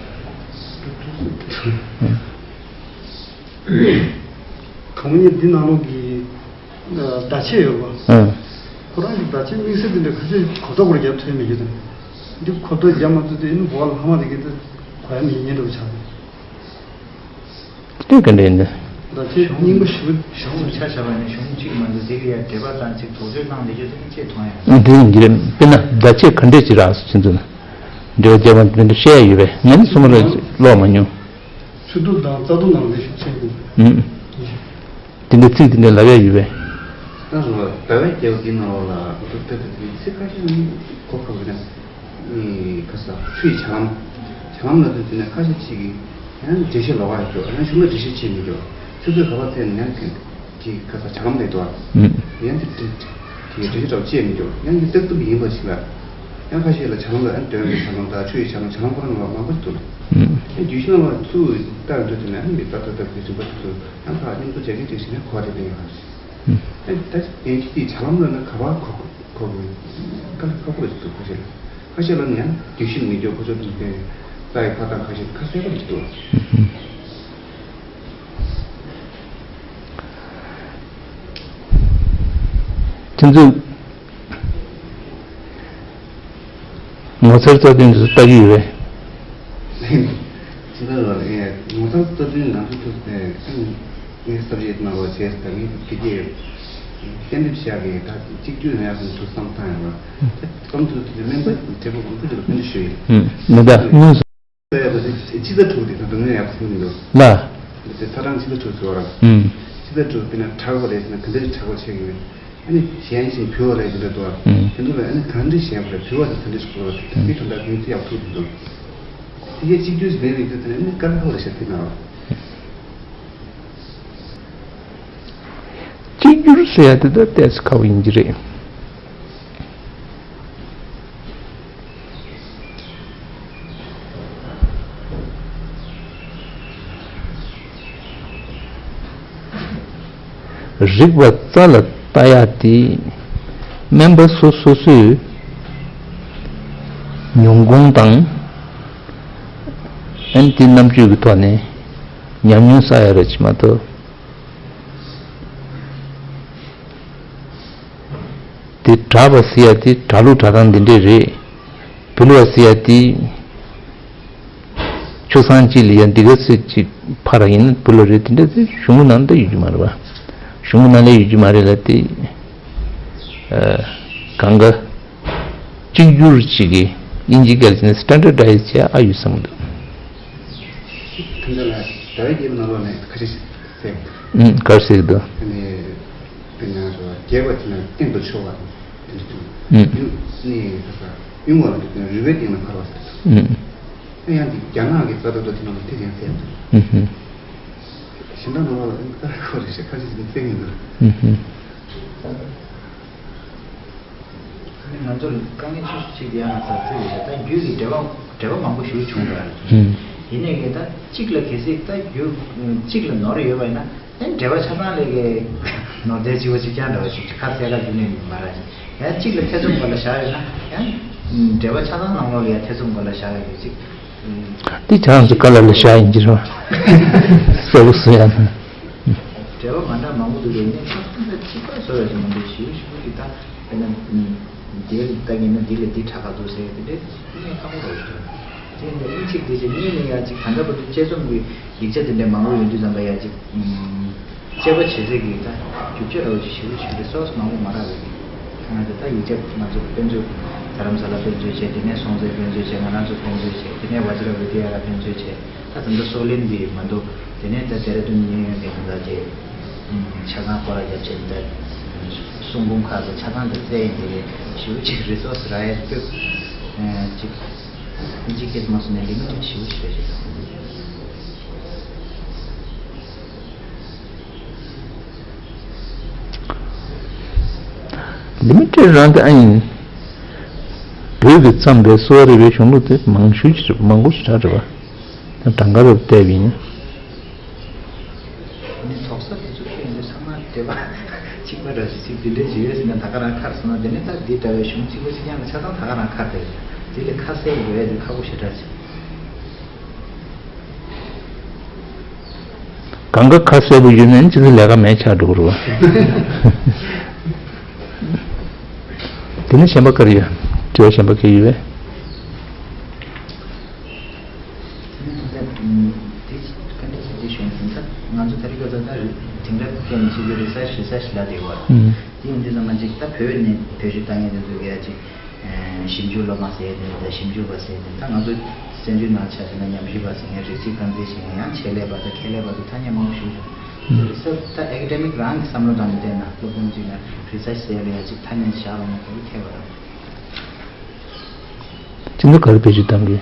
གང་ཉིད་འདི་ནང་ལོགས་ཀྱི་བརྡ་ཆད་ཡོད་པ། ཨང་། ཁོ་རང་གི་བརྡ་ཆད་དམིགས་བསལ་དེ་འདྲ་ཁ་ཤས་གོ་རྟོགས་པར་རྒྱབ་ཐུབ་མི་ཡོད་དམ། འདི་གོ་རྟོགས་རྒྱབ་མ་ཐུབ་དུས་ཨ་ནི་འབུ་བ་ལྷག་མ་དེ་གི་དེ་གོ་ཡ་མེད་ཉེན་འགྲོ་ཆགས་འདུག་དེ་ག་འདྲ་ཡིན་ད། བརྡ་ཆད་སྙིང་པོ་ཞུ། གཞུང་ཆ་བཞག་པ་ནི་གཞུང་གཅིག་མ་གཏོགས་དེ་གི་ཡ་འགྲེལ་པ་དང་གཅིག་དོགས་གཅོད་གནང་བསྡད་རྒྱུ་དེ་ནི་ཆེས་མཐོང་ཡ། ཨ་དེ་ཡིན་གྱི་རེད། དཔེར་ན་བརྡ་ཆད་ག་འདྲས་ཅིག་རག་སོང་ཁྱེད་ཚོ་ལ། འགྲེལ་པ་རྒྱབ་པ་དེ་འདྲ་བཤད་ཡ་ཡོད་པས། ངས་ནི་སོ་མ་ར་ཀློག་མ་མྱོང་། ཆུ་གཏུབ་དང་རྩྭ་གཏུབ་ནང་ལས་ཤུགས་ཆེན་པོ། ཨུམ། དེ་འདྲ་ཚིག་དེ་འདྲ་ལབ་ཡ་ཡོད་པས། ད་རུང་ཟླ་བའི་རྒྱལ་པོ་འདི་ནང་ལོགས་ལ་ཨུ་ཐུ་ཏི་ཏི་ཚིག་ཁ་ཤས་ནི་གོ་ཁག་གི་ན། ཁ་ས་ཆུ་ཡི་ཇ་ལམ། ཇ་ལམ་ལ་དུས་དེ་ནས་ཁ་ཤས་ཅིག་གིས་ཡང་འགྲེལ་བཤད་ལོག་པ་ཡོད་ཀྱོག་ཡང་གཞུང་ལ་འགྲེལ་བཤད་བྱེད་མི་ཀྱོག་ཆུ་ཚོད་ག་པར་ཚད་ནས་ཡང་ཅིག་ཁ་ས་ཇ་ལམ་ལས་དོ། ཡང་དེ་དེ་དེ་འགྲེལ་བཤད་ལོག་བྱེད་མི་ཀྱོག་ཡང་གི་ཏག་ཏག་ཡིན་པ་ཞིག་ལ། ཡང་ཁ་ཤས་ལ་ཇ་ལམ་ལ་ཡང་དོན་གྱི་ཇ་ལམ་དང་ཆུ་ཡི་ཇ་ལམ་ཇ་ལམ་ཁོ་རང་ལ་མང་པོ་ཞིག་འདུག་ཡང་རྒྱུད་ཤིང་ལ་ཚུར་བལྟ་འདོད་དེ་ནས་ཨ་ནི་ཏག་ཏག་ཏག་གི་རིམ་པ་དེ་ཚོ་ཡང་ཁ་མཉམ་དུ་རྒྱ་སྐད་ཅིག་བྱས་ནས་གོ་བ་དེ་སྟོན་ཡོང་བ་རེད། ཨ་ནི་ད་ཡན་ཆད་དེ་ཇ་ལམ་ལབ་ན་ག་པར་གོ་གོ་དགོས། དཀའ་ལས་ཁག་པོ་ཞིག་འདུག་ཁ་ཤས་ལ། ཁ་ཤས་ལ་ནི་ཡང་རྒྱུད་ཤིང་མི་འགྱོ་ཁོ་ཚོ་དེ་ཚོའི་རྩྭ་ཡི་ཁ་དང་ཁ་ཤས་ཁ་གསལ་པོ་ཞིག་འདུག་ཁྱེད་ཚོས་ངོ་མཚར་རྩ་དོན་དེ་ཚོ་ལྟ་གི་ཡོད་པས། ཅི་ལྟར་ལ་ངོ་མཚར་རྩ་དོན་ང་ཚོ་ཐུག་པའི་ངའི་ས་བཞེས་གནང་བ་བྱས་ཙང་ངས་དེ་གའི་གཏན་འབེབས་བཞག་གི་ད་གཅིག་གྱུར་ཡོང་ཡག་ཚོ་བསམ་བཏང་ཡོང་བ། བསམ་ཚུལ་དེ་སྨན་པ་བགྲེས་པོ་མང་པོ་ཅིག་ལ་སྐུ་འདྲ་ཞུ་ཡིན། མི་ད་དངོས་སུ། ལྟ་ཡག་པོ་དེ་སྤྱི་ཟླ་དྲུག་དེ་ད་དུང་ཡག་པོ་ཟིན་མི་འདུག་ལ། དེ་ཚེ་ཐག་གྲང་སྤྱི་ཟླ་དྲུག་ཟེར་བ་ར། ཨུམ། སྤྱི་ཟླ་དྲུག་དེ་ན་དྲག་པ་རེད་ཟེར་ན་ག་འདྲ་དྲག་པ་བྱེད་ཀྱི་ཡོད། ཨ་ནི་གཞན་ཞིག་བུལ་བ་རེད་ཟེར་འདྲ་འདུག་ཨ། ཨུམ། དེ་འདུག་ལ་ཨ་ནི་ག་འདྲ་གཞན་པ་རེད་བུལ་བ་དེ་ག་འདྲ་ཞིག་བུལ་བ་རེད་དེ་དོན་དག་དེ་ཚེ་ཡག་ཐུག་མི་འདུག་དེ་གའི་གཅིག་གྱུར་ཟེར་བའི་རིགས་དེ་ཨ་ནི་དཀའ་ལས་ཁག་པོ་རེད་ཤག་དེ་ན་ར། གཅིག་གྱུར་ཟེར་ཡ་དེ་ད་ཏོག་ཙམ་ཁག་པོ་ཡིན་གྱི་རེད། རིག་པ་རྩ་ལ་ལྟ་ཡ་དེ་སྨན་པ་སོ་སོ་སོའི་ཉུང་གུང་དང་ཨན་དེ་རྣམ་དཔྱོད་ཀྱི་ཐོག་ནས་ཉམས་མྱོང་བསགས་ཡ་རེད་ཅེས་མ་གཏོགས། དེ་གྲྭ་པ་ཟེར་ཡ་དེ་གྲྭ་ལུགས་གྲྭ་ཐང་འདི་འདྲས་རེད། བུལ་བ་ཟེར་ཡ་དེ་ཆུ་སྲང་གཅིག་ལ་ཡ་འདི་ག་ཚོད་ཅིག་ཕར་ཡིན་ན་བུལ་བ་རེད་དེ་འདྲ་ཚོད་གཞུང་ནང་ད་ཡོད་ཀྱི་མ་རེད་པ། གཞུང་ནང་ལ་ཡོད་ཀྱི་མ་རེད་ལ་དེ་གང་ག་གཅིག་གྱུར་ཅིག་གི་དབྱིན་ཇི་སྐད་ལ་བྱས་ན་སི་ཊན་ཌར་ཌའི་ཛི་བྱས་ཨ་ཡོད་བསམ་གྱི་འདུག་དེ་འདྲ་ལ་ཟླ་བའི་རྒྱལ་པོ་ནང་ལོགས་ནས་ཁ་ཤས་ཤིག་གསལ་འདུག་ཨུམ། ག་རེ་ཟེར་གྱི་འདུག་དེ་ནས་དཔེར་ན་རེད་བ་རྒྱས་པ་དེ་ན་བསྟན་དུ་ཆོག་པ་དེ་འདྲ་འདུག་ཨུམ། ཡུ་ནི་ཁ་ས་ཡུང་བ་ལ་འདུག་དེ་ན་རུས་པའི་གཏིང་ལ་འཕར་བ་ཟེར་འདུག་ཨུམ། ཨ་ཡང་དེ་རྒྱ་ནག་གི་རྩ་དོན་དེ་ནང་ལ་དེ་ཡང་གསལ་འདུག་ཨུམ། གཞན་དག་ནང་ལ་ཨ་ནི་ཀ་ཁོ་རེ་ཤ་ཁ་ཤས་ཤིག་གསལ་ངེས་འདུག་ཨུམ། ང་ཚོར་དཀའ་ངལ་ཆེ་ཤོས་གཅིག་དེ་ཡང་ང་ཚོར་བརྩི་ཡོད་ཤག་ད་རྒྱུད་ཀྱི་འགྲེལ་པ་འགྲེལ་པ་མང་པོ་ཞིག་བྱུང་འདུག་ཨ། ཧུམ། ཡིན་ནའི་གི་ད་གཅིག་ལ་གལ་སྲིད་ད་རྒྱུད་གཅིག་ལ་ནོར་ཡོད་པ་ཡིན་ན་ཡང་འགྲེལ་པ་ཆ་ཚང་ལས་ཀའི་ནོར་འདྲ་གཅིག་པ་གཅིག་རྐྱང་འདྲ་བ་ཞིག་ཁ་གསལ་ཁ་རྒྱུད་ནས་མི་མ་ར་ཞིག་ཡང་གཅིག་ལ་ཐེ་ཚོམ་སྒང་ལ་བཞག་ཡོད་ན་ཡང་འགྲེལ་པ་ཆ་ཚང་ནང་ལོགས་ལ་ཡང་ཐེ་ཚོམ་སྒང་ལ་བཞག་ཡོད་ཅིག་འདི་ཁྱེད་རང་ཚོ་ག་ལ་ལ་བཞག་ཡིན་གྱི་རེད་བ། གསལ་པོ་གསུང་ཡ་ན། འགྲེལ་པ་མ་འདྲ་མང་པོ་འདུག་གས་ནས་ཁ་ཁ་ཚ་གཅིག་པ་བཟོ་ཡ་ཞིག་མི་འདུག་ཞིབ་ཞིབ་ཀྱི་ད་དཔེར་ན། འདིར་ལྟ་གིན་ན་འདི་ལས་འདི་དྲག་ག་འདུག་ཟེར་དེ་འདྲའི་གནས་ཁག་པོ་རེད་ཤག་དེ་འདྲ་ཨིན་ཅིག་དེ་ཅིག་གཉིས་ནས་ཡ་ཅིག་ད་ལྟ་བར་དུ་དཔྱད་རྩོམ་གྱི་ཡིག་ཆ་དེ་འདྲ་མང་པོ་ཡོད་དུས་ཙམ་པ་ཡ་ཅིག་དཔྱད་པ་བྱེད་ཚད་ཀྱི་ད་རྒྱུ་ཆ་འདྲ་བོ་ཅིག་ཞེ་པོ་ཞིག་རི་སོར་སི་མང་པོ་མ་རག་པའི་ཁ་ན་དེ་ད་ཡིག་ཆ་ང་ཚོ་དཔེ་མཛོད་རྡ་རམ་ས་ལ་དཔེ་མཛོད་བྱས། དེ་ནས་སྲོང་བཙན་དཔེ་མཛོད་བྱས། ང་རང་ཚོ་དཔེ་མཛོད་བྱས། དེ་ནས་ཝ་ཛི་ར་བི་དི་ཡ་ལ་དཔེ་མཛོད་བྱས། ད་ད་ལྟ་སོག་ལེན་འདི་མ་གཏོགས་དེ་ནས་ད་ལྡེ་ར་ལྡུན་ནས་ཡོང་མཁན་ད་ལྟ་དེ་ཆ་ཚང་སྐོར་ར་བརྒྱབ་བྱས་ད་གསུང་འབུམ་ཁག་གི་ཆ་ཚང་དེ་བཙལ་ཡིན་དེ་རེད། ཞེ་པོ་ཅིག་རི་སོར་སི་རག་ཡ་སྐྱོ། ཅིག་ཨིན་ཇི་སྐད་མ་སོང་ནས་ལི་མི་ཊེཌ་ཞེ་པོ་ཞིག་རེད་ཤག་ལི་མི་ཊེཌ་རང་དེ་ཨ་ཡིན། བོད་ཀྱི་བརྩམས་པའི་གསོ་བ་རིག་པའི་གཞུང་ལུགས་དེ་མང་ཤོས་ཅིག་རེད། མང་པོ་ཞེ་དྲག་རེད་པ། གྲངས་ཀ་རུ་བལྟས་པ་ཡིན་ན། ནི་ཐོག་ས་དེ་ཚོ་ཁྱོད་ཡིན་དུས་ཚང་མ་འདོད་པ་གཅིག་པ་འདྲ་ཞིག་ཅིག་འདི་འདྲའི་ཞིག་ཡོད་ཟེར་ན་ད་ག་རང་ཁར་སོང་ན། དེ་ནས་ད་འདི་འདྲ་བའི་གཞུང་གཅིག་པ་གཅིག་རྐྱང་ལ་ཆ་ཚང་ད་ག་རང་ཁར་དེ་རེད། འདི་ལས་ཁ་གསལ་དགོས་ཡ་འདི་ཁག་པོ་ཞེ་དྲག་ཅིག་གང་ག་ཁ་གསལ་པོ་ཡོད་ན་ནི་ཅི་ཚོད་ལས་ཀ་མེད་ཆགས་འགྲོ་གི་རེད་པ། དེ་ནས་གཞན་པ་ག་རེ་ཡོད། དྲི་བ་གཞན་པ་ག་ཡོད་པས། དེ་ནས་ད་ལྟ་དེ་དཀའ་འདྲེ་ཞིག་དེ་བྱུང་ཟིན་ཙང་ང་ཚོ་ད་རེས་ཀ་ད་ལྟ་དེང་རབས་སྐད་ནས་བཤད་རྒྱུ་རི་སར་ཆི་རི་སར་ཆི་ལབ་བསྡད་ཡོད་རེད། དེ་ཡིན་དུས་ཙམ་པ་ཅིག་ད་བོད་ནས་བེད་སྤྱོད་བཏང་མཁན་དེ་ཚོ་གི་ཡ་ཅིག་ཞིབ་འཇུག་སློབ་མ་ཟེར་དེ་དང་ཞིབ་འཇུག་པ་ཟེར་དེ་ད་ང་ཚོ་བཙན་བྱོལ་ནང་ཆ་བཞག་ན་ཉམས་ཞིབ་པ་ཟེར་མཁན་རིགས་གཅིག་རྐང་འཛིན་བྱེད་མཁན་ཡང་ཆེད་ལས་པ་དང་ཁྱད་ལས་པ་དང་ཐ་སྙད་མང་པོ་ཞིག་ཡོད། རི་སར་ཆི་ད་ཨེ་ཀ་ཌེ་མིག་རང་གི་བསམ་བློ་བཏང་ནས་བལྟས་ན་སློབ་སྦྱོང་བྱེད་ན་རི་སར་ཆི་ཟེར་ལ་ཡ་ཅིག་ཐ་སྙད་བཞག་པ་ཡིན་ན་ག་རེ་ཁྱད་པར་རེད། ཁྱེད་ཚོ་ག་རེ་བེད་སྤྱོད་གཏང་གི།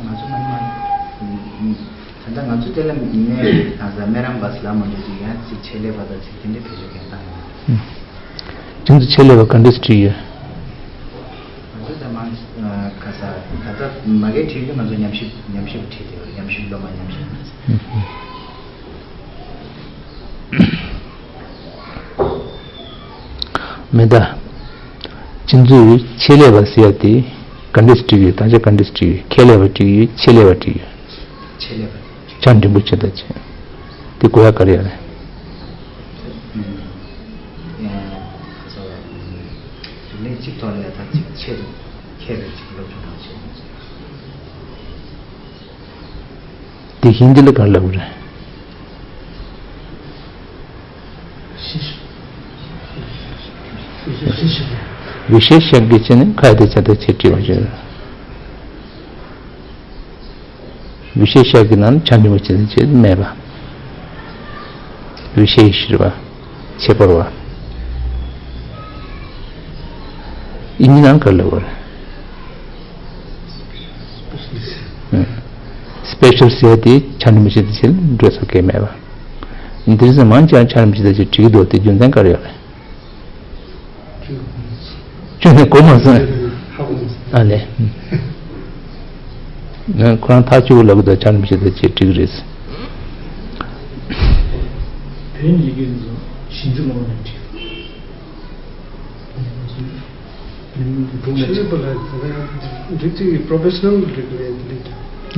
ང་ཚོ་སྔོན་མ། ད་ལྟ་ང་ཚོ་དེ་ལ་མི་ནས་ང་ཚོ་སྨན་རམས་པ་ཟེར་ལབ་མ་འདུག་ཅིག་ཡང་ཅིག་ཆེད་ལས་པ་དང་ཅིག་དེ་འདྲའི་བེད་སྤྱོད་མཁན་བཏང་ཡོད། ཁྱེད་ཚོ་ཆེད་ལས་པ་ག་འདྲས་སུ་བྲིས་ཡོད། ང་ཚོ་ད་མང་ཁ་ས་ད་ལྟ་མ་གིར་བྲིས་དུས་ང་ཚོ་ཉམས་ཞིབ་ཉམས་ཞིབ་བྲིས་དེ་ཉམས་ཞིབ་སློབ་མ་ཉམས་ཞིབ། མེད་ད། ཁྱེད་ཚོས་ཆེད་ལས་པ་ཟེར་ཡ་དེ་ག་འདྲས་སུ་བྲིས་ཡོད། དང་ཆ་ག་འདྲས་སུ་བྲིས་ཡོད། ཁྱད་ལས་པ་བྲིས་ཡོད། ཆེད་ལས་པ་བྲིས་ཡོད། ཆེད་ལས་པ། ཆ་འགྲིག་པོ་བྱེད་ད་བྱེད། དེ་དགོས་ཡ་ག་རེ་ཡ་རེད། ལས་གཅིག་ཐོག་ལས་ད་གཅིག་ཆེད་དུ་ཁྱད་པར་གཅིག་སློབ་སྦྱོང་རང་བྱེད། དེ་བཞིན་འདི་ལ་ག་རེ་ལབ་རེད། བི་ཤེ་ཤ་གི་ཆེད་ནི་ཁ་དེ་ཆ་དེ་ཆེ་བྲིས་པ་བྱས། བི་ཤེ་ཤ་གི་ནང་ཆ་འདི་མ་ཆེ་ཆེ་མེད་པ། བི་ཤེ་ཤ་རེད་པ། ཁྱད་པར་བ། ཨིན་ཇི་ནང་ག་རེ་ལབ་པ་རེད། སྤེ་ཤལ་ཟེར་དེ་ཆ་འདི་མ་ཆེ་དེ་ཆེ་འགྲོ་ས་གལ་མེད་པ། འདིར་ཟེར་མང་ཆེ་ཆ་འདི་མ་ཆེ་དེ་ཆེ་བྲིས་འདུག་དེ་རྒྱུ་མཚན་ག་རེ་ཡོད་རེད། ཁྱོད་ནི་གོ་མ་སོང་། ཨ་ལས། ཁོ་རང་ཐག་ཆོད་ལབ་གི་འདུག་ཆ་འདི་མ་ཆེ་དེ་ཆེ་བྲིས་གི་རེད། བོད་ཡིག་གི་ཞིབ་འཇུག་སློབ་མ་ནས་བྲིས། ཆེད་ལས་པ་ལ་ད་ལྟ་འགྲིག་ཅིག་པྲོ་ཕེ་ཤ་ནལ་རིག་ལས་འདི་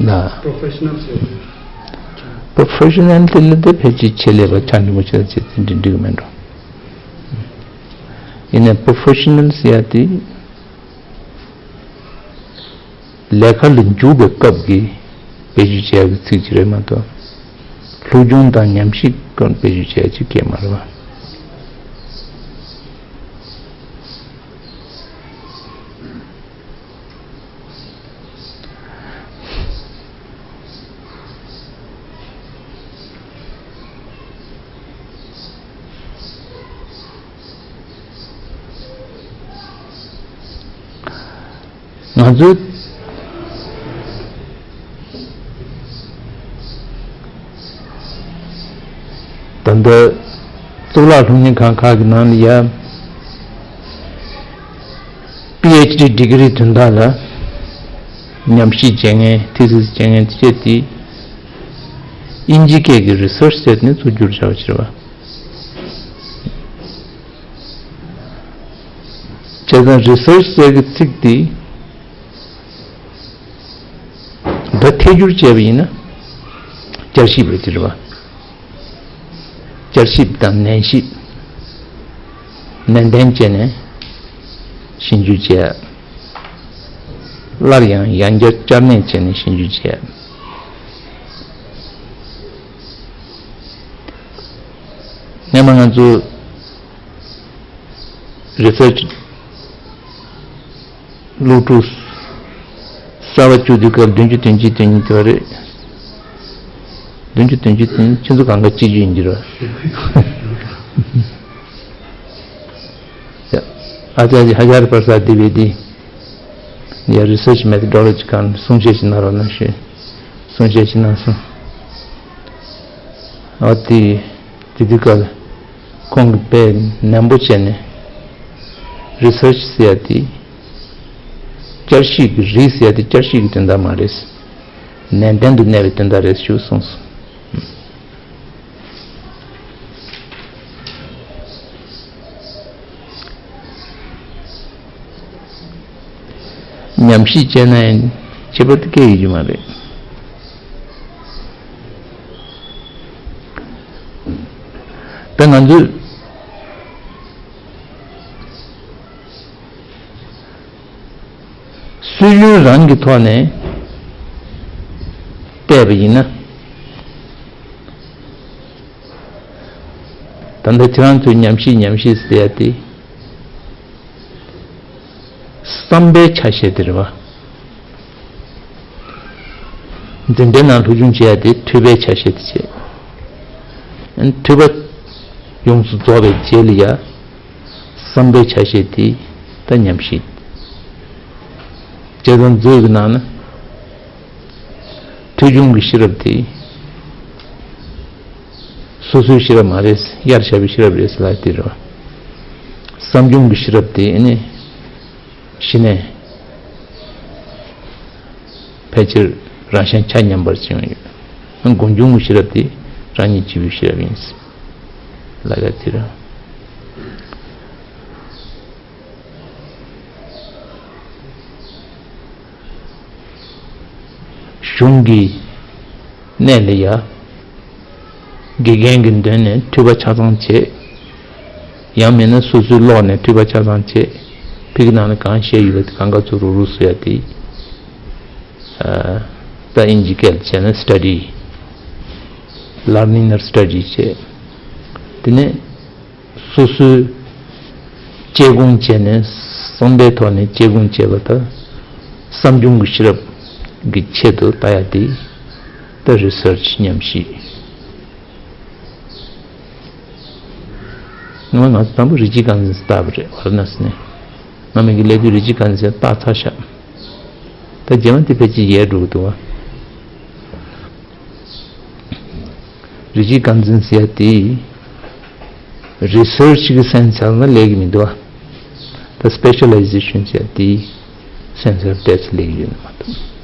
ལ། པྲོ་ཕེ་ཤ་ནལ་ཟེར། པྲོ་ཕེ་ཤ་ནལ་དེ་ལ་དེ་ཕལ་ཆེར་ཆེད་ལས་པ་ཆ་འདི་མ་ཆེ་དེ་ཆེ་དེ་འགྲིག་གི་མེད་འགྲོ། ཡིན་ནའི་པྲོ་ཕེ་ཤ་ནལ་ཟེར་ཡ་དེ། ལས་ཀ་ལ་འཇུག་པའི་སྐབས་ཀྱི་བེད་སྤྱོད་བྱེད་ཡག་གི་ཚིག་ཅིག་རེད་མ་གཏོགས། སློབ་སྦྱོང་དང་ཉམས་ཞིབ་སྐབས་བེད་སྤྱོད་བྱེད་ཡག་ཅིག་སྐད་མ་རེད་པ། ང་ཚོའི་ད་ལྟ་གཙུག་ལག་སློབ་གཉེར་ཁང་ཁག་གི་ནང་ལ་ཡ། པི་ཨེཆ་ཌི་ཌི་གི་རི་དོན་དག་ལ་ཉམས་ཞིབ་བྱེད་མཁན་ཐི་སིས་བྱེད་མཁན་དེ་དེ་དབྱིན་ཇི་སྐད་ཀྱི་རི་སར་ཆི་ཟེར་ནས་ཚུར་བསྒྱུར་བྱ་བ་བྱེད་པ། བྱས་ཙང་རི་སར་ཆི་ཟེར་གྱི་ཚིག་དེ་ད་ཐད་སྒྱུར་བྱས་པ་ཡིན་ན་བསྐྱར་ཞིབ་རེད་དེ་རེད་པ། བསྐྱར་ཞིབ་དང་ནན་ཞིབ། ནན་ཏན་བྱས་ནས་ཞིབ་འཇུག་བྱས། སླར་ཡང་ཡང་བསྐྱར་བསྐྱར་ནན་བྱས་ནས་ཞིབ་འཇུག་བྱས། སྔོན་མ་ང་ཚོ་རི་སར་ཆི་སློབ་ཕྲུག་གསར་པ་བཅུག་དུས་སྐབས་བདུན་ཅུ་དོན་གཅིག་དོན་གཉིས་དེ་བ་རེད། བདུན་ཅུ་དོན་གཅིག་དོན་ཁྱེད་ཚོ་གང་ག་གཅིག་ཅུ་ཡིན་གྱི་རེད། ཨ་ཅཱརྱ་ཧ་ཇར་པར་སཱད་དི་ཝེ་ཏི་ཡ་རི་སར་ཆི་མེ་ཐོ་ཌོ་ལོ་ཇི་གང་གསུང་བཤད་ཞིག་གནང་རོགས་གནང་ཞུས། གསུང་བཤད་ཞིག་གནང་སོང་། ཨ་དེ་དེ་དུས་སྐབས་ཁོང་གིས་དཔེ་ནན་པོ་བྱས་ནས་རི་སར་ཆི་ཟེར་ཡ་དེ་ བསྐྱར་ཞིག་གི་རིགས་ཟེར་ཡ་དེ་བསྐྱར་ཞིག་གི་དོན་དག་མ་རེད། ནན་ཏན་དུ་གནས་པའི་དོན་དག་རེད་ཞུ་གསུངས་སོ། ཉམས་ཞིབ་བྱས་ན་ཡང་ཁྱད་པར་དེ་སྐད་ཡོད་ཀྱི་མ་རེད། ད་ང་ཚོས་སྲོལ་རྒྱུན་རང་གི་ཐོག་ནས་བལྟས་པ་ཡིན་ན། ད་ལྟ་ཁྱེད་རང་ཚོས་ཉམས་ཞིབ་ཉམས་ཞིབ་ཟེར་ཡ་དེ། བསམ་པའི་ཆ་ཤས་དེ་རེད་བ། འཛིན་གྲྭའི་ནང་སློབ་སྦྱོང་བྱེད་ཡ་དེ་ཐོས་པའི་ཆ་ཤས་དེ་བྱེད། ཐོས་པ་ཡོངས་སུ་རྫོགས་པའི་རྗེས་ལ་ཡ། བསམ་པའི་ཆ་ཤས་དེ་ད་ཉམས་ཞིབ། བྱས་ཙང་མཛོད་ཀྱི་ནང་ན། ཐོས་བྱུང་གི་ཤེས་རབ་དེ། སོ་སོའི་ཤེས་རབ་མ་རེད། གཡར་བཞག་པའི་ཤེས་རབ་རེད་ཟེར་ལབ་དེ་རེད་བ། བསམ་བྱུང་གི་ཤེས་རབ་དེ་ཨ་ནི། གཞི་ནས། ཕལ་ཆེར་རང་གཞན་ཆ་མཉམ་པར་བྱུང་ཡོད། སྒོམ་བྱུང་གི་ཤེས་རབ་དེ་རང་ཉིད་སྐྱེས་བུའི་ཤེས་རབ་ཡིན། ལབ་ཡ་དེ་རེད། གཞུང་གི་གནས་ལ་ཡ། དགེ་རྒན་གྱི་མདུན་ནས་ཐོས་པ་ཆ་ཚང་བྱེད། ཡང་མིན་ན་སོ་སོའི་ཀློག་ནས་ཐོས་པ་ཆ་ཚང་བྱེད། ཕ་གི་ནང་ལ་གང་བཤད་ཡོད་པ་དེ་གང་ག་ཚོད་རུབ་རུབ་བཟོ་ཡ་དེ། ཨ། ད་ཨིན་ཇི་སྐད་ལ་བྱས་ན་སི་ཊ་ཌི། ལར་ནིང་ནར་སི་ཊ་ཌི་བྱེད། དེ་ནས། སོ་སོའི་དཔྱད་སྒོམ་བྱས་ནས་བསམ་པའི་ཐོག་ནས་དཔྱད་སྒོམ་བྱས་པ་དང་། བསམ་བྱུང་གི་ཤེས་རབ་ཀྱི་ཆེད་དུ་ལྟ་ཡ་དེ་ད་རི་སར་ཆི་ཉམས་ཞིབ། སྔོན་མ་ང་ཚོ་དང་པོ་རི་ཇི་ག་འཛིན་ལྟ་བ་རེད། ཝཱ་ར་ཎ་སི་ནས། སྔ་མའི་གི་སླེབས་དུས་རི་ཇི་ག་འཛིན་ལྟ་ཚར་ཤག་ད་རྗེས་མ་དེ་ཕལ་ཆེར་ཡལ་འགྲོ་གི་འདུག་བ། རི་ཇི་ག་འཛིན་ཟེར་ཡ་དེ། རི་སར་ཆི་གི་སེམས་ཚར་ན་ལས་ཀྱི་མི་འདུག་བ། ད་སི་པེ་ཤ་ལའི་ཟེ་ཤན་ཟེར་ཡ་དེ། སེམས་ཚར་བལྟས་ཚེ་ལས་ཀྱི་ཡོད་ནི་མ་གཏོགས།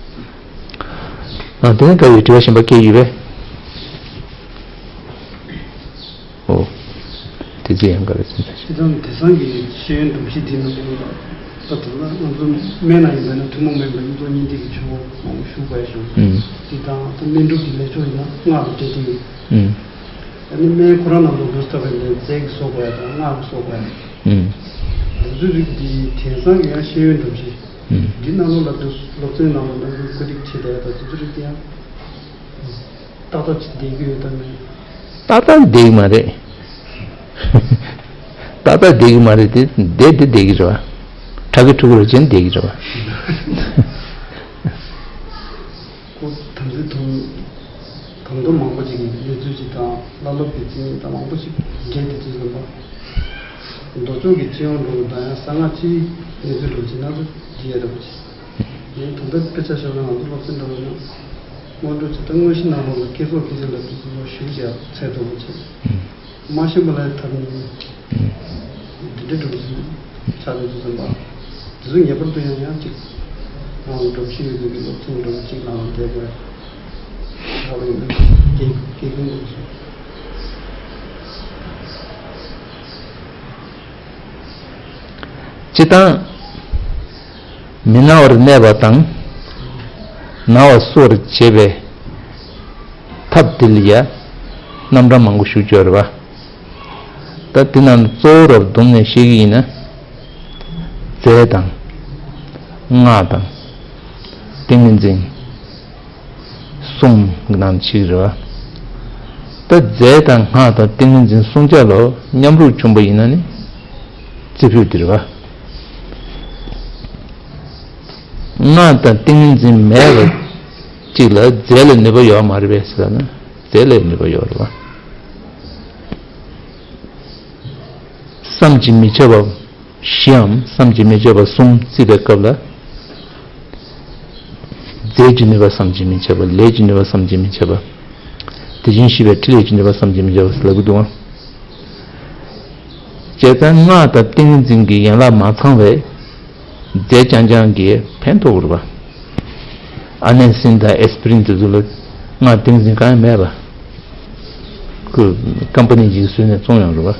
ཨ། དེ་ནས་ད་ཡོད་དྲི་བ་གཞན་པ་སྐད་ཡོད་པས། ཨོ། དེ་ཚེ་ཡང་ག་རེ་ཟེར་ན། སྤྱིར་བཏང་དེང་སང་གི་ཤེས་ཡོན་སྒྲོམ་གཞི་འདི་ནང་ལ་ད་དུ་ལ་ང་ཚོ་སྨན་ལ་ཡིན་པ་ན་ཐུན་མོང་མ་ཡིན་པའི་སྨན་གཉིས་ལྡན་གྱི་ཆུ་བོ་མང་པོ་ཞུགས་པ་ཞིག་ཨུམ། འདི་དང་ད་སྨན་སྒྲུབ་ཀྱི་ལས་ཕྱོགས་ཡིན་ན་སྔགས་ལ་འབྲེལ་གྱི་ཡོད། ཨུམ། ཨ་ནི་སྨན་ཁོ་རང་ནང་དུ་འདུ་ས་བའི་ལས་རྫས་ཀྱི་གསོག་པ་ཡ་དང་སྔགས་ཀྱི་གསོག་པ་ཡ། ཨུམ། དེ་ཚོའི་རིགས་འདི་དེང་སང་གི་ཡང་ཤེས་ཡོན་སྒྲོམ་གཞི། ཨུམ། འདི་ནང་ལོགས་ལ་འདུག་སློབ་ཚན་ནང་ལ་ནང་དུ་བཀོད་སྒྲིག་བྱེད་བསྡད་ཡ་དང་དེ་ཚོའི་རིགས་དེ་ཡང་། ཏག་ཏག་ཅིག་བསྡད་ཀྱི་ཡོད་དམ་མེད། ཏག་ཏག་བསྡད་ཀྱི་མ་རེད། ཏག་ཏག་བསྡད་ཀྱི་མ་རེད་དེ། བསྡད་དེ་བསྡད་ཀྱི་རེད་བ། ཁྲ་གི་ཕྲུ་གུ་རུ་ཅན་བསྡད་ཀྱི་རེད་བ། ཁོ་དམ་ཚིག་དང་། དང་དུ་མང་པོ་ཅིག་གི་གནས་ཚུལ་ཅིག་དང་བླ་སློབ་ཀྱི་མཚན་ཉིད་དང་མང་པོ་ཅིག་འབྲེལ་ཏེ་ཅིག་ཡིན་པ། མདོ་ཕྱོགས་ཀྱི་སྤྱི་ཡོངས་འགྲོ་བ་དང་ཡང་གསང་སྔགས་སྤྱིའི་གནས་ཚུལ་འགྲོ་བ་ཅིག་སྣ་ཚོགས་འབྲི་ཡ་འདྲ་པོ་ཅིག་ངས་དོན་དག་དཔེ་ཆ་བཞག་ན་ང་ཚོ་སློབ་ཚན་འདྲ་བོ་ཡང་སྔོན་འགྲོ་ཅིག་དང་དངོས་གཞི་ནང་ལོགས་ལ་བསྐྱེད་རྫོགས་སྐད་ཆ་ལབ་དུས་ཚོད་ཞུགས་ཀྱང་ཚད་མཐོ་པོ་ཆེ། མ་ཤེས་པ་ལ་ཐབས་མེད། འདི་འདྲ་འགྲོ་བཞིན་ཆགས་ཡོད་དུས་ཙམ་པ། དེ་ཚོ་ངེས་པར་དུ་ཡང་ཡང་ཅིག་ང་ལ་སྒྲོམ་གཞི་ཡོད་པའི་སློབ་ཚན་འགྲོ་གཅིག་ནང་ལ་བསྡད་དགོས། ཧ་ལས་ཡོད་ན་སྐད་སྐད་ཁུངས་འགྲོ་བཞིན། སྤྱིར་བཏང་། མི་ན་བར་གནས་པ་དང་། ན་བ་གསོ་བར་བྱེད་པའི་ཐབས་དེ་ལ་ཡ་རྣམ་གྲངས་མང་པོ་ཞིག་ཡོད་རེད་བ། ད་དེ་རྣམས་གཙོ་བོ་རབ་བསྡོམས་ནས་བཤད་ཀྱི་ཡིན་ན། རྫས་དང་། སྔགས་དང་། ཏིང་ངེ་འཛིན། གསུམ་གྱི་ནང་གཅིག་རེད་བ། ད་རྫས་དང་སྔགས་དང་ཏིང་ངེ་འཛིན་གསུམ་ཆ་ལ་མཉམ་རུབ་བྱུང་པ་ཡིན་ན་ནི་རྩི་ཕུད་དེ་རེད་བ། སྔགས་དང་ཏིང་ངེ་འཛིན་མེད་པ་གཅིག་ལ་རྫས་ལ་ནུས་པ་ཡོད་མ་རེད་པས་ཟེར་ན་རྫས་ལ་ནུས་པ་ཡོད་རེད་བ། བསམ་གྱིས་མི་ཁྱབ་པ། བཞིའམ་བསམ་གྱིས་མི་ཁྱབ་པ་གསུམ་བརྩིས་པའི་སྐབས་ལ། རྫས་ཀྱི་ནུས་པ་བསམ་གྱིས་མི་ཁྱབ་པ། ལས་ཀྱི་ནུས་པ་བསམ་གྱིས་མི་ཁྱབ་པ། དེ་བཞིན་གཤེགས་པའི་ཕྲིན་ལས་ཀྱི་ནུས་པ་བསམ་གྱིས་མི་ཁྱབ་པ་ལབ་ཀྱི་འདུག་ཨང་། བྱས་ཙང་སྔགས་དང་ཏིང་ངེ་འཛིན་གྱི་ཡན་ལག་མ་ཚང་བས། རྫས་རྐྱང་རྐྱང་གིས་ཕན་ཐོགས་རེད་པ། ཨ་ནེ་སིན་དང་ཨེ་སི་པི་རིན་དེ་ཚོ་ལ་སྔར་ཏིང་འཛིན་གང་ཡང་མེད་པ། ཁོས་ཀམ་པ་ནི་ཅིག་བཟོས་ནས་བཙོང་ཡོང་རེད་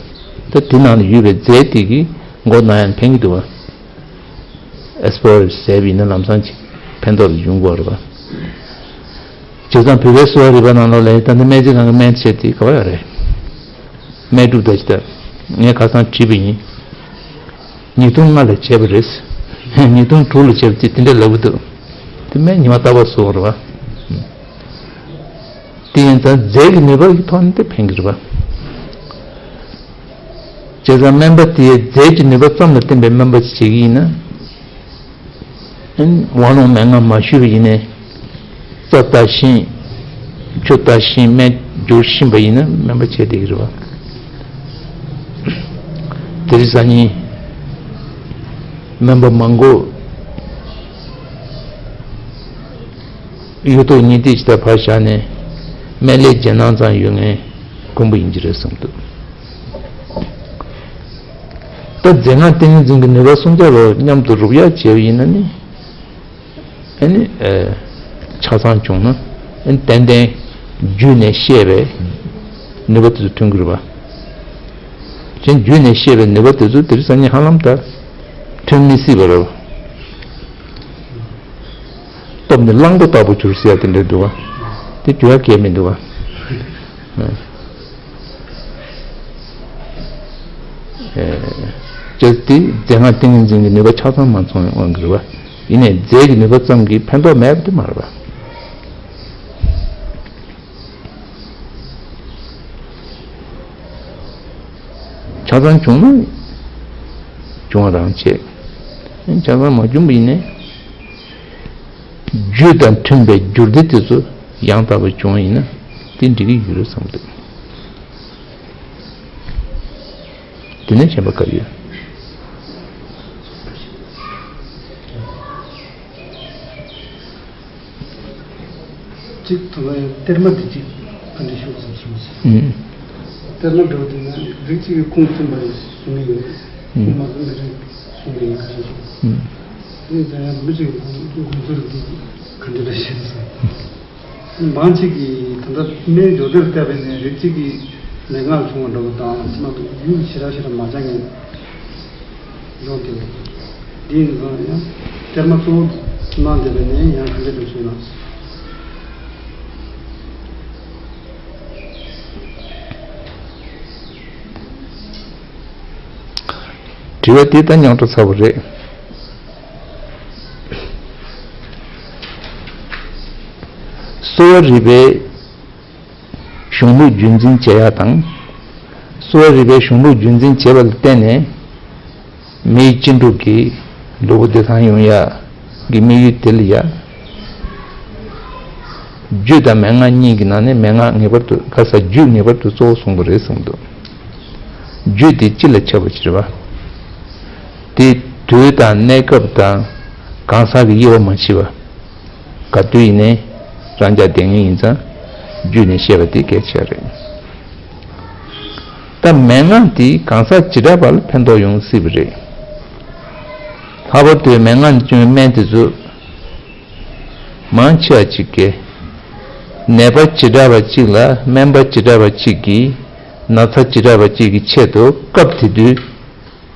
པ། ད་དེ་ནང་ལ་ཡོད་པའི་རྫས་དེ་གིས་མགོ་ན་ཡང་ཕན་གྱི་འདུག་པ། ཨེ་སི་པི་རིན་ཟས་པ་ཡིན་ན་ལམ་སང་ཅིག་ཕན་ཐོགས་ལ་ཡོང་གི་རེད་པ། བྱས་ཙང་བོད་པའི་གསོ་བ་རིག་པ་ནང་ལོགས་ལ་ད་ལྟ་སྨན་རྩིས་ཁང་གི་སྨན་དཔྱད་དེ་ག་པར་ཡོད་རེད། སྨན་སྒྲུབ་ད་ཅི་ལྟར་ངས་ཁ་སང་བྲིས་པ་ཡིན། ཉིས་སྟོང་ལྔ་ལ་བྱས་པ་རེད། ཉིས་སྟོང་དྲུག་ལ་བྱས་པ་དེ་དེ་འདྲ་ལབ་གི་འདུག་དེ་སྨན་ཉི་མ་རྟག་པར་གསོ་བ་རེད་པ། དེ་ཡིན་ཙང་རྫས་ཀྱི་ནུས་པ་གི་ཐོག་ནས་དེ་ཕན་གྱི་རེད་པ། བྱས་ཙང་སྨན་པ་དེས་རྫས་ཀྱི་ནུས་པ་ཙམ་ལ་བརྟེན་པའི་སྨན་པ་ཅིག་བྱེད་ཀྱི་ཡིན་ན། ཝང་ལུང་མན་ངག་མ་ཞུས་པ་ཡིན་ནའི། རྩ་ལྟ་ཤེས། ཆུ་ལྟ་ཤེས། སྨན་བསྒྱུར་ཤེས་པ་ཡིན་ན་སྨན་པ་བྱས་བསྡད་ཀྱི་རེད་པ། དེ་རིང་སང་ཉིན་སྨན་པ་མང་པོ་གཡུ་ཐོག་གཉིས་ལྡན་ཅིག་ད་ཕར་བཞག་ནས་སྨན་ལས་རྗེས་གནང་ཙམ་ཡོད་མཁན་དཀོན་པོ་ཡིན་གྱི་རེད་བསམ་འདུག་ད་རྫས་སྔགས་ཏིང་ངེ་འཛིན་གྱི་ནུས་པ་སུམ་བརྒྱ་ལོ་མཉམ་དུ་རུབ་ཡག་བྱས་པ་ཡིན་ན་ནི། ཨ་ནི། ཨེ། ཆ་ཚང་བྱུང་ན། ཨ་ནི་ཏན་ཏན། རྒྱུད་ནས་བཤད་པའི། ནུས་པ་དེ་ཚོ་ཐོན་གྱི་རེད་པ། གཞན་རྒྱུད་ནས་བཤད་པའི་ནུས་པ་དེ་ཚོ་དེ་རིང་སང་ཉིན་ཧ་ལམ་ད། ཐོན་མི་སྲིད་པ་རེད་པ། སྟོབས་ནི་གླང་པོ་ལྟ་བུར་གྱུར་ཟེར་ཡ་དེ་འདྲ་འདུག་པ། དེ་འགྱུར་ཡ་གང་ཡང་མི་འདུག་པ། ཨེ། ཅེས་ཏེ་རྫས་སྔགས་ཏིང་ངེ་འཛིན་གྱི་ནུས་པ་ཆ་ཚང་མ་ཚང་བའི་དབང་གིས་རེད་པ། ཡིན་ནའི་རྫས་ཀྱི་ནུས་པ་ཙམ་གྱིས་ཕན་ཐོགས་མེད་པ་དེ་མ་རེད་པ། ཆ་ཚང་བྱུང་ན་བྱུང་བ་རང་བྱེད། ཆ་ཚང་མ་བྱུང་བ་ཡིན་ནའི། རྒྱུ་དང་མཐུན་པའི་རྒྱུ་སྡེ་དེ་ཚོ་ཡང་དག་པར་བྱུང་བ་ཡིན་ན་དེ་འགྲིག་གི་ཡོད་རེད་བསམ་འདུག་དེ་ནས་གཞན་པ་ག་རེ་ཡོད། གཅིག་དང་པོ་ཡང་གཏེར་མ་འདི་གཅིག་ག་འདྲ་ཤོག་ཟེར་གསུངས་སོང་། ཨུམ། གཏེར་མ་འདྲ་བོ་དེ་ན་རིགས་གཅིག་གིས་ཁུངས་བཙུན་པ་རེད་གསུང་གི་ཡོད། ཨུམ། ཁུངས་མ་བཙུན་པའི་རིགས་གསུང་གི་ཡོད་ཟེར་སོང་། ཨུམ། དེ་ཡང་མི་གཅིག་གིས་ཁུངས་བཙུན་རིགས་འདི་ག་འདྲ་ལ་ཤེས་སོང་། མང་གཅིག་གིས་ད་ལྟ་སྨན་སྦྱོར་སྡེར་བལྟས་པ་ཡིན་ན་རིགས་གཅིག་གིས་ལུས་ངག་བྱུང་བ་འདྲ་བོ་དང་ཅི་མ་གཏོགས་ཡུལ་ཞེ་དྲག་ཞེ་དྲག་མ་སྦྱང་མཁན་ཡོང་དེ་རེད། འདི་ཡིན་ཙང་ཡང་གཏེར་མ་གཙོ་བོ་གནང་བསྡད་པ་ཡིན་ན་ཡང་ག་འདྲ་འདྲ་བྱུང་ན། དྲི་བ་འདི་ད་མཉམ་འགྲོ་ཚ་པོ་རེད། གསོ་བ་རིག་པའི་གཞུང་ལུགས་རྒྱུན་འཛིན་བྱེད་ཡག་དང་། གསོ་བ་རིག་པའི་གཞུང་ལུགས་རྒྱུན་འཛིན་བྱེད་པ་ལ་བརྟེན་ནས་མིའི་ཅི་འགྲུབ་ཀྱི་ལུས་པོ་བདེ་ཐང་ཡོང་ཡག་གི་དམིགས་ཡུལ་དེ་ལ་ཡ། རྒྱུ་དང་མན་ངག་གཉིས་ཀྱི་ནང་ནས་མན་ངག་ངེས་པར་དུ་ག་ས་རྒྱུ་ངེས་པར་དུ་གཙོ་བོ་བཟུང་དགོས་རེད་གསུངས་འདུག་རྒྱུ་དེ་ཅི་ལ་ཁྱབ་པ་ཞིག་རེད་བ། དེ་དུས་དང་གནས་སྐབས་དང་གང་ཟག་གི་དབྱེ་བ་མ་ཕྱེ་བ། ག་དུས་ཡིན་ནའི་རང་རྐྱ་དེ་ངེས་ཡིན་ཙང་རྒྱུ་ནས་བཤད་པ་དེ་གལ་ཆེ་རེད། ད་མན་ངག་དེ་གང་ཟག་བྱེ་བྲག་པ་ལ་ཕན་ཐོགས་ཡོང་སྲིད་པ་རེད། ལྷག་པར་དུ་མན་ངག་ནས་བྱུང་བའི་སྨན་དེ་ཚོ། མང་ཆེ་བ་གཅིག་གིས། ནད་པ་བྱེ་བྲག་པ་གཅིག་ལ་སྨན་པ་བྱེ་བྲག་པ་གཅིག་གིས་ན་ཚ་བྱེ་བྲག་པ་གཅིག་གི་ཆེད་དུ་སྐབས་དེ་དུས་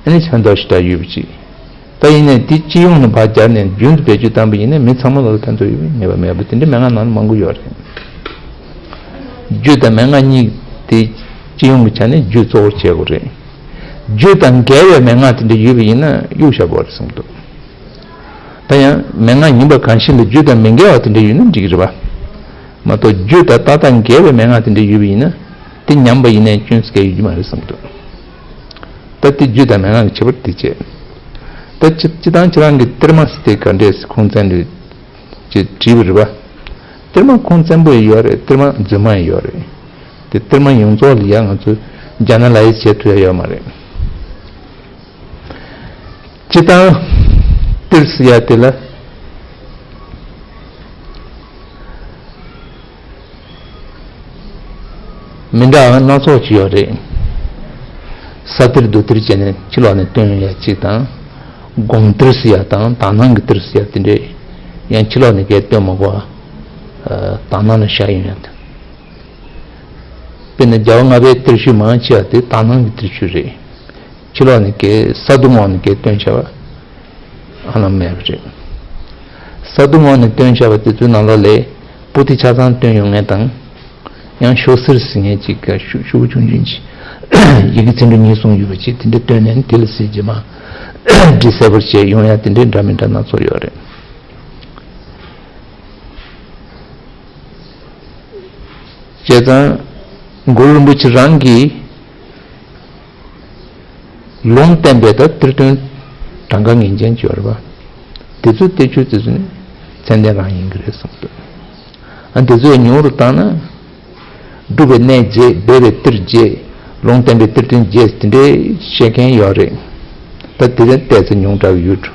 ཨ་ནི་ཕན་ཐོགས་ཞེ་དྲག་ཡོད་པ་གཅིག་ད་ཡིན་ནའི་འདི་སྤྱི་ཡོངས་ནས་ཕར་སྦྱར་ནས་རྒྱུན་དུ་བེད་སྤྱོད་བཏང་པ་ཡིན་ན་མི་ཚང་མ་ལ་ཕན་ཐོགས་ཡོད་པའི་ངེས་པ་མེད་པ་དེ་འདྲའི་མན་ངག་ནང་ལ་མང་པོ་ཡོད་རེད། རྒྱུ་དང་མན་ངག་གཉིས་དེ་སྤྱི་ཡོངས་ཀྱི་ཆ་ནས་རྒྱུ་གཙོ་བོར་བྱེད་དགོས་རེད། རྒྱུ་དང་འགལ་བའི་མན་ངག་དེ་འདྲ་ཡོད་པ་ཡིན་ན་གཡུག་བཞག་དགོས་རེད་གསུངས་འདུག་ད་ཡང་མན་ངག་ཡིན་པ་གང་ཞིག་ལ་རྒྱུ་དང་མི་འགལ་བ་དེ་འདྲ་ཡོད་ན་འགྲིག་གི་རེད་པ། མ་གཏོགས་རྒྱུ་དང་ཏག་ཏག་འགལ་བའི་མན་ངག་དེ་འདྲ་ཡོད་པ་ཡིན་ན་དེ་ཉམས་པ་ཡིན་ནའི་སྐྱོན་སྐྱེ་ཡོད་ཀྱི་མ་རེད་བསམ་འདུག་ད་དེ་རྒྱུ་དང་མན་ངག་གི་ཁྱད་པར་དེ་བྱས། ད་སྤྱི་སྤྱི་བཏང་ཁྱེད་རང་གི་གཏེར་མ་ཟེར་དེ་ག་འདྲས་ཁུངས་བཙན་རེད་ཅེས་དྲིས་པ་རེད་པ། གཏེར་མ་ཁུངས་བཙན་པོ་ཡང་ཡོད་རེད། གཏེར་མ་རྫུན་མ་ཡང་ཡོད་རེད། དེ་གཏེར་མ་ཡོངས་རྫོགས་ལ་ཡང་ང་ཚོས་ཇར་ནལ་ལའི་ཛི་བྱེད་ཐུབ་ཡ་ཡོད་མ་རེད། སྤྱི་བཏང་གཏེར་ཟེར་ཡ་དེ་ལ་མི་འདྲ་བ་སྣ་ཚོགས་ཅིག་ཡོད་རེད། ས་གཏེར་རྡོ་གཏེར་བྱས་ནས་ཕྱི་ལོགས་ནས་བཏོན་ཡ་གཅིག་དང་ དགོངས་གཏེར་ཟེར་ཡ་དང་དག་སྣང་གི་གཏེར་ཟེར་ཡ་དེ་འདྲས་ཡང་ཕྱི་ལོགས་ནས་གས་སྟོན་མ་དགོས་པ། དག་སྣང་ལ་བཞག་ཡོང་ཡ་དང་། དཔེར་ན་རྒྱལ་བ་ལྔ་པའི་གཏེར་ཆོས་མང་ཆེ་བ་དེ་དག་སྣང་གི་གཏེར་ཆོས་རེད། ཕྱི་ལོགས་ནས་གས་ས་རྡུལ་ངོགས་ནས་གས་སྟོན་བྱ་བ་ཨ་ལམ་མེད་པ་རེད། ས་རྡུལ་ངོགས་ནས་སྟོན་བྱ་བ་དེ་ཚོའི་ནང་ལོགས་ལས་པོ་ཏི་ཆ་ཚང་སྟོན་ཡོང་མཁན་དང་། ཡང་ཤོག་སེར་ཟེར་མཁན་ཅིག་ག་ཤུ་ཤུ་གུ་ཆུང་ཆུང་ཅིག་ཡི་གེ་ཚིག་འབྲུ་གཉིས་གསུམ་ཡོད་པ་ཅིག་དེ་འདྲ་བཏོན་ནས་དེ་ལ་གཟིགས་རྗེས་མ་འབྲི་གསལ་པོར་བྱས་ཡོང་ཡ་དེ་འདྲའི་འདྲ་མི་འདྲ་སྣ་ཚོགས་ཡོད་རེད། བྱས་ཙང་གུ་རུ་རིན་པོ་ཆེ་རང་གིས་ལུང་བསྟན་པའི་ད་གཏེར་སྟོན་གྲངས་ཀ་ངེས་ཅན་ཅིག་ཡོད་རེད་པ། དེ་ཚོ་གཏེར་ཆོས་དེ་ཚོ་ནི་མཚན་ལྡན་རང་ཡིན་གྱི་རེད་བསམ་འདུག་ཨ་འདི་ཚོ་ཉུང་རུ་བཏང་ན། སྒྲུབ་པའི་གནས་བརྒྱད། སྦས་པའི་གཏེར་བརྒྱད། ལུང་བསྟན་པའི་གཏེར་སྟོན་བརྒྱད་དེ་འདྲའི་བཤད་མཁན་ཡོད་རེད། ད་དེ་ལས་ཏོག་ཙམ་ཉུང་དྲགས་ཡོད་འགྲོ།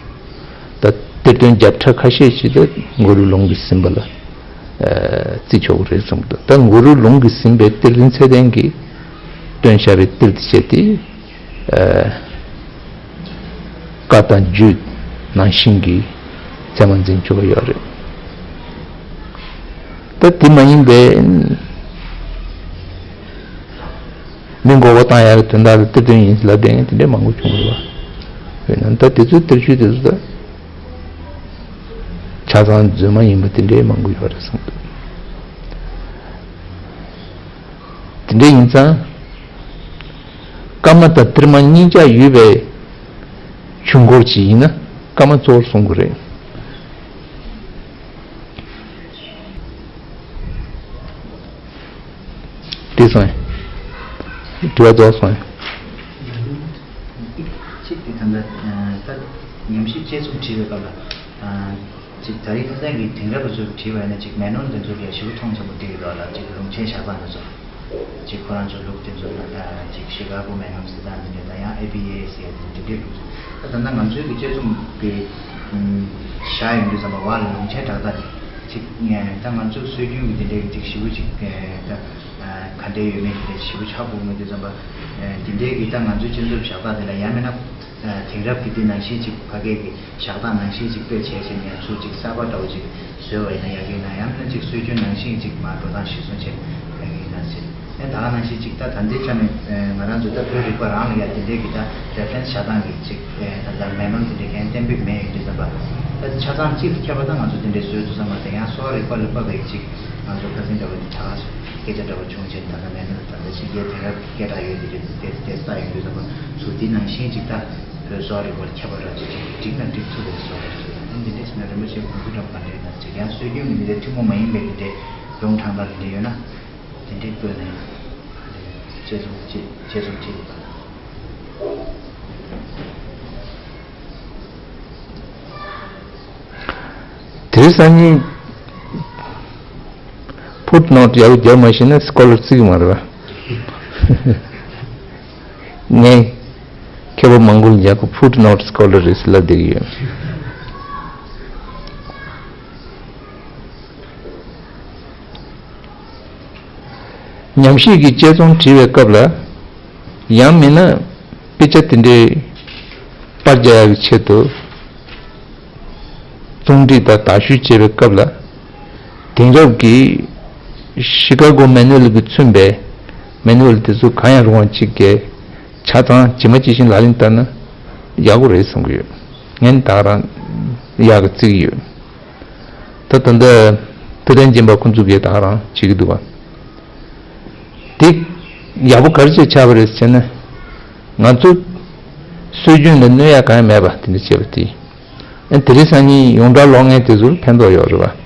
ད་གཏེར་སྟོན་བརྒྱ་ཕྲག་ཁ་ཤས་ཤིག་ད་གུ་རུའི་ལུང་གིས་ཟིན་པ་ལ་བརྩི་ཆོག་གི་རེད་བསམ་གི་འདུག་ད་གུ་རུའི་ལུང་གིས་ཟིན་པའི་གཏེར་སྟོན་ཚད་ལྡན་གྱི་སྟོན་བྱ་བའི་གཏེར་དེ་བྱས་ཏེ། བཀའ་དང་རྒྱུད་ནང་བཞིན་གྱི་ཚད་མ་འཛིན་ཆོག་གི་ཡོད་རེད། ད་དེ་མ་ཡིན་པའི་མི་མགོ་སྐོར་བཏང་ཡག་གི་དོན་དག་ལ་གཏེར་སྟོན་ཡིན་ལབ་བསྡད་མཁན་དེ་འདྲས་མང་པོ་བྱུང་རེད་བ། ཡིན་ན་ད་དེ་ཚོའི་གཏེར་ཆོས་དེ་ཚོ་ད་ཆ་ཚང་རྫུན་མ་ཡིན་པ་དེ་འདྲས་མང་པོ་ཡོད་རེད་བསམ་འདུག་དེ་འདྲ་ཡིན་ཙང་། བཀའ་མ་དང་གཏེར་མ་གཉིས་ཆ་ཡོད་པའི་ཆོས་འཁོར་ཅིག་ཡིན་ན་བཀའ་མ་གཙོ་བོར་གསུང་དགོས་རེད། དེ་སོང་། དྲི་བ་རྫོགས་སོང་། གཅིག་དེ་ད་ལྟ་ད་ཉམས་ཞིབ་དཔྱད་རྩོམ་བྲིས་པའི་སྐབས་ལ། ཅིག་ད་རེས་ཁ་སང་གི་དེང་རབས་པ་ཚོས་བྲིས་པ་ཡིན་ན་ཅིག་མེ་ནོར་དེ་ཚོ་ལས་ཞེ་པོ་མཐོང་ཆེན་པོ་བྲིས་ཡོད་རེད་ལ། ཅིག་ལུང་ཆེན་བཞག་སྟངས་དེ་ཚོ། ཅིག་ཁོ་རང་ཚོ་ལུགས་དེ་ཚོ་ལ་ཅིག་ཤི་ཀ་གོ་མེ་ནོར་ཟེར་སྟངས་དེ་འདྲ་དང་ཡང་ཨེ་བི་ཨེ་ཟེར་དེ་འདྲའི་ལུགས་ད་ད་ལྟ་ང་ཚོའི་གི་དཔྱད་རྩོམ་གི་བཞག་ཡོང་དུས་ཙམ་པ་བར་ལ་ལུང་ཆེན་བྲག་རྟ་ཅིག་ད་ང་ཚོའི་སྲོལ་རྒྱུན་གི་དེ་འདྲའི་ཅིག་ཞེ་པོ་ཅིག་ད་ག་འདྲའི་ཡོད་མེད་དེ་འདྲའི་ཞེ་པོ་ཆགས་དགོས་མོད་དུས་ཙམ་པ་དེ་འདྲའི་གི་ད་ང་ཚོའི་དཔྱད་རྩོམ་བཞག་སྟངས་དེ་ལ་ཡང་མིན་ན། དེང་རབས་ཀྱི་དེ་ནང་བཞིན་ཅིག་ཕ་གི་གི་བཞག་སྟངས་ནང་བཞིན་ཅིག་དཔེ་བྱས་བྱས་ནས་ཚུར་ཅིག་གསར་པ་འདྲ་བོ་ཅིག་བཟོས་པ་ཡིན་ན་ཡག་གི་ཡིན་ན། ཡང་མིན་ཅིག་སྲོལ་རྒྱུན་ནང་བཞིན་ཅིག་མར་འགྲོ་སྟངས་གཞིར་བཟུང་བྱས་ཡག་གི་ཡིན་ན་ཟེར། ཡང་ད་ག་ནང་བཞིན་ཅིག་ད་ད་ལྟའི་ཆ་ནས་ང་རང་ཚོ་ད་བོད་རིག་པ་རང་ལ་ཡང་དེ་འདྲའི་གི་ད་རེ་ཕ་རེན་སི་བཞག་སྟངས་ཀྱི་ཅིག་ད་ལྟ་མེ་ནོར་དེ་འདྲའི་གན་གཏན་འབེབས་མེད་ཡོད་དུས་ཙམ་པ། ད་ཆ་ཚང་གཅིག་ལ་ཁྱབ་པ་ད་ང་ཚོ་དེ་འདྲའི་བཟོས་དུས་ཙམ་པ་དེ་ཡང་གསོ་བ་རིག་པ་ལུག་པ་བའི་ཅིག་ང་ཚོ་ཁ་སེང་འདྲ་བོ་དེ་ད་ག་སྐད་ཆ་འདྲ་བོ་བྱུང་བྱས་ད་ལྟ་མེ་ནོར་ད་ལྟ་ཕྱི་རྒྱལ་དེང་རབས་སྐད་གྲགས་ཡོད་དེ་རེད། དེ་དེ་ལྟ་ཡོང་དུས་ཙམ་པ་ཚུར་དེ་ནང་བཞིན་ཅིག་ད། བོད་གསོ་བ་རིག་པར་ཁྱབ་པ་འདྲ་ཅིག་ཅིག་འགྲིག་ན་འགྲིག་ཚུལ་རེད་བཟོ་བར་བྱེད། ཨ་ནི་འདི་འདྲས་ཟེར་ན་རིན་པོ་ཆེའི་དགོངས་ཚུལ་འདྲ་པོ་ག་འདྲས་ཡིན་ན་ཅིག་ཡང་སྲོལ་རྒྱུན་གྱི་འདི་འདྲའི་ཐུན་མོང་མ་ཡིན་པའི་འདི་འདྲའི་ལུང་དྲངས་པ་འདི་འདྲས་ཡོད་ན་དེ་འདྲས་བཀོད་ནས་དཔྱད་རྩོམ་ཅིག་དཔྱད་རྩོམ་ཅིག་ཡིན་པ། དེ་སང་ཉིན་ཕུཊ་ནོཊ་ཡག་པོ་རྒྱབ་མ་ཤེས་ན་སི་ཀོ་ལར་བརྩི་གི་མ་རེད་པ། ངས་མཁས་པ་མང་པོ་ལ་ཡག་པོ་ཕུཊ་ནོཊ་སི་ཀོ་ལར་རེད་ཟེར་ལབ་བསྡད་ཀྱི་ཡོད། ཉམས་ཞིབ་ཀྱི་དཔྱད་རྩོམ་བྲིས་པའི་སྐབས་ལ་ཡང་མིན་ན་དཔེ་ཆ་དེ་འདྲའི་པར་རྒྱག་ཡག་གི་ཆེད་དུ། རྩོམ་སྒྲིག་དང་དག་ཞུ་བྱེད་པའི་སྐབས་ལ། དེང་རབས་ཀྱི་ཤི་ཀ་གོ་མེ་ནུ་ཨེལ་གྱིས་མཚོན་པའི་མེ་ནུ་ཨེལ་དེ་ཚོ་གང་ཡང་རུང་བ་གཅིག་གིས་ཆ་ཚང་ཇི་མ་ཇི་བཞིན་ལག་ལེན་བསྟར་ན་ཡག་པོ་རེད་བསམ་གྱི་ཡོད། ངས་ད་ག་རང་ཡག་གི་བརྩི་གི་ཡོད། ད་ད་ལྟ་ཐུབ་བསྟན་སྦྱིན་པ་ཁོང་ཚོ་གིས་ད་ག་རང་བྱེད་ཀྱི་འདུག་ག་དེ་ཡག་པོ་ག་རེ་བྱས་ཆགས་པ་རེད་ཟེར་ན། ང་ཚོ་སྲོལ་རྒྱུན་ལ་གནོད་ཡག་གང་ཡང་མེད་པ་དེ་འདྲ་བྱས་པ་དེ། ཨ་དེ་རིང་སང་ཉིན་ཡོངས་གྲགས་ཀློག་མཁན་དེ་ཚོར་ཕན་ཐོགས་ཡོད་རེད་པ།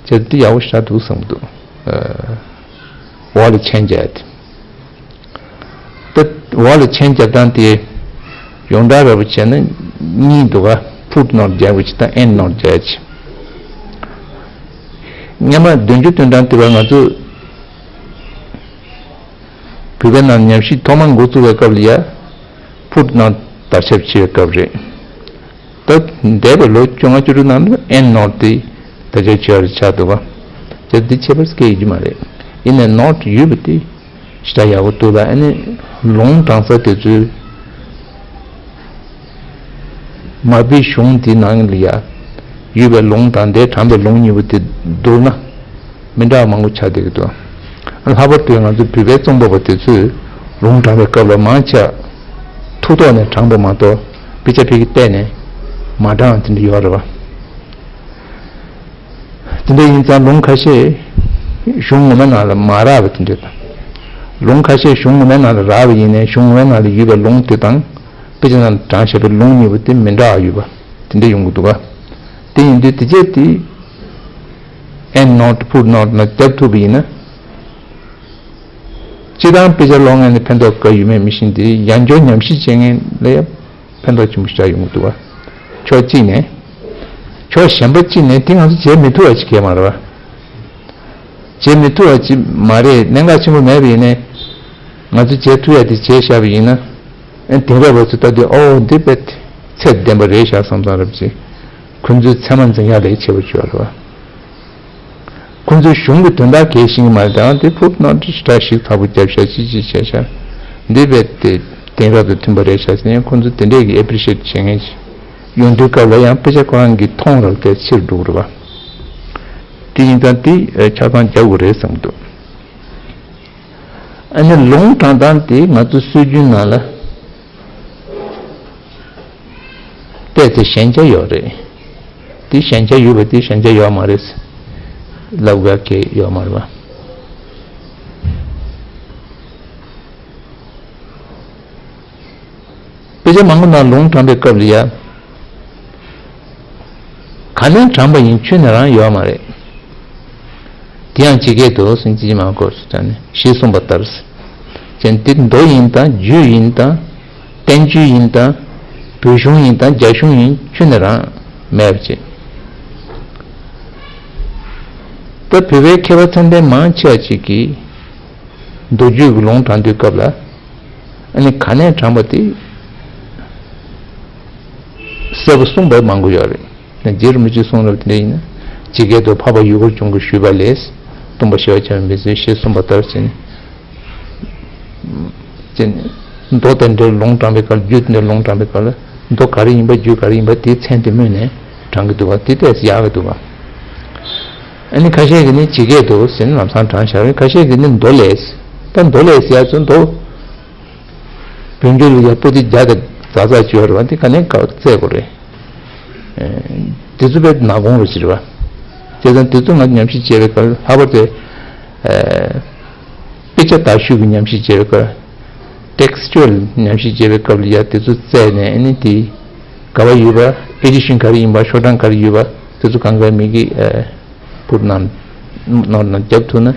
བྱས་ཏེ་ཡག་པོ་ཞེ་དྲག་འདུག་བསམ་གྱི་འདུག་ཨ། འོག་ལ་མཆན་རྒྱག་དེ། ད་འོག་ལ་མཆན་རྒྱབ་སྟངས་དེ་ཡོངས་གྲགས་འདྲ་པོ་བྱས་ན་གཉིས་འདུག་ག་ཕུཊ་ནོཊ་རྒྱག་པ་ཅིག་དང་ཨེན་ཌི་ནོཊ་རྒྱག་ཅིག་སྔོན་མ་བདུན་ཅུ་དོན་གྲངས་དེ་བར་ང་ཚོ་བོད་པའི་ནང་ཉམས་ཞིབ་ཐོག་མར་འགོ་བཙུགས་པའི་སྐབས་ལ་ཡ་ཕུཊ་ནོཊ་དར་ཁྱབ་ཆེ་བའི་སྐབས་རེད། ད་འདས་པའི་ལོ་བཅོ་ལྔ་བཅུ་དྲུག་ནང་དུ་ཨེན་ཌི་ནོཊ་དེ་དར་ཁྱབ་ཆེ་བ་ཆགས་འདུག་ག་བྱས་ཏེ་ཁྱད་པར་སྐྱེ་ཡོད་ཀྱི་མ་རེད། ཡིན་ནའི་ནོཊ་ཡོད་པ་དེ་ཞེ་དྲག་ཡག་པོ་འདུག་ལ། ཨ་ནི་ལུང་དྲངས་ས་དེ་ཚོའི་ མར་པའི་གཞུང་དེའི་ནང་ལ་ཡ་ཡོད་པའི་ལུང་དང་དེ་དྲངས་པའི་ལུང་གཉིས་པོ་དེ་བསྡུར་ན་མི་འདྲ་བ་མང་པོ་ཆགས་བསྡད་ཀྱི་འདུག། ལྷག་པར་དུ་ང་ཚོ་བོད་པའི་རྩོམ་པ་པོ་དེ་ཚོས་ལུང་དྲངས་པའི་སྐབས་ལ་མང་ཆེ་བ་ཐུགས་ཐོག་ནས་དྲངས་པ་མ་གཏོགས་དཔེ་ཆ་ཕ་གིར་བལྟས་ནས་མ་དྲངས་དེ་འདྲ་ཡོད་རེད་བ། དེ་འདྲ་ཡིན་ཙང་ལུང་ཁ་ཤས་གཞུང་ངོ་མའི་ནང་ལ་མ་རག་པ་དེ་འདྲ་དང་། ལུང་ཁ་ཤས་གཞུང་ངོ་མའི་ནང་ལ་རག་པ་ཡིན་ནའི་གཞུང་ངོ་མའི་ནང་ལ་ཡོད་པའི་ལུང་དེ་དང་དཔེ་ཆ་ནང་དྲངས་བཞག་པའི་ལུང་གཉིས་པོ་དེ་མི་འདྲ་བ་ཡོད་པ་དེ་འདྲ་ཡོང་གི་འདུག་ག། དེ་ཡིན་དུས་དེ་རྗེས་དེ་end note footnote ནང་བརྒྱབ་ཐུབ་པ་ཡིན་ན། སྤྱིར་བཏང་དཔེ་ཆ་ཀློག་མཁན་ནི་ཕན་ཐོགས་ག་ཡོད་མེད་མི་ཤེས་དེ་ཡང་བསྐྱར་ཉམས་ཞིབ་བྱེད་མཁན་ལ་ཡང་ཕན་ཐོགས་ཆེན་པོ་ཞིག་ཆགས་ཡོང་གི་འདུག་བ། ཕྱོགས་གཅིག་ནས། ཕྱོགས་གཞན་པ་གཅིག་ནས་དེ་ང་ཚོ་བྱེད་མི་ཐུབ་པ་ཞིག་གས་མ་རེད་བ། བྱེད་མི་ཐུབ་པ་ཅིག་མ་རེད། གནད་འགག་ཆེན་པོ་མེད་པ་ཡིན་ནའི། ང་ཚོ་བྱེད་ཐུབ་ཡ་དེ་བྱས་བཞག་པ་ཡིན་ན། ཨ་དེང་རབས་པ་ཚོས་ལྟ་དུས་ཨོ་འདི་དཔེ་ཚད་ལྡན་པ་རེད་ཤག་བསམ་བསམ་རབ་ཅིག་ཁོ་ཚོའི་ཚད་མ་འཛིན་ཡ་ལས་ཆེ་བ་བྱོས་རེད་བ། ཁོ་ཚོའི་གཞུང་གི་དོན་དག་གས་ཤེས་ཀྱི་མ་རེད་དང་དེ་ཕུབ་ནོ་ཏི་ཤི་ཏྲ་ཞིག་ཚ་པོ་རྒྱབ་ཤ་ཅི་ཅི་བྱས་ཤ། འདི་བས་དེ་དེང་རབས་དང་མཐུན་པ་རེད་ཤག་ཟེར་ནས་ཁོ་ཚོ་དེ་འདྲས་ཀྱི་ཨེ་པི་རི་ཤེ་ཊི་བྱེད་མཁན་ཞིག་ཡོང་དུས་སྐབས་ལ་ཡང་དཔེ་ཆ་ཁོ་རང་གི་མཐོང་རག་དེ་ཕྱིར་འགྲོ་གི་རེད་བ། དེ་ཡིན་ཙང་དེ་ཆ་ཚང་རྒྱག་དགོས་རེད་བསམ་གྱི་འདུག། ཨ་ནི་ལུང་དྲངས་སྟངས་དེ་ང་ཚོ་སྲོལ་རྒྱུན་ནང་ལ། བལྟས་ཚེ་ཞན་ཆ་ཡོད་རེད། དེ་ཞན་ཆ་ཡོད་པ་དེ་ཞན་ཆ་ཡོད་མ་རེད། ལབ་དགོས་ཀྱི་ཡོད་མ་རེད་བ། དཔེ་ཆ་མང་པོ་ནང་ལུང་དྲངས་པའི་སྐབས་ལ་ཡ། ག་ནས་དྲངས་པ་ཡིན་ཁྱོན་ནས་རང་ཡོད་མ་རེད། དེ་ཡང་ཇི་སྐད་དུ་ཟིན་ཅི་མ་གོ་སུ་ཙང་ནས་ཞེས་གསུངས་པ་ལྟར། ཅན་དེ་མདོ་ཡིན་དང་རྒྱུད་ཡིན་དང་། བསྟན་བཅོས་ཡིན་དང་། བོད་གཞུང་ཡིན་དང་རྒྱ་གཞུང་ཡིན་ཁྱོན་ནས་རང་མེད་པ་བྱེད། ད་བོད་པའི་མཁས་པ་མཚན་ལྡན་མང་ཆེ་བ་ཅིག་གིས་མདོ་རྒྱུད་ཀྱི་ལུང་དྲངས་དུས་སྐབས་ལ། ཨ་ནི་ག་ནས་དྲངས་པ་དེ་གསལ་པོ་གསུངས་པ་མང་པོ་ཡོད་རེད། རྗེ་རིན་པོ་ཆེས་གསུངས་རབས་དེ་འདྲ་ཡིན་ན། ཇི་སྐད་དུ་འཕགས་པ་ཡུལ་འཁོར་གྱི་གཞུང་གིས་ཞུས་པ་ལས། སྟོན་པ་ཞི་བ་བྱམས་པའི་མི་ཚེ་ཞེས་གསུངས་པ་ལྟར་བྱས་ནས། བྱས་ནས་མདོ་དེ་འདྲའི་ལུང་དྲངས་པའི་སྐབས་རྒྱུད་དེ་འདྲའི་ལུང་དྲངས་པའི་སྐབས་ལ་མདོ་ག་རེ་ཡིན་པ་རྒྱུད་ག་རེ་ཡིན་པ་དེའི་མཚན་དེ་སྨོས་ནས་དྲངས་ཀྱི་འདུག་བ། དེ་ཏོག་ཙམ་ཡག་གི་འདུག་བ། ཨ་ནི་ཁ་ཤས་ཀྱིས་ནི་ཇི་སྐད་དུ་ཟེར་ནས་ལམ་སང་དྲངས་བཞག་རེད། ཁ་ཤས་ཀྱིས་ནི་མདོ་ལས། ད་མདོ་ལས་ཟེར་ཡ་ཚོ་མདོ། བོད་འགྱུར་ལ་ཡ་པོ་ཏི་བརྒྱ་དང་ཛ་ཛ་བཅོས་རེད་བ། འདི་ག་ནས་ག་བར་བཙལ་དགོས་རེད། ཨེ། དེ་ཚོ་དཔེ་ནག་གོང་རུ་ཕྱིར་བ། བྱས་ཙང་དེ་ཚོ་ང་ཉམས་ཞིབ་བྱས་པའི་སྐབས་ལྷག་པར་དུ། ཨེ། དཔེ་ཆ་དག་ཤོས་ཀྱི་ཉམས་ཞིབ་བྱས་པའི་སྐབས། ཊེག་སི་ཅུ་ཨལ་ཉམས་ཞིབ་བྱས་པའི་སྐབས་ལ་ཡ་དེ་ཚོ་བཙལ་ནས་ཨ་ནི་དེ། ག་བ་ཡོད་པ། ཨེ་ཌི་ཤན་ག་རེ་ཡིན་པ། ཤོག་གྲངས་ག་རེ་ཡོད་པ། དེ་ཚོ་གང་ག་མི་གི། ཨེ། ཕུར་ནང་ནོར་ནང་རྒྱབ་ཐུབ་ན་ཨ་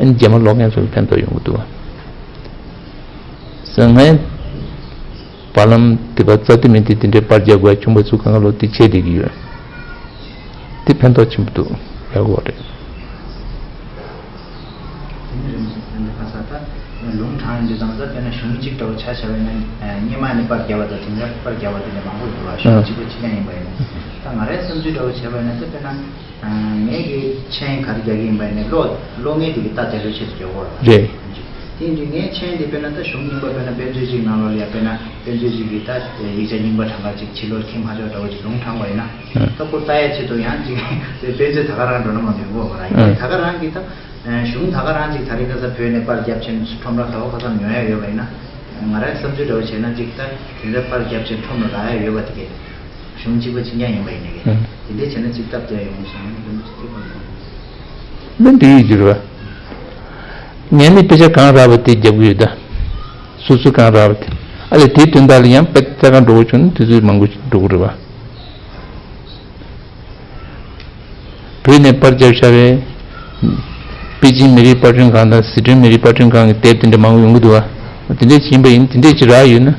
ནི་རྗེས་མ་ཀློག་མཁན་ཚོ་ལ་ཕན་ཐོགས་ཡོང་གི་འདུག་བ། ཟེར་ངས་བར་ལམ་དེ་པ་རྩ་དེ་མི་དེ་དེ་འདྲའི་པར་རྒྱག་དགོས་བྱུང་བ་ཚུགས་གང་ག་ལོ་དེ་བྱས་བསྡད་ཀྱི་ཡོད། དེ་ཕན་ཐོགས་ཆེན་པོ་འདུག་ཡག་པོ་རེད། དེ་ནི་རིམ་བཞིན་ས་འདི་ཁ་ས་ད་ལུང་དྲངས་འདི་དང་ས་དཔེར་ན་གཞུང་གཅིག་འདྲ་བོ་ཆ་བཞག་པ་ཡིན་ན་སྔོན་མ་ནས་པར་རྒྱབ་པ་དང་དེང་སང་པར་རྒྱབ་པ་དེ་འདྲ་མང་པོ་ཡོད་པ། གཞུང་གཅིག་པ་གཅིག་རྐྱང་ཡིན་པ་ཡིན་ན། ད་ང་རའི་བསམ་ཚུལ་འདྲ་བོ་བྱས་པ་ཡིན་ན་ད་དཔེར་ན། ངས་ཀྱི་མཆན་ག་རེ་རྒྱག་གི་ཡིན་པ་ནི་ཀློག་ཀློག་མཁན་དེ་གི་ལྟ་དེ་ལོས་ཆེད་དུ་རྒྱག་གོ་ར། རེད། དེ་ཡིན་དུས་ངའི་མཆན་དེ་དཔེར་ན་ད་གཞུང་རྙིང་པ་དཔེར་ན་དཔེ་མཛོད་ཅིག་ནང་ལོགས་ལ་ཡ་དཔེར་ན་དཔེ་མཛོད་ཅིག་གི་ད་ཡིག་ཆ་རྙིང་པ་གྲངས་ཀ་ཅིག་ཕྱི་ལོགས་ཁྱེར་མ་ཆོག་འདྲ་བོ་ཅིག་ལུང་དྲངས་པ་ཡིན་ན། ད་ཁོ་ལྟ་ཡ་ཆེད་དུ་ཡང་ཅིག་དཔེ་མཛོད་ད་ག་རང་འགྲོ་ན་མ་འདོད་གོ་ར་ཡིན་ད་ག་རང་གི་ད་གཞུང་ད་ག་རང་ཅིག་ད་རེས་ཁ་ས་བོད་ནས་པར་རྒྱབ་ཆེན་ཁྲོམ་ར་ད་བ་ཁ་ས་ཉོ་ཡ་ཡོད་པ་ཡིན་ན། ང་རང་བསམ་ཚུལ་འདྲ་བོ་བྱས་ན་ཅིག་ད་དེ་འདྲ་པར་རྒྱབ་ཆེན་ཁྲོམ་ར་རག་ཡ་ཡོད་པ་དེ་གས། གཞུང་གཅིག་པ་གཅིག་རྐྱང་ཡིན་པ་ཡིན་ནའི། ཨང་། དེ་འདྲས་བྱས་ན་ཅིག་སྟབས་བདེ་ཡོང་སོང་ནས་དེ་འདྲས་ཅིག་ཐུག་པ་མིན། མི་འདི་ཡིས་བསྒྱུར་བ། ངས་ནི་དཔེ་ཆ་གང་རག་པ་དེ་རྒྱབ་ཀྱི་ཡོད་ད། སོ་སོས་གང་རག་པ་དེ། ཨ་ལས་དེའི་དོན་དག་ལ་ཡང་དཔེ་ཆ་གང་འགྲོ་དགོས་བྱུང་ན་དུས་ཚོད་མང་པོ་ཞིག་འགྲོ་གི་རེད་བ། བོད་ནས་པར་རྒྱབ་བཞག་པའི། པེ་ཅིན་མི་རིགས་པར་སྐྲུན་ཁང་དང་ཟི་ཁྲོན་མི་རིགས་པར་སྐྲུན་ཁང་གི་དེབ་དེ་འདྲ་མང་པོ་ཡོང་གི་འདུག་བ། དེ་འདྲས་ཡིན་པ་ཡིན་དེ་འདྲས་ཅིག་རག་ཡོད་ན།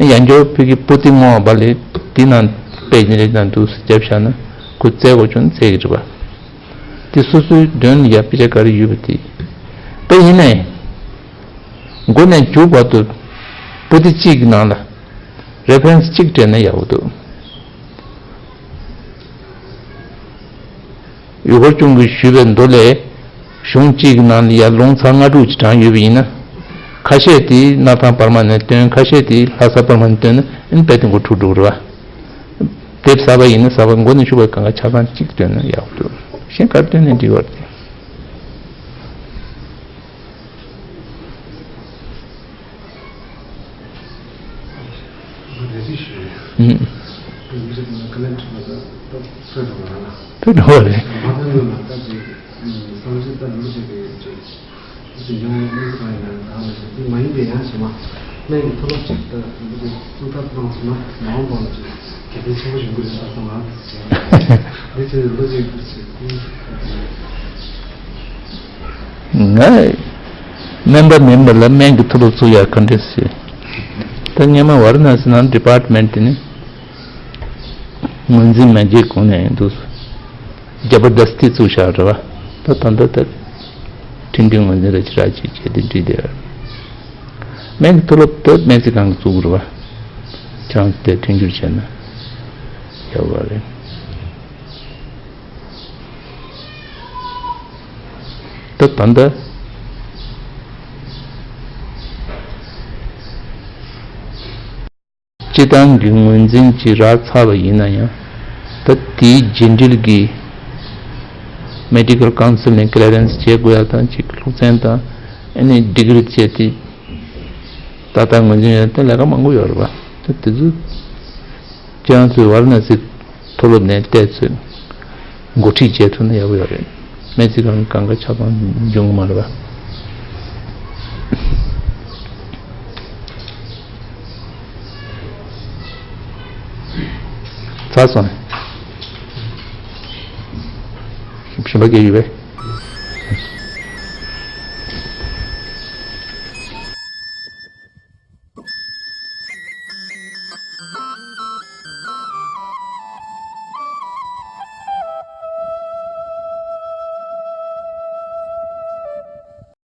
ཡང་འཇོག་བོད་ཀྱི་པོ་ཏི་སྔོག་པ་ལས་དེ་ནང་དཔེ་ཉེ་རེ་དང་འདུག་སེ་རྒྱབ་བཞག་ན་ཁོ་བཙལ་དགོས་བྱུང་ན་བཙལ་གི་རེད་པ། དེ་སོ་སོའི་མདུན་ལ་ཡ་དཔེ་ཆ་ག་རེ་ཡོད་པ་དེ། དཔེ་ཡིན་ནའི། མགོ་ནས་མཇུག་བར་དུ་པོ་ཏི་གཅིག་གི་ནང་ལ་རེ་ཕ་རེན་སི་གཅིག་སྤྲད་ན་ཡག་པོ་འདུག། ཡུལ་སྐོར་གཅུང་གིས་ཞུས་པའི་མདོ་ལས། གཞུང་གཅིག་གི་ནང་ལ་ཡ་ལུང་ཚར་ལྔ་དྲུག་ཅིག་དྲངས་ཡོད་པ་ཡིན་ན། ཁ་ཤས་དེ་སྣར་ཐང་པར་མ་ནས་བཏོན། ཁ་ཤས་དེ་ལྷ་ས་པར་མ་ནས་བཏོན་ན་ཨིན་དཔེ་དེ་མགོ་འཁྲུག་འགྲོ་གི་རེད་བ། དེབ་གསར་པ་ཡིན་ན་གསར་པ། མགོ་ནས་མཇུག་བར་གང་ག་ཆ་ཚང་གཅིག་བཏོན་ན་ཡག་འདུག་གཞན་ག་རེ་བཏོན་ནས་འགྲིག་པ་རེད། ཨུམ། ཕུལ་འགྲོ་བ་རེད། ང་སྨན་པ་མིན་པ་ལ་སྨན་གྱི་ཐུགས་སློབ་ཚུགས་ཡག་ག་འདྲ་ཟེར། ད་སྔོན་མ་ཝཱ་ར་ཎ་སི་ནང་ཌི་པཱར་ཊི་མེན་ཊི་དེ་ནི་ངོས་འཛིན་མེད་རྗེས་གོང་ནས་འདུག་ཇ་བར་དསྟི་བཙུགས་བཞག་རེད་བ། ད་ད་ལྟ་ད་མཐུན་སྒྲིལ་ངོས་འཛིན་ར་ཅི་ར་ཅི་བྱས་ཏེ་འགྲིག་བསྡད་ཡོད། སྨན་གྱི་མཐོ་སློབ་དེ་སྨན་རྩིས་ཁང་གིས་བཙུགས་རེད་བ། ཁྱེད་རང་ཚོ་དེ་མཐུན་འགྱུར་བྱས་ན་ཡག་པོ་རེད། ད་ད་ལྟ་སྤྱི་བཏང་གི་ངོས་འཛིན་ཅིག་རག་ཚར་བ་ཡིན་ན་ཡང་། ད་དེའི་རྗེས་འབྲེལ་གྱི་མེ་ཌི་ཀལ་ཀའུན་སིལ་ནས་ཀི་ལི་ཡར་རན་སི་བྱེད་དགོས་ཡ་དང་། ཅིག་སློབ་ཚན་དང་ཨ་ནི་ཌི་གི་རི་བྱས་ཏེ་ཏག་ཏག་ངོས་འཛིན་ཡ་དེ་ལས་ཀ་མང་པོ་ཡོད་རེད་བ། ད་དེ་ཚོ་ཁྱེད་རང་ཚོའི་ཝཱ་ར་ཎ་སི་མཐོ་སློབ་ནས་བལྟས་ཚོད་འགོ་ཁྲིད་བྱས་ཐུབ་ན་ཡག་པོ་ཡོད་རེད། སྨན་རྩིས་ཁང་གང་ག་ཆ་ཚང་འབྱུང་གི་མ་རེད་པ། ཚར་སོང་། གཞན་པ་ག་ཡོད་པས།